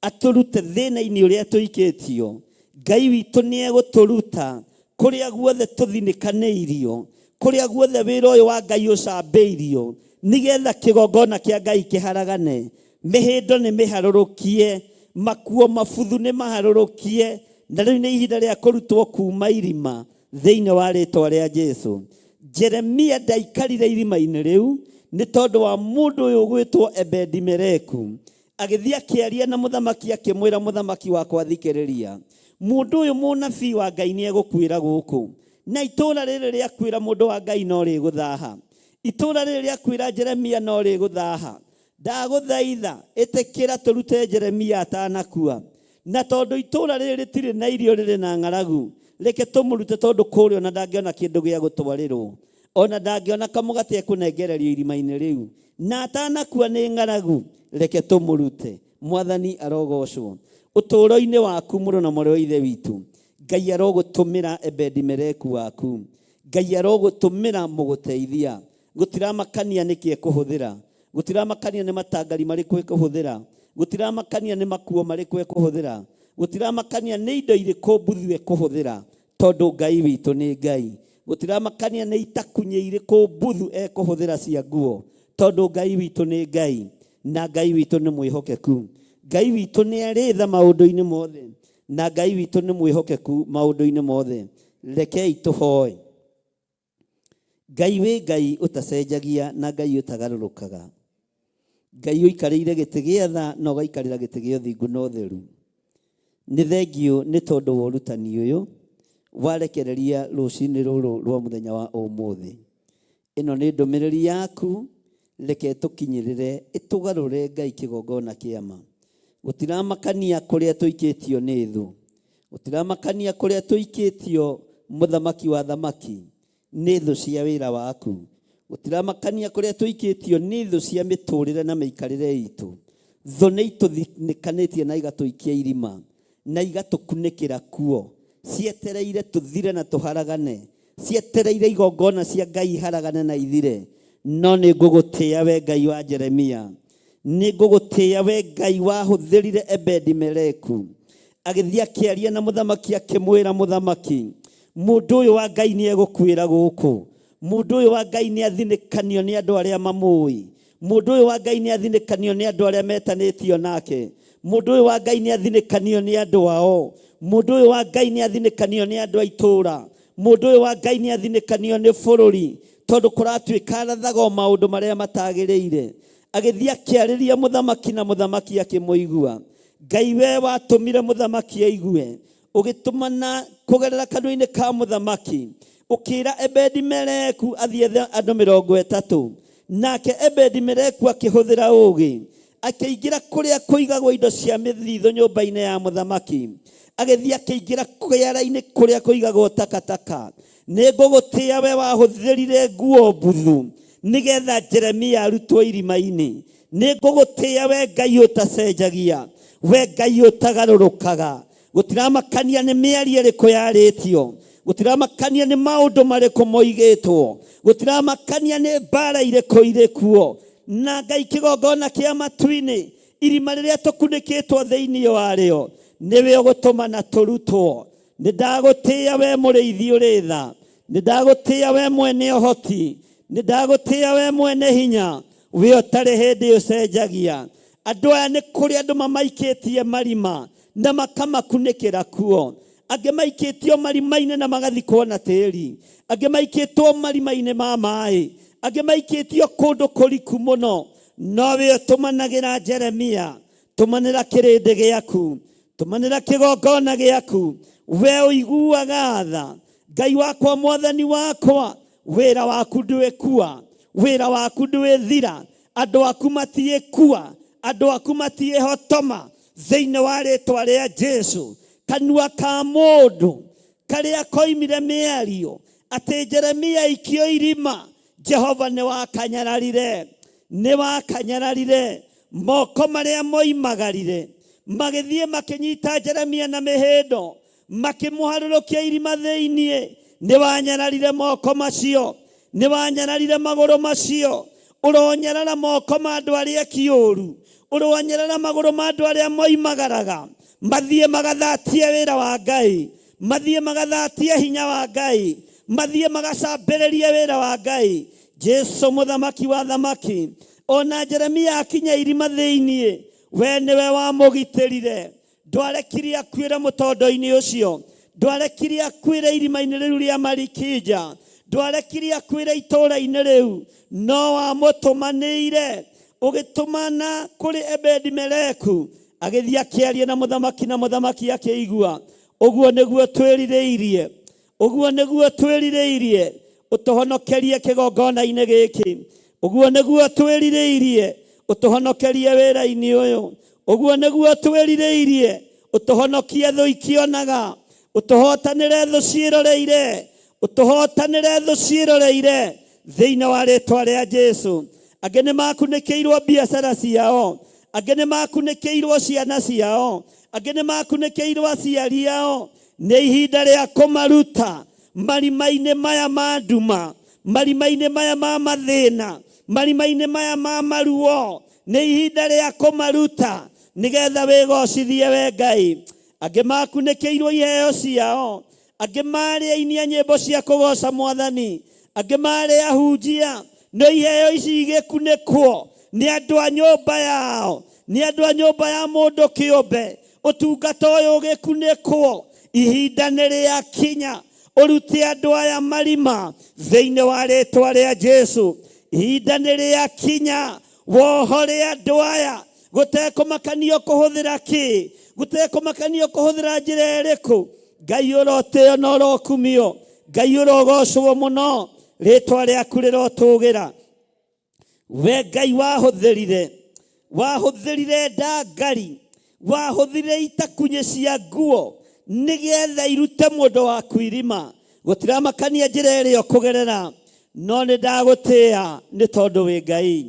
S7: atũrute thĩna-inĩ ũrĩa tũikĩtio. Ngai witũ nĩ egũtũruta kũrĩa guothe tũthinĩkanĩirio, kũrĩa guothe wĩra ũyũ wa Ngai ũcambĩirio, nĩgetha kĩgongona kĩa Ngai kĩharagane. Mĩhĩndo nĩ mĩharũrũkie, makuo mabuthu nĩ maharũrũkie, na rĩu nĩ ihinda rĩa kũrutwo kuma irima. Thĩinĩ wa rĩtwa rĩa Jesu. Jeremia ndaikarire irima-inĩ rĩu nĩ tondũ wa mũndũ ũyũ ũgwĩtwo Ebedi-Meleku. Agĩthiĩ akĩaria na mũthamaki akĩmwĩra, mũthamaki wakwa thikĩrĩria. Mũndũ ũyũ mũnabii wa Ngai nĩ egũkuĩra gũkũ. Na itũũra rĩrĩ rĩakuĩra mũndũ wa Ngai no rĩgũthaha. Itũũra rĩrĩ rĩakuĩra Jeremia no rĩgũthaha. Ndagũthaitha, ĩtĩkĩra tũrute Jeremia atanakua. Na tondũ itũũra rĩrĩ rĩtirĩ na irio rĩrĩ na ng'aragu, reke tũmũrute tondũ kũrĩa ona ndangĩona kĩndũ gĩa gũtwarĩrwo. Ona ndangĩona kamũgate ekũnengererio irima-inĩ rĩu. Na atanakua nĩ ng'aragu, reke tũmũrute. Mwathani arogocwo. Ũtũũro-inĩ waku mũrũ na mwarĩ wa Ithe witũ, Ngai arogũtũmĩra Ebedi-Meleku waku. Ngai arogũtũmĩra mũgũteithia. Gũtiramakania nĩkĩ ekũhũthĩra. Gũtiramakania nĩ matangari marĩkũ ekũhũthĩra. Gũtiramakania nĩ makuo marĩkũ ekũhũthĩra. Gũtiramakania nĩ indo irĩkũ mbuthu ekũhũthĩra. Tondũ Ngai witũ nĩ Ngai. Gũtiramakania nĩ itakunyĩ irĩkũ mbuthu ekũhũthĩra cia nguo. Tondũ Ngai witũ nĩ Ngai. Na Ngai witũ nĩ mwĩhokeku. Ngai witũ nĩ arĩ tha maũndũ-inĩ mothe. Na Ngai witũ nĩ mwĩhokeku maũndũ-inĩ mothe. Rekei tũhoe. Ngai wĩ Ngai ũtacenjagia na Ngai ũtagarũrũkaga. Ngai ũikarĩire gĩtĩ gĩa tha na ũgaikarĩra gĩtĩ gĩa ũthingu na ũtheru. Nĩ thengiũ nĩ tondũ wa ũrutani ũyũ warekereria rũcinĩ rũrũ rwa mũthenya wa ũmũthĩ. Ĩno nĩ ndũmĩrĩri yaku, reke ĩtũkinyĩrĩre, ĩtũgarũre Ngai kĩgongona kĩa ma. Gũtiramakania kũrĩa tũikĩtio nĩ thũ. Gũtiramakania kũrĩa tũikĩtio mũthamaki wa thamaki nĩ thũ cia wĩra waku. Gũtiramakania kũrĩa tũikĩtio nĩ thũ cia mĩtũrĩre na mĩikarĩre itũ. Thũ nĩ itũthinĩkanĩtie na igatũikia irima na igatũkunĩkĩra kuo. Cietereire tũthire na tũharagane. Cietereire igongona cia Ngai iharagane na ithire. No nĩ ngũgũtĩĩa we Ngai wa Jeremia. Nĩ ngũgũtĩĩa we Ngai wahũthĩrire Ebedi-Meleku. Agĩthiĩ akĩaria na mũthamaki akĩmwĩra, mũthamaki, mũndũ ũyũ wa Ngai nĩ egũkuĩra gũkũ. Mũndũ ũyũ wa Ngai nĩ athinĩkanio nĩ andũ arĩa mamũĩ. Mũndũ ũyũ wa Ngai nĩ athinĩkanio nĩ andũ arĩa metanĩtio nake. Mũndũ ũyũ wa Ngai nĩ athinĩkanio nĩ andũ ao. Mũndũ ũyũ wa Ngai nĩ athinĩkanio nĩ andũ a itũũra. Mũndũ ũyũ wa Ngai nĩ athinĩkanio nĩ bũrũri, tondũ kũratuĩka arathaga o maũndũ marĩa matagĩrĩire. Agĩthiĩ akĩarĩria mũthamaki na mũthamaki akĩmũigua. Ngai we watũmire mũthamaki aigue, ũgĩtũmana kũgerera kanua-inĩ ka mũthamaki, ũkĩra Ebedi-Meleku athiĩ ethe andũ 30. Nake Ebedi-Meleku akĩhũthĩra ũũgĩ, akĩingĩra kũrĩa kũigagwo indo cia mĩthithũ nyũmba-inĩ ya mũthamaki. Agĩthiĩ akĩingĩra kĩara-inĩ kũrĩa kũigagwo takataka. Nĩ ngũgũtĩĩa we wahũthĩrire nguo mbuthu nĩgetha Jeremia arutwo irima-inĩ. Nĩ ngũgũtĩĩa we Ngai ũtacenjagia, we Ngai ũtagarũrũkaga. Gũtiramakania nĩ mĩario ĩrĩkũ yarĩtio, gũtiramakania nĩ maũndũ marĩkũ moigĩtwo, gũtiramakania nĩ mbara irĩkũ irĩ kuo. Na Ngai kĩgongona kĩa matu-inĩ, irima rĩrĩa tũkunĩkĩtwo thĩinĩ warĩo, nĩwe ũgũtũma na tũrutwo. Nĩ ndagũtĩĩa we mũrĩithi ũrĩ tha, nĩ ndagũtĩĩa we mwene ũhoti, nĩ ndagũtĩĩa we mwene hinya, we ũtarĩ hĩndĩ ũcenjagia. Andũ aya nĩ kũrĩ andũ mamaikĩtie marima na makamakunĩkĩra kuo. Angĩ maikĩtio marima-inĩ na magathikwo na tĩri. Angĩ maikĩtwo marima-inĩ ma maĩ. Angĩ maikĩtio kũndũ kũriku mũno. No we ũtũmanagĩra Jeremia, tũmanĩra kĩrĩndĩ gĩaku, tũmanĩra kĩgongona gĩaku. We ũiguaga tha. Ngai wakwa, mwathani wakwa, wĩra waku ndwĩkua, wĩra waku ndwĩthira, andũ aku matiĩkua, andũ aku matiĩhotoma. Thĩinĩ wa rĩtwa rĩa Jesu, kanua ka mũndũ karĩa koimire mĩario atĩ Jeremia aikio irima, Jehova nĩ wakanyararire, nĩ wakanyararire. Moko marĩa moimagarire magĩthiĩ makĩnyita Jeremia na mĩhĩndo, makĩmũharũrũkia irima thĩinĩ. Nĩ wanyararire moko macio, nĩ wanyararire magũrũ macio. Ũronyarara moko ma andũ arĩa eki ũũru, ũronyarara magũrũ ma andũ arĩa moimagaraga mathiĩ magathatie wĩra wa Ngai, mathiĩ magathatie hinya wa Ngai, mathiĩ magacambĩrĩrie wĩra wa Ngai. Jesu mũthamaki wa thamaki, ona Jeremia akinya irima thĩinĩ, we nĩwe wamũgitĩrire. Ndwarekirie akuĩre mũtondo-inĩ ũcio, Ndwarekire akuĩre irima-inĩ rĩu rĩa Malikija, ndwarekire akuĩre itũũra-inĩ rĩu, no wamũtũmanĩire ũgĩtũmana kũrĩ Ebedi-Meleku, agĩthiĩ akĩaria na mũthamaki, na mũthamaki akĩigua. Ũguo nĩguo twĩrirĩirie, ũguo nĩguo twĩrirĩirie, ũtũhonokerie kĩgongona-inĩ gĩkĩ. Ũguo nĩguo twĩrirĩirie, ũtũhonokerie wĩra-inĩ ũyũ. Ũguo nĩguo twĩrirĩirie, ũtũhonokie thũ ikĩonaga, ũtũhotanĩre thũ ciĩroreire, ũtũhotanĩre thũ ciĩroreire thĩinĩ wa rĩtwa rĩa Jesu. Angĩ nĩ makunĩkĩirwo biacara ciao, angĩ nĩ makunĩkĩirwo ciana ciao, angĩ nĩ makunĩkĩirwo aciari ao. Nĩ ihinda rĩa kũmaruta marima-inĩ maya ma nduma, marima-inĩ maya ma mathĩna, marima-inĩ maya ma maruo. Nĩ ihinda rĩa kũmaruta nĩgetha wĩgocithie we Ngai. Angĩ makunĩkĩirwo iheo ciao, angĩ marĩ aini a nyĩmbo cia kũgoca Mwathani, angĩ marĩ ahunjia, no iheo ici igĩkunĩkwo nĩ andũ a nyũmba yao, nĩ andũ a nyũmba ya mũndũ kĩũmbe. Ũtungata ũyũ ũgĩkunĩkwo, ihinda nĩ rĩakinya ũrute andũ aya marima thĩinĩ wa rĩtwa rĩa Jesu. Ihinda nĩ rĩakinya wohore andũ aya, gũtekũmakanio kũhũthĩra kĩ, gũtekũmakanio kũhũthĩra njĩra ĩrĩkũ. Ngai ũrotĩo na ũrokumio, Ngai ũrogocwo mũno, rĩtwa rĩaku rĩrotũgĩra. We Ngai wahũthĩrire, wahũthĩrire ndangari, wahũthĩrire itakunyĩ cia nguo nĩgetha irute mũndũ waku irima. Gũtiramakania njĩra ĩrĩa ũkũgerera, no nĩ ndagũtĩĩa nĩ tondũ wĩ Ngai,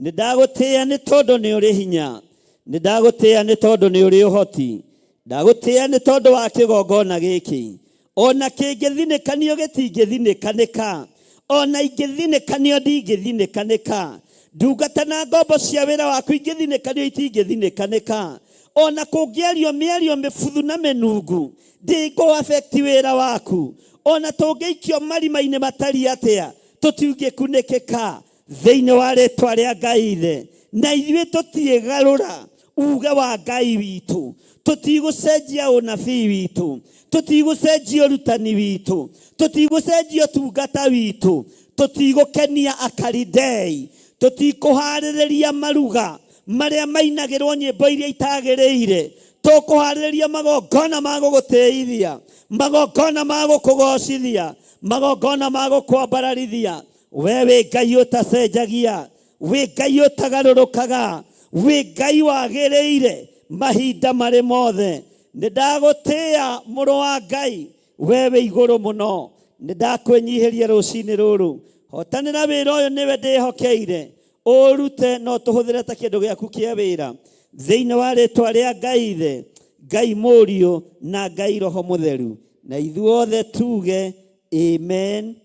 S7: nĩ ndagũtĩĩa nĩ tondũ nĩ ũrĩ hinya, nĩ ndagũtĩĩa nĩ tondũ nĩ ũrĩ ũhoti, ndagũtĩĩa nĩ tondũ wa kĩgongona gĩkĩ. Ona kĩngĩthinĩkanio gĩtingĩthinĩkanĩka, ona ingĩthinĩkanio ndingĩthinĩkanĩka. Ndungata na ngombo cia wĩra waku ingĩthinĩkanio itingĩthinĩkanĩka. Ona kũngĩario mĩario mĩbuthu na mĩnungu, ndĩngũ affect wĩra waku. Ona tũngĩikio marima-inĩ matariĩ atĩa, tũtingĩkunĩkĩka thĩinĩ wa rĩtwa rĩa Ngai Ithe. Na ithuĩ tũtiĩgarũra uge wa Ngai witũ, tũtigũcenjia ũnabii witũ, tũtigũcenjia ũrutani witũ, tũtigũcenjia ũtungata witũ, tũtigũkenia Akalidei, tũtikũharĩrĩria maruga marĩa mainagĩrwo nyĩmbo iria itagĩrĩire. Tũkũharĩrĩria magongona ma gũgũtĩithia, magongona ma gũkũgocithia, magongona ma gũkwambararithia. We wĩ Ngai ũtacenjagia, wĩ Ngai ũtagarũrũkaga, wĩ Ngai wagĩrĩire mahinda marĩ mothe. Nĩ ndagũtĩĩa mũrũ wa Ngai, we wĩ igũrũ mũno. Nĩ ndakwĩnyihĩria rũcinĩ rũrũ, hotanĩra wĩra ũyũ nĩwe ndĩhokeire, ũrute no tũhũthĩre ta kĩndũ gĩaku kĩa wĩra thĩinĩ wa rĩtwa rĩa Ngai Ithe, Ngai Mũriũ na Ngai Roho Mũtheru. Na ithuothe tuge amen.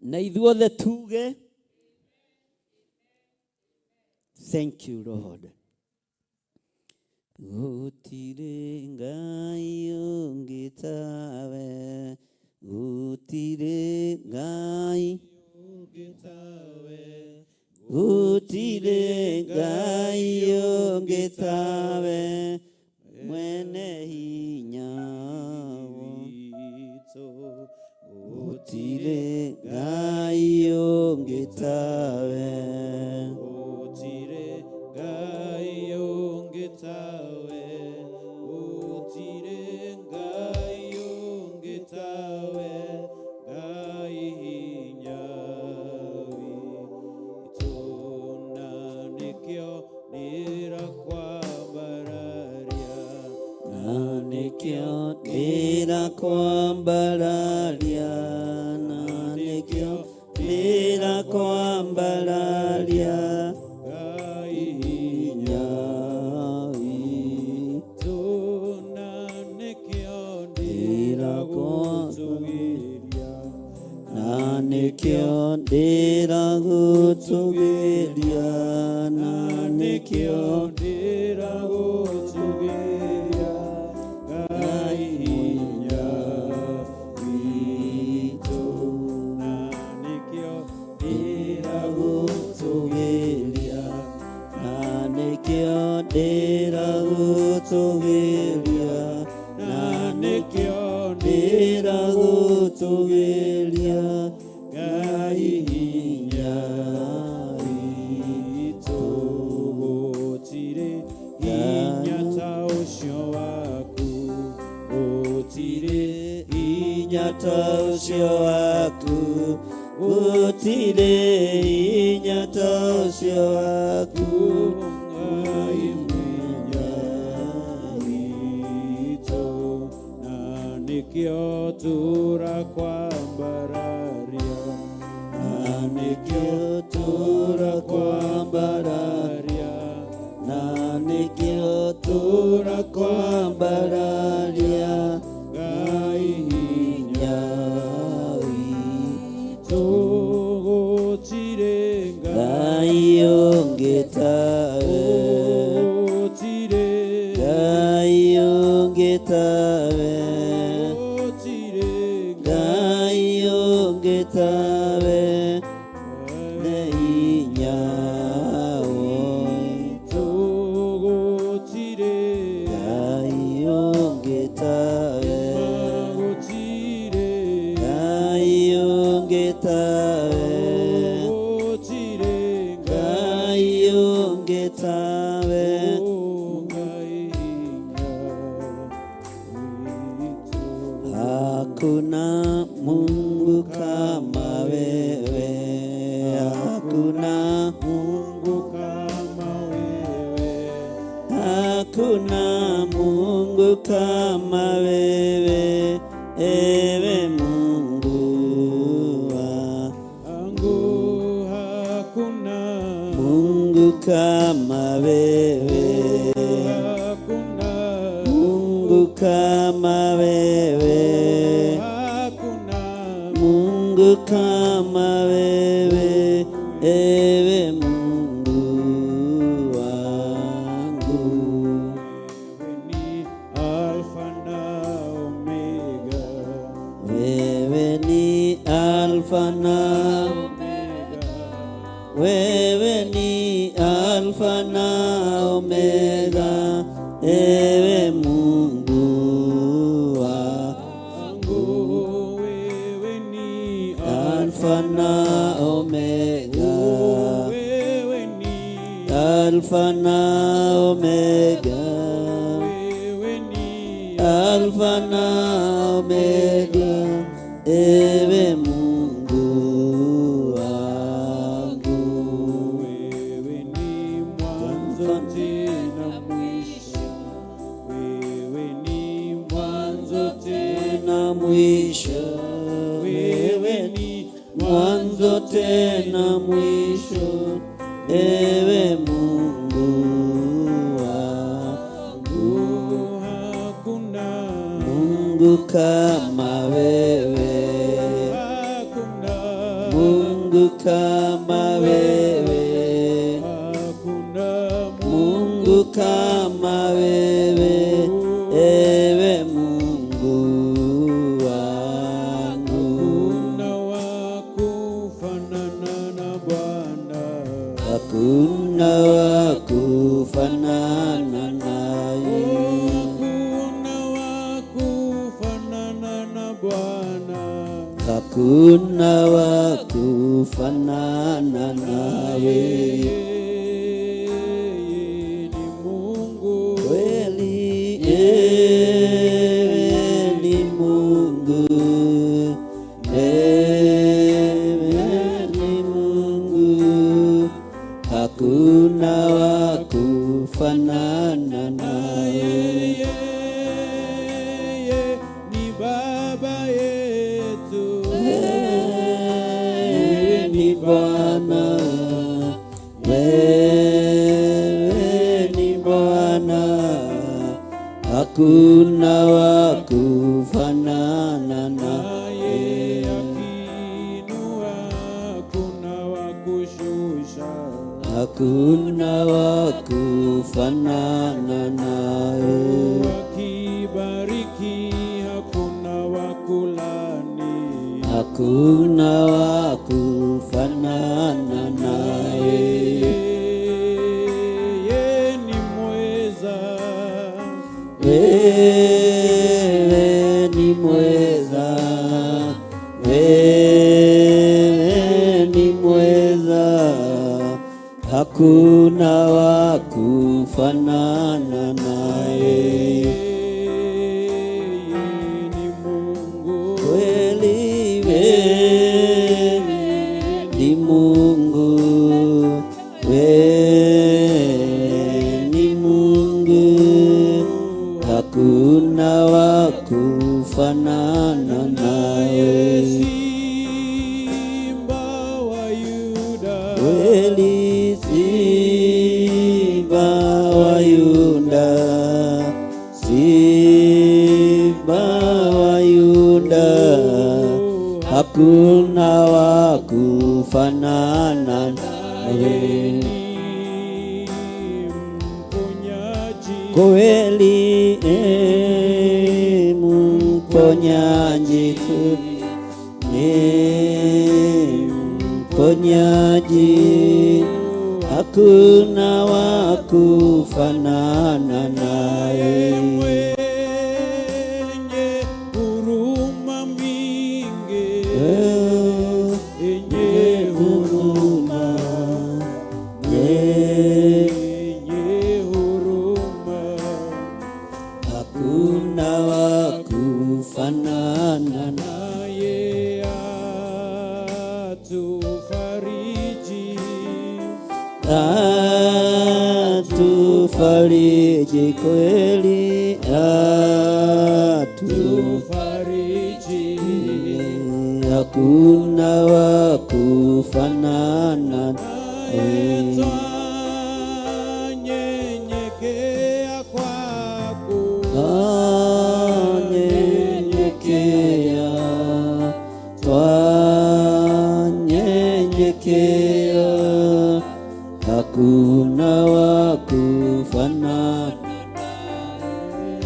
S7: Na ithuothe tuge thank you Lord. Gũtirĩ Ngai ũngĩ tawe, gũtirĩ Ngai ũngĩ tawe, gũtirĩ Ngai ũngĩ tawe, mwene hinya witũ. Gũtirĩ Ngai ũngĩ tawe, gũtirĩ Ngai ũngĩ tawe, gũtirĩ Ngai ũngĩ tawe, Ngai hinya witũ. Na nĩkĩo ndĩrakwambararia, na nĩkĩo ndĩrakwambararia, na nĩkĩo ndĩrakwambararia, Ngai hinya witũ. Na nĩkĩo ndĩragũtũgĩria, na nĩkĩo ndĩragũtũgĩria, na nĩkĩo ndĩragũtũgĩria, Ngai hinya witũ. Na nĩkĩo ndĩragũtũgĩria, na nĩkĩo ndĩragũtũgĩria, na Ngai hinya witũ, gũtirĩ hinya ta ũcio waku, gũtirĩ hinya ta ũcio waku, gũtirĩ hinya ta ũcio waku, Ngai hinya witũ, na nĩkĩo tũrakwambararia, na nĩkĩo tũrakwambararia, na nĩkĩo tũrakwambararia, Ngai hinya witũ, gũtirĩ Ngai ũngĩ tawe, gũtirĩ Ngai ũngĩ tawe, gũtirĩ Ngai ũngĩ tawe, nĩ hinya witũ, gũtirĩ Ngai ũngĩ tawe, gũtirĩ Ngai ũngĩ tawe, gũtirĩ Ngai ũngĩ tawe, Ngai hinya witũ. Hakuna Mungu kama wewe, hakuna Mungu kama wewe, hakuna Mungu kama wewe, ewe Mungu wangu, hakuna Mungu kama wewe, hakuna Mungu kama wewe, hakuna Mungu kama wewe, ewe Mungu wangu. Wewe ni Alfa na Omega, wewe ni Alfa na Omega, wewe ni Alfa na Omega, ewe Mungu wangu. Wewe ni Alfa na Omega, wewe ni Alfa na Omega, wewe ni Alfa na Omega, ewe Mungu wangu. Wewe ni mwanzo tena mwisho, wewe ni mwanzo tena mwisho, wewe ni mwanzo tena mwisho, ewe Mungu wangu. Hakuna Mungu kama wewe, hakuna Mungu kama wewe, hakuna Mungu kama wewe, ewe Mungu wangu. Hakuna wa kufanana na Bwana, hakuna wa kufanana naye, hakuna wa kufanana na Bwana, hakuna wa kufanana nawe. Yeye ni Mungu kweli, yeye ni Mungu, yeye ni Mungu, hakuna wa kufanana naye. Yeye ni Baba yetu, yeye ni Bwana, wewe ni Bwana, hakuna wa kufanana naye. Akiinua hakuna wa kushusha, hakuna wa kufanana naye. Akibariki hakuna wa kulani, hakuna wa kufanana naye. Yeye ni mweza, wewe ni mweza, wewe ni mweza, hakuna wa kufanana naye. Kweli wewe ni Mungu, wewe ni Mungu, hakuna wa kufanana naye. Kweli Simba wa Yuda, Simba wa Yuda, hakuna wa kufanana nawe. Kweli mponyaji tu ni mponyaji, hakuna wa kufanana naye.
S10: Huruma mingi,
S7: Enye huruma,
S10: enye huruma,
S7: hakuna wa kufanana
S10: naye atufariji,
S7: atufariji kweli,
S10: atufariji,
S7: hakuna wa kufanana
S10: naye twanyenyekea kwako,
S7: Twanyenyekea, twanyenyekea, hakuna wa kufanana,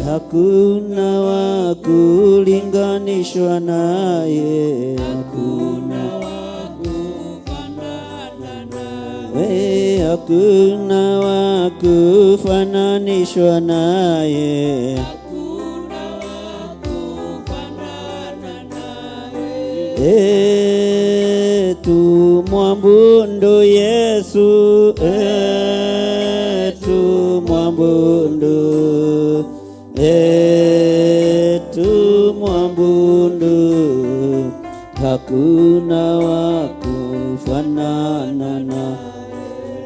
S7: hakuna wa kulinganishwa naye, hakuna we, hakuna wa kufananishwa naye. E, tumwabudu Yesu, e, tumwabudu, e, tumwabudu, hakuna wa kufanana na,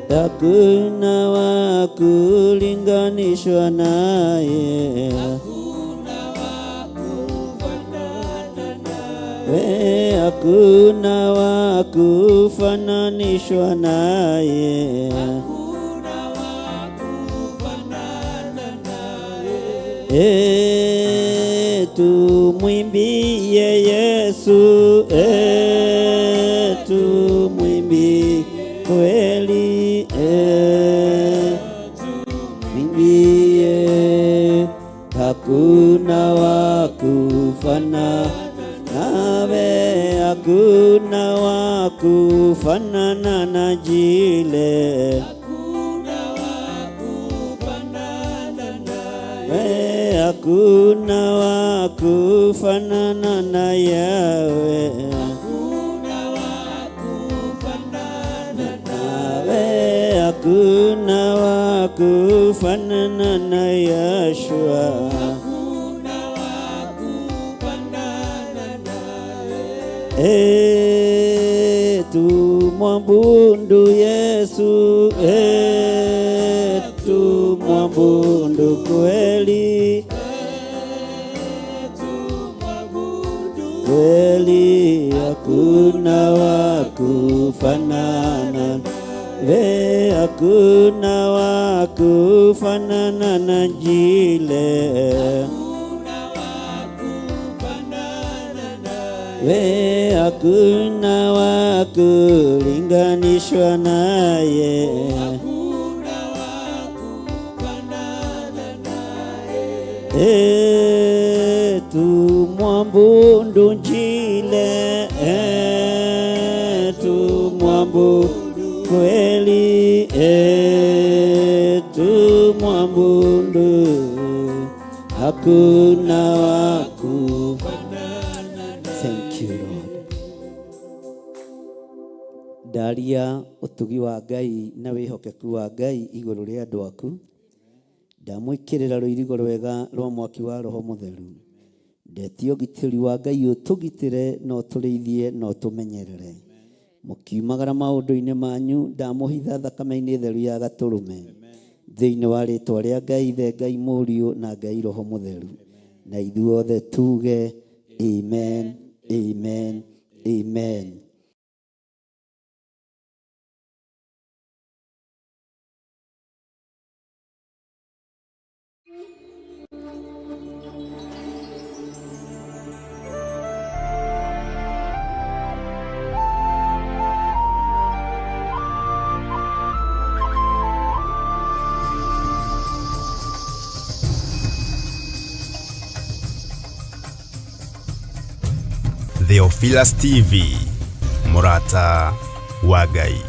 S7: hakuna wa kulinganishwa naye. We, hakuna wa kufananishwa naye. E, tumwimbie Yesu, e, tumwimbie kweli, e, tumwimbie, hakuna wa kufanana nawe, hakuna wa kufanana na jile. We, hakuna wa kufanana na Yawe. Nawe, hakuna wa kufanana na Yeshua. E, tumwabudu Yesu, e, tumwabudu kweli, kweli, hakuna wa kufanana, we, hakuna wa kufanana na jile. We, hakuna wa kulinganishwa naye. E, tumwabudu njile, e, tumwabudu kweli, e, tumwabudu, hakuna wa kufanana. Thank you, Lord. Ndaria ũtugi wa Ngai na wĩhokeku wa Ngai igũrũ rĩa andũ aku. Ndamwĩkĩrĩra rũirigo rwega rwa mwaki wa Roho Mũtheru. Ndetia ũgitĩri wa Ngai ũtũgitĩre na ũtũrĩithie na ũtũmenyerere. Mũkiumagara maũndũ-inĩ manyu, ndamũhitha thakame-inĩ theru ya Gatũrũme. Thĩinĩ wa rĩtwa rĩa Ngai Ithe, Ngai Mũriũ na Ngai Roho Mũtheru. Na ithuothe tuge amen, amen, amen.
S1: Theophilus TV, mũrata wa Ngai.